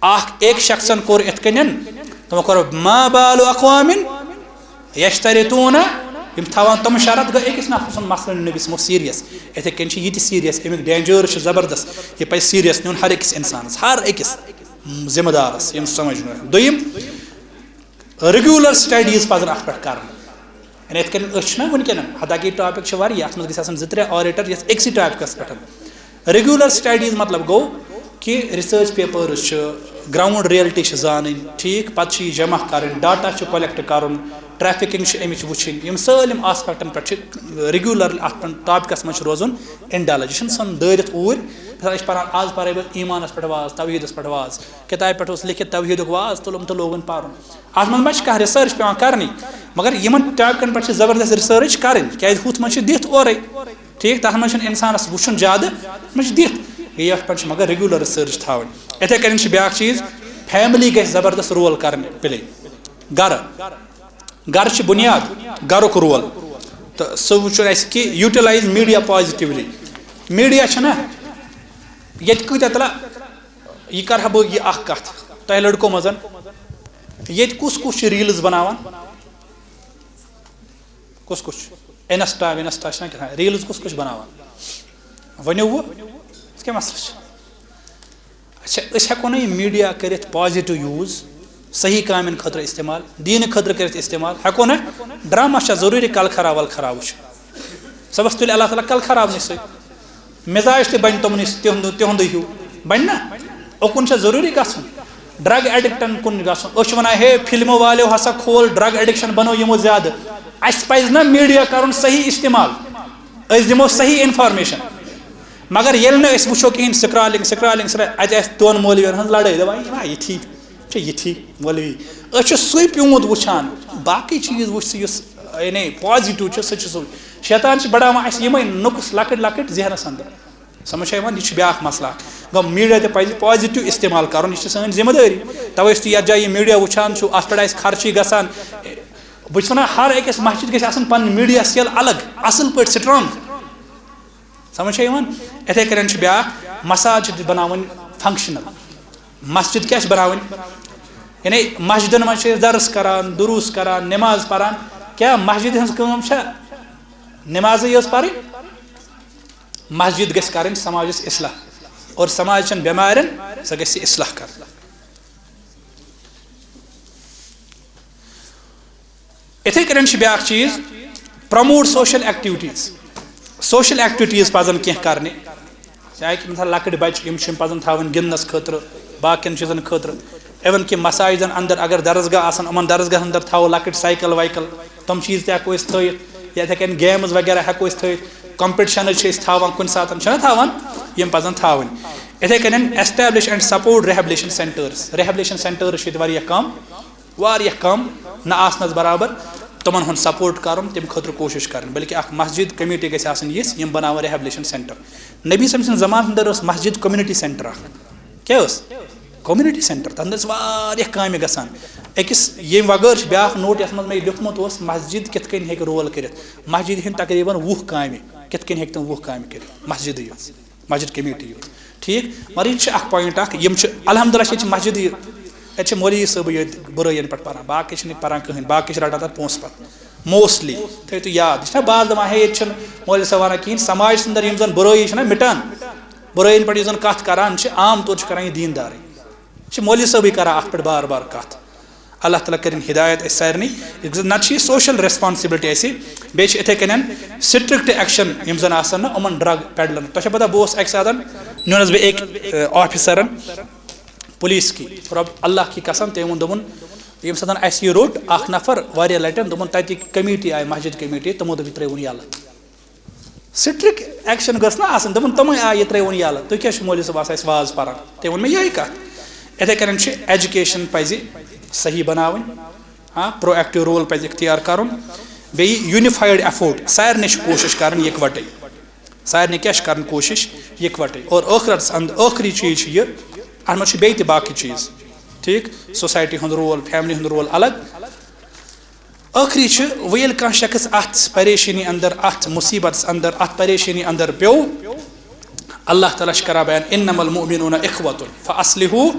اکھ أکۍ شخصن کوٚر یِتھ کٔنٮ۪ن، تِمو کوٚر، "ما بال اقوام یشترطون"، یِم تھاوان تِم شرط، گٔے أکِس نفر سُنٛد مسلہٕ نیُن نبی صٲبَن سیریس۔ یِتھَے کٔنۍ چھُ یہِ تہِ سیریس، اَمیُک danger چھُ زبردست، یہِ پَزِ سیریس نیُن ہر أکِس اِنسانَس، ہر أکِس ذمہٕ دارَس، ییٚمِس سمجھ نہٕ۔ دوٚیِم، ریگولر سٹڈیٖز پَزَن اَتھ پٮ۪ٹھ کَرٕنۍ۔ یعنی یِتھ کٔنۍ أسۍ چھِنہ وٕنکیٚن، حالانکہ یہِ ٹاپک چھِ واریاہ، اَتھ منٛز گژھِ آسٕنۍ زٕ ترٛےٚ آڈیٹر یَتھ أکسٕے ٹاپکَس پٮ۪ٹھ۔ ریگولر سٹڈیٖز مطلب گوٚو کہِ ریسرچ پیپٲرٕس چھِ، گراؤنڈ ریئلٹی چھِ زانٕنۍ، ٹھیٖک، پَتہٕ چھِ یہِ جمع کَرٕنۍ، ڈاٹا چھُ کلیکٹ کَرُن، ٹریفکنگ چھِ اَمِچ وٕچھِنۍ، یِم سٲلِم آسپیکٹن پٮ۪ٹھ چھِ ریگولرلی اَتھ پٮ۪ٹھ ٹاپکَس منٛز چھُ روزُن انڈلج۔ یہِ چھِنہٕ ژھٕنُن دٲرِتھ اوٗرۍ، مثال أسۍ چھِ پَران، آز پَرے بہٕ ایٖمانَس پٮ۪ٹھ واز، توحیٖدَس پٮ۪ٹھ واز، کِتابہِ پٮ۪ٹھ اوس لیکھِتھ توحیٖدُک واز، تُلُم تہٕ لوگُن پَرُن۔ اَتھ منٛز ما چھِ کانٛہہ ریسرچ پٮ۪وان کَرنی؟ مگر یِمَن ٹاپکَن پٮ۪ٹھ چھِ زبردست ریسرچ کَرٕنۍ، کیٛازِ ہُتھ منٛز چھِ دِتھ اورَے۔ ٹھیٖک، تَتھ منٛز چھُنہٕ اِنسانَس وٕچھُن زیادٕ، یَتھ منٛز چھِ دِتھ۔ یَتھ پٮ۪ٹھ چھِ مگر ریگولر ریسرچ تھاوٕنۍ۔ یِتھَے کٔنۍ چھِ بیٛاکھ چیٖز، فیملی گژھِ زبردست رول کَرٕنۍ پٕلے۔ گَرٕ، گَرٕ چھِ بُنیاد، گَرُک رول۔ تہٕ سُہ وٕچھُن اَسہِ کہِ utilize media positively۔ میٖڈیا چھُنہ، ییٚتہِ کۭتیٛاہ تَلہ، یہِ کَرٕ ہا بہٕ یہِ اَکھ کَتھ تۄہہِ لٔڑکو منٛز، ییٚتہِ کُس کُس چھُ ریٖلٕز بَناوان؟ کُس کُس چھُ؟ انسٹا وِنسٹا چھِنہ کیٛاہ تام، ریٖلٕز کُس کُس چھُ بناوان؟ ؤنِو وۄنۍ، ژٕ کیٛاہ مسلہٕ چھُ؟ اچھا، أسۍ ہٮ۪کو نہ یہِ میٖڈیا کٔرِتھ پازِٹِو یوٗز، صحیح کامٮ۪ن خٲطرٕ استعمال، دیٖنہٕ خٲطرٕ کٔرِتھ استعمال؟ ہٮ۪کو نہ؟ ڈرامہ چھا ضروٗری کَلہٕ خراب وَلہٕ خراب وٕچھُن؟ صُبحَس تُلہِ اللہ تعالیٰ کَلہٕ خرابنٕے سۭتۍ۔ مِزاج تہِ بَنہِ تِمنٕے سۭتۍ، تِہُنٛدُے، تِہُنٛدُے ہیوٗ۔ بَنہِ نہ؟ اُکُن چھا ضروٗری گژھُن؟ ڈرگ ایڈکٹن کُن گژھُن۔ أسۍ چھِ وَنان، ہے، فِلمہٕ والیو ہسا کھول ڈرگ ایڈکشن، بَنٲو یِمو زیادٕ۔ اَسہِ پَزِ نہ میٖڈیا کَرُن صحیح استعمال، أسۍ دِمو صحیح انفارمیشن۔ مگر ییٚلہِ نہٕ أسۍ وٕچھو کِہیٖنۍ، سکرالنگ، سکرالنگ، سکرالنگ، اَتہِ آسہِ دۄن مولوین ہٕنٛز لڑٲے، دَپان، یہِ ما یِتھی، چھِ یِتھی مولوی۔ أسۍ چھِ سُے پیوٗنت وٕچھان، باقٕے چیٖز وٕچھ ژٕ، یُس یعنی پازِٹِو چھُ، سُہ چھُ سُے۔ شیطان چھِ بڑاوان اَسہِ یِمے نُقٕص لۄکٕٹۍ لۄکٕٹۍ ذہنس اندر۔ سمجھ چھا یِوان؟ یہِ چھُ بیٛاکھ مسلہٕ اکھ۔ گوٚو، میٖڈیا تہِ پزِ پازِٹِو استعمال کرُن، یہِ چھِ سٲنۍ ذمہٕ دٲری۔ توے یُس تُہۍ یتھ جایہِ یہِ میٖڈیا وٕچھان چھِو، اتھ پٮ۪ٹھ آسہِ خرچی گژھان۔ بہٕ چھُس ونان، ہر أکِس مسجد گژھِ آسُن پنٕنۍ میٖڈیا سیل الگ، اصل پٲٹھۍ سٹرانگ۔ سمجھ چھا یِوان؟ یِتھے کٔنۍ چھُ بیٛاکھ، مساجد بناوٕنۍ فنکشنل۔ مسجد کیٛاہ چھِ بناوٕنۍ؟ یعنی مسجدن منٛز چھِ أسۍ درس کران، دروس کران، نماز پران۔ کیٛاہ مسجد ہٕنٛز کٲم چھا نمازٕے یٲژ پرٕنۍ؟ مسجد گژھِ کرٕنۍ سماجس اصلاح، اور سماج چٮ۪ن بٮ۪مارٮ۪ن سۄ گژھِ اصلاح کرٕنۍ۔ یِتھے کٔنۍ چھِ بیٛاکھ چیٖز، promote social activities. Social activities پزن کینٛہہ کرنہِ، چاہے کہِ مثال لۄکٕٹۍ بچہِ یِم چھِ، یِم پزن تھاوٕنۍ گِنٛدنس خٲطرٕ، باقین چیٖزن خٲطرٕ۔ اِون کہِ مساجدن اندر اگر درسگاہ آسن، یِمن درسگاہن اندر تھاوو لۄکٕٹۍ سایکل وایکل، تِم چیٖز تہِ ہٮ۪کو أسۍ تھٲیِتھ۔ یا یِتھے کٔنۍ گیمز وغیرہ ہٮ۪کو أسۍ تھٲیِتھ، کمپٹیشنز چھِ أسۍ تھاوان کُنہِ ساتن، چھِنہ تھاوان؟ یِم پزن تھاوٕنۍ۔ یِتھے کٔنۍ establish and support rehabilitation centres۔ Rehabilitation centres چھِ ییٚتہِ واریاہ کم، واریاہ کم نہ آسنس برابر، تِمن ہُنٛد سپورٹ کرُن، تمہِ خٲطرٕ کوٗشش کرٕنۍ۔ بلکہِ اکھ مسجد کمیٹی گژھِ آسٕنۍ یِژھ، یِم بناوَن rehabilitation centre۔ نبی صلی اللہ علیہ وسلم زمانہٕ اندر ٲس مسجد کمیونٹی سینٹر اکھ۔ کیٛاہ ٲس؟ Community centre. تتھ اندر ٲسۍ واریاہ کامہِ گژھان۔ أکِس ییٚمہِ وغٲر چھُ بیٛاکھ نوٹ، یتھ منٛز مےٚ لیوٗکھمُت اوس، مسجد کِتھ کٔنۍ ہیٚکہِ رول کٔرِتھ۔ مسجد ہٕنٛدۍ تقریباً وُہ کامہِ، کِتھ کٔنۍ ہیٚکہِ تِم وُہ کامہِ کٔرِتھ؟ مسجدٕے یوت۔ مسجد کمیٹی یوت۔ ٹھیٖک؟ مگر یہِ تہِ چھُ اکھ پوینٹ اکھ، یِم چھِ الحمدللہ چھِ ییٚتہِ چھِ مسجدٕے یوت۔ اَتہِ چھِ مولوی صٲبٕے یٲتۍ بُرٲیِن پٮ۪ٹھ پَران، باقٕے چھِنہٕ پَران کٕہٕنۍ، باقٕے چھِ رَٹان تَتھ پونٛسہٕ پَتہٕ۔ موسٹلی تھٲیِو تُہۍ یاد، یہِ چھِنہ بعض دَپان، ہے، ییٚتہِ چھِنہٕ مولوی صٲب وَنان کِہیٖنۍ، سماج سٕنٛدر یِم زَن بُرٲیی چھِنہ مِٹان، بُرٲیِن پٮ۪ٹھ یُس زَن کَتھ کَران چھِ، عام طور چھِ کَران یہِ دیٖندارٕے۔ یہِ چھِ مولوی صٲبٕے کَران اَتھ پٮ۪ٹھ بار بار کَتھ۔ اللہ تعالیٰ کٔرِن ہدایت اَسہِ سارنٕے۔ نَتہٕ چھِ یہِ سوشَل ریسپانسبلٹی اَسہِ۔ بیٚیہِ چھِ یِتھَے کٔنٮ۪ن سٹرکٹ ایکشن یِم زَن آسَن نہ یِمَن ڈرگ پیڈلَرن۔ تۄہہِ چھا پَتہ، بہٕ اوسُس اَکہِ ساتَن، نیوٗنَس بہٕ أکۍ، اے، آفیسرَن، پولیس کی، رۄب اللہ کی قسم، تٔمۍ ووٚن، دوٚپُن، ییٚمہِ ساتَن اَسہِ یہِ روٚٹ اَکھ نفر واریاہ لَٹٮ۪ن، دوٚپُن، تَتہِ کمیٹی آیہِ، مسجد کمیٹی، تِمو دوٚپ، یہِ ترٛٲیوُن یَلہٕ۔ سٹرکٹ ایکشن گٔژھ نہ آسٕنۍ، دوٚپُن، تِمَے آیہِ، یہِ ترٛٲیوُن یَلہٕ، تُہۍ کیٛاہ چھِو مولوی صٲب آسان اَسہِ واز پَران؟ تٔمۍ ووٚن مےٚ یِہوٚے کَتھ۔ یِتھَے کٔنۍ چھِ ایجوکیشن پَزِ صحیح بَناوٕنۍ، ہاں، پرو ایکٹیو رول پَزِ اختیار کَرُن، بیٚیہِ یوٗنیفایڈ ایفورٹ، سارنٕے چھِ کوٗشِش کَرٕنۍ یِکوَٹَے۔ سارنٕے کیٛاہ چھِ کَرٕنۍ کوٗشِش؟ یِکوَٹَے۔ اور ٲخرَتَس اَنٛد-، ٲخری چیٖز چھُ یہِ، اَتھ منٛز چھِ بیٚیہِ تہِ باقٕے چیٖز، ٹھیٖک؟ سوسایٹی ہُنٛد رول، فیملی ہُنٛد رول الگ۔ ٲخری چھُ، وۄنۍ ییٚلہِ کانٛہہ شخص اَتھ پریشٲنی اَندَر، اَتھ مُصیٖبتَس اَندَر، اَتھ پریشٲنی اَندَر پیوٚو، اللہ تعالیٰ چھُ کَران بیان، "انما المؤمنون اخوة فاصلحوا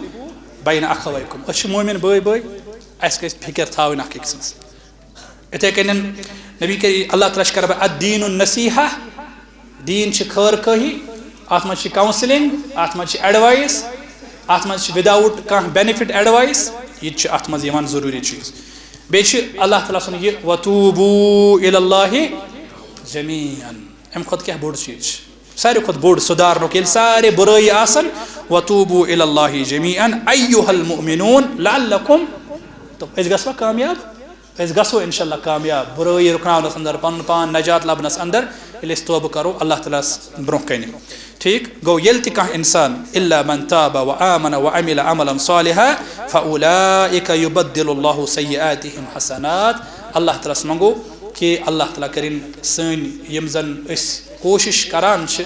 بین اخویکم"۔ أسۍ چھِ مومِن بٲے بٲے، اَسہِ گژھِ فِکر تھاوٕنۍ اَکھ أکۍ سٕنٛز۔ یِتھَے کٔنۍ نبی کٔرۍ، اللہ تعالیٰ چھِ کران، "الدین النصیحہ"، دیٖن چھِ خٲر خٲہی، اَتھ منٛز چھِ کاؤنسلنگ، اَتھ منٛز چھِ ایڈوائس، اَتھ منٛز چھِ وداؤٹ کانٛہہ بینیفٹ ایڈوائس، یہِ تہِ چھُ اَتھ منٛز یِوان ضروٗری چیٖز۔ بیٚیہِ چھِ اللہ تعالیٰ سُنٛد یہِ، "وتوبوا الی اللہ جمیعا"، اَمہِ کھۄتہٕ کیٛاہ بوٚڑ چیٖز چھُ؟ ساروی کھۄتہٕ بوٚڑ سُدھارنُک، ییٚلہِ سارے بُرٲیی آسَن، "وتوبوا الی اللہ جمیعا ایھا المؤمنون لعلکم"، تہٕ أسۍ گژھوا کامیاب؟ أسۍ گژھو انشاءاللہ کامیاب بُرٲیی رُکناونَس اندر، پنُن پان نجات لبنَس اندر، ییٚلہِ أسۍ توبہٕ کرو اللہ تعالیٰ ہَس برونٛہہ کنہِ۔ ٹھیٖک گوٚو، ییٚلہِ تہِ کانٛہہ انسان، "الا من تاب و آمن و عمل عملا صالحا فاولئک یبدل اللہ سیئاتہم حسنات"، اللہ تعالیٰ ہَس منٛگو کہِ اللہ تعالیٰ کٔرِن سٲنۍ یِم زَن أسۍ کوٗشِش کران چھِ،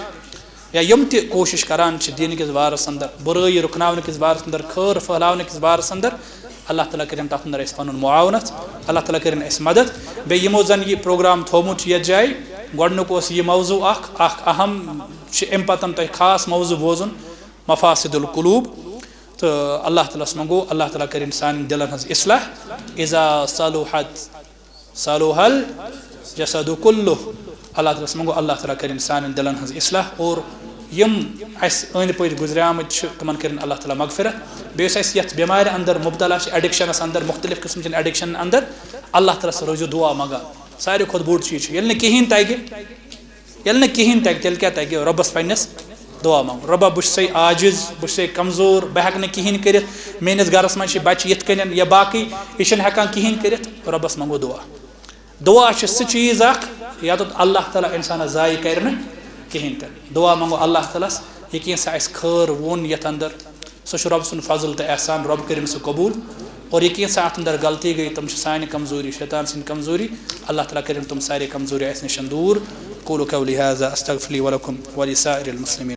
یا یِم تہِ کوٗشِش کران چھِ دیٖن کِس بارس اندر، بُرٲیی رُکناونہٕ کِس بارس اندر، خٲر پھٔہلاونہٕ کِس بارس اندر، اللہ تعالیٰ کٔرِن تَتھ اندر اَسہِ پَنُن معاونت، اللہ تعالیٰ کٔرِن اَسہِ مدد۔ بیٚیہِ یِمو زَن یہِ پروگرام تھوٚومُت چھُ یَتھ جایہِ، گۄڈٕنیُک اوس یہِ موضوع اکھ، اکھ اہم چھُ، اَمہِ پَتَن تۄہہِ خاص موضوع بوزُن، مفاسد القلوب۔ تہٕ اللہ تعالیٰ ہَس منٛگو، اللہ تعالیٰ کٔرِن سانٮ۪ن دِلَن ہٕنٛز اصلاح۔ اذا صلحت صلح ال، جسد کلہ۔ اللہ تعالیٰ ہس منگو اللہ تعالیٰ کرن سانٮ۪ن دلن ہٕنٛز اصلاح، اور یِم اسہِ أنٛدۍ پٔکۍ گُزریمٕتۍ چھِ تِمن کرن اللہ تعالیٰ مغفرت۔ بیٚیہِ یُس اسہِ یتھ بٮ۪مارِ اندر مبتلا چھِ، ایڈکشنس اندر، مختلف قسم چٮ۪ن ایڈکشنن اندر، اللہ تعالیٰ ہس روزِو دعا منگان۔ ساروی کھۄتہٕ بوٚڑ چیٖز چھُ، ییٚلہِ نہٕ کِہیٖنۍ تگہِ، ییٚلہِ نہٕ کِہیٖنۍ تگہِ، تیٚلہِ کیٛاہ تگہِ؟ رۄبس پننِس دعا منگُن، رۄبا بہٕ چھُسے عاجز، بہٕ چھُسے کمزور، بہٕ ہٮ۪کہٕ نہٕ کِہیٖنۍ کٔرِتھ، میٲنِس گرس منٛز چھِ بچہِ یِتھ کٔنۍ یا باقٕے، یہِ چھُنہٕ ہٮ۪کان کِہیٖنۍ کٔرِتھ، رۄبس منگو دعا۔ دعا چھِ سُہ چیٖز اکھ یوٚتتھ اللہ تعالیٰ انسانس ضایع کرِ نہٕ کِہیٖنۍ تہِ۔ دعا منگو اللہ تعالیٰ ہس، یہِ کینٛژھا اسہِ خٲر ووٚن یتھ اندر، سُہ چھُ رۄب سُنٛد فضل تہٕ احسان، رۄب کٔرِن سُہ قبوٗل۔ اور یہِ کینٛژھا اتھ اندر غلطی گٔے، تِم چھِ سانہِ کمزوری، شیطان سٕنٛدِ کمزوری۔ اللہ تعالیٰ کٔرِن تِم سارے کمزوری اسہِ نِش دوٗر۔ قولوا قولي هذا، استغفر لي ولكم ولسائر المسلمين۔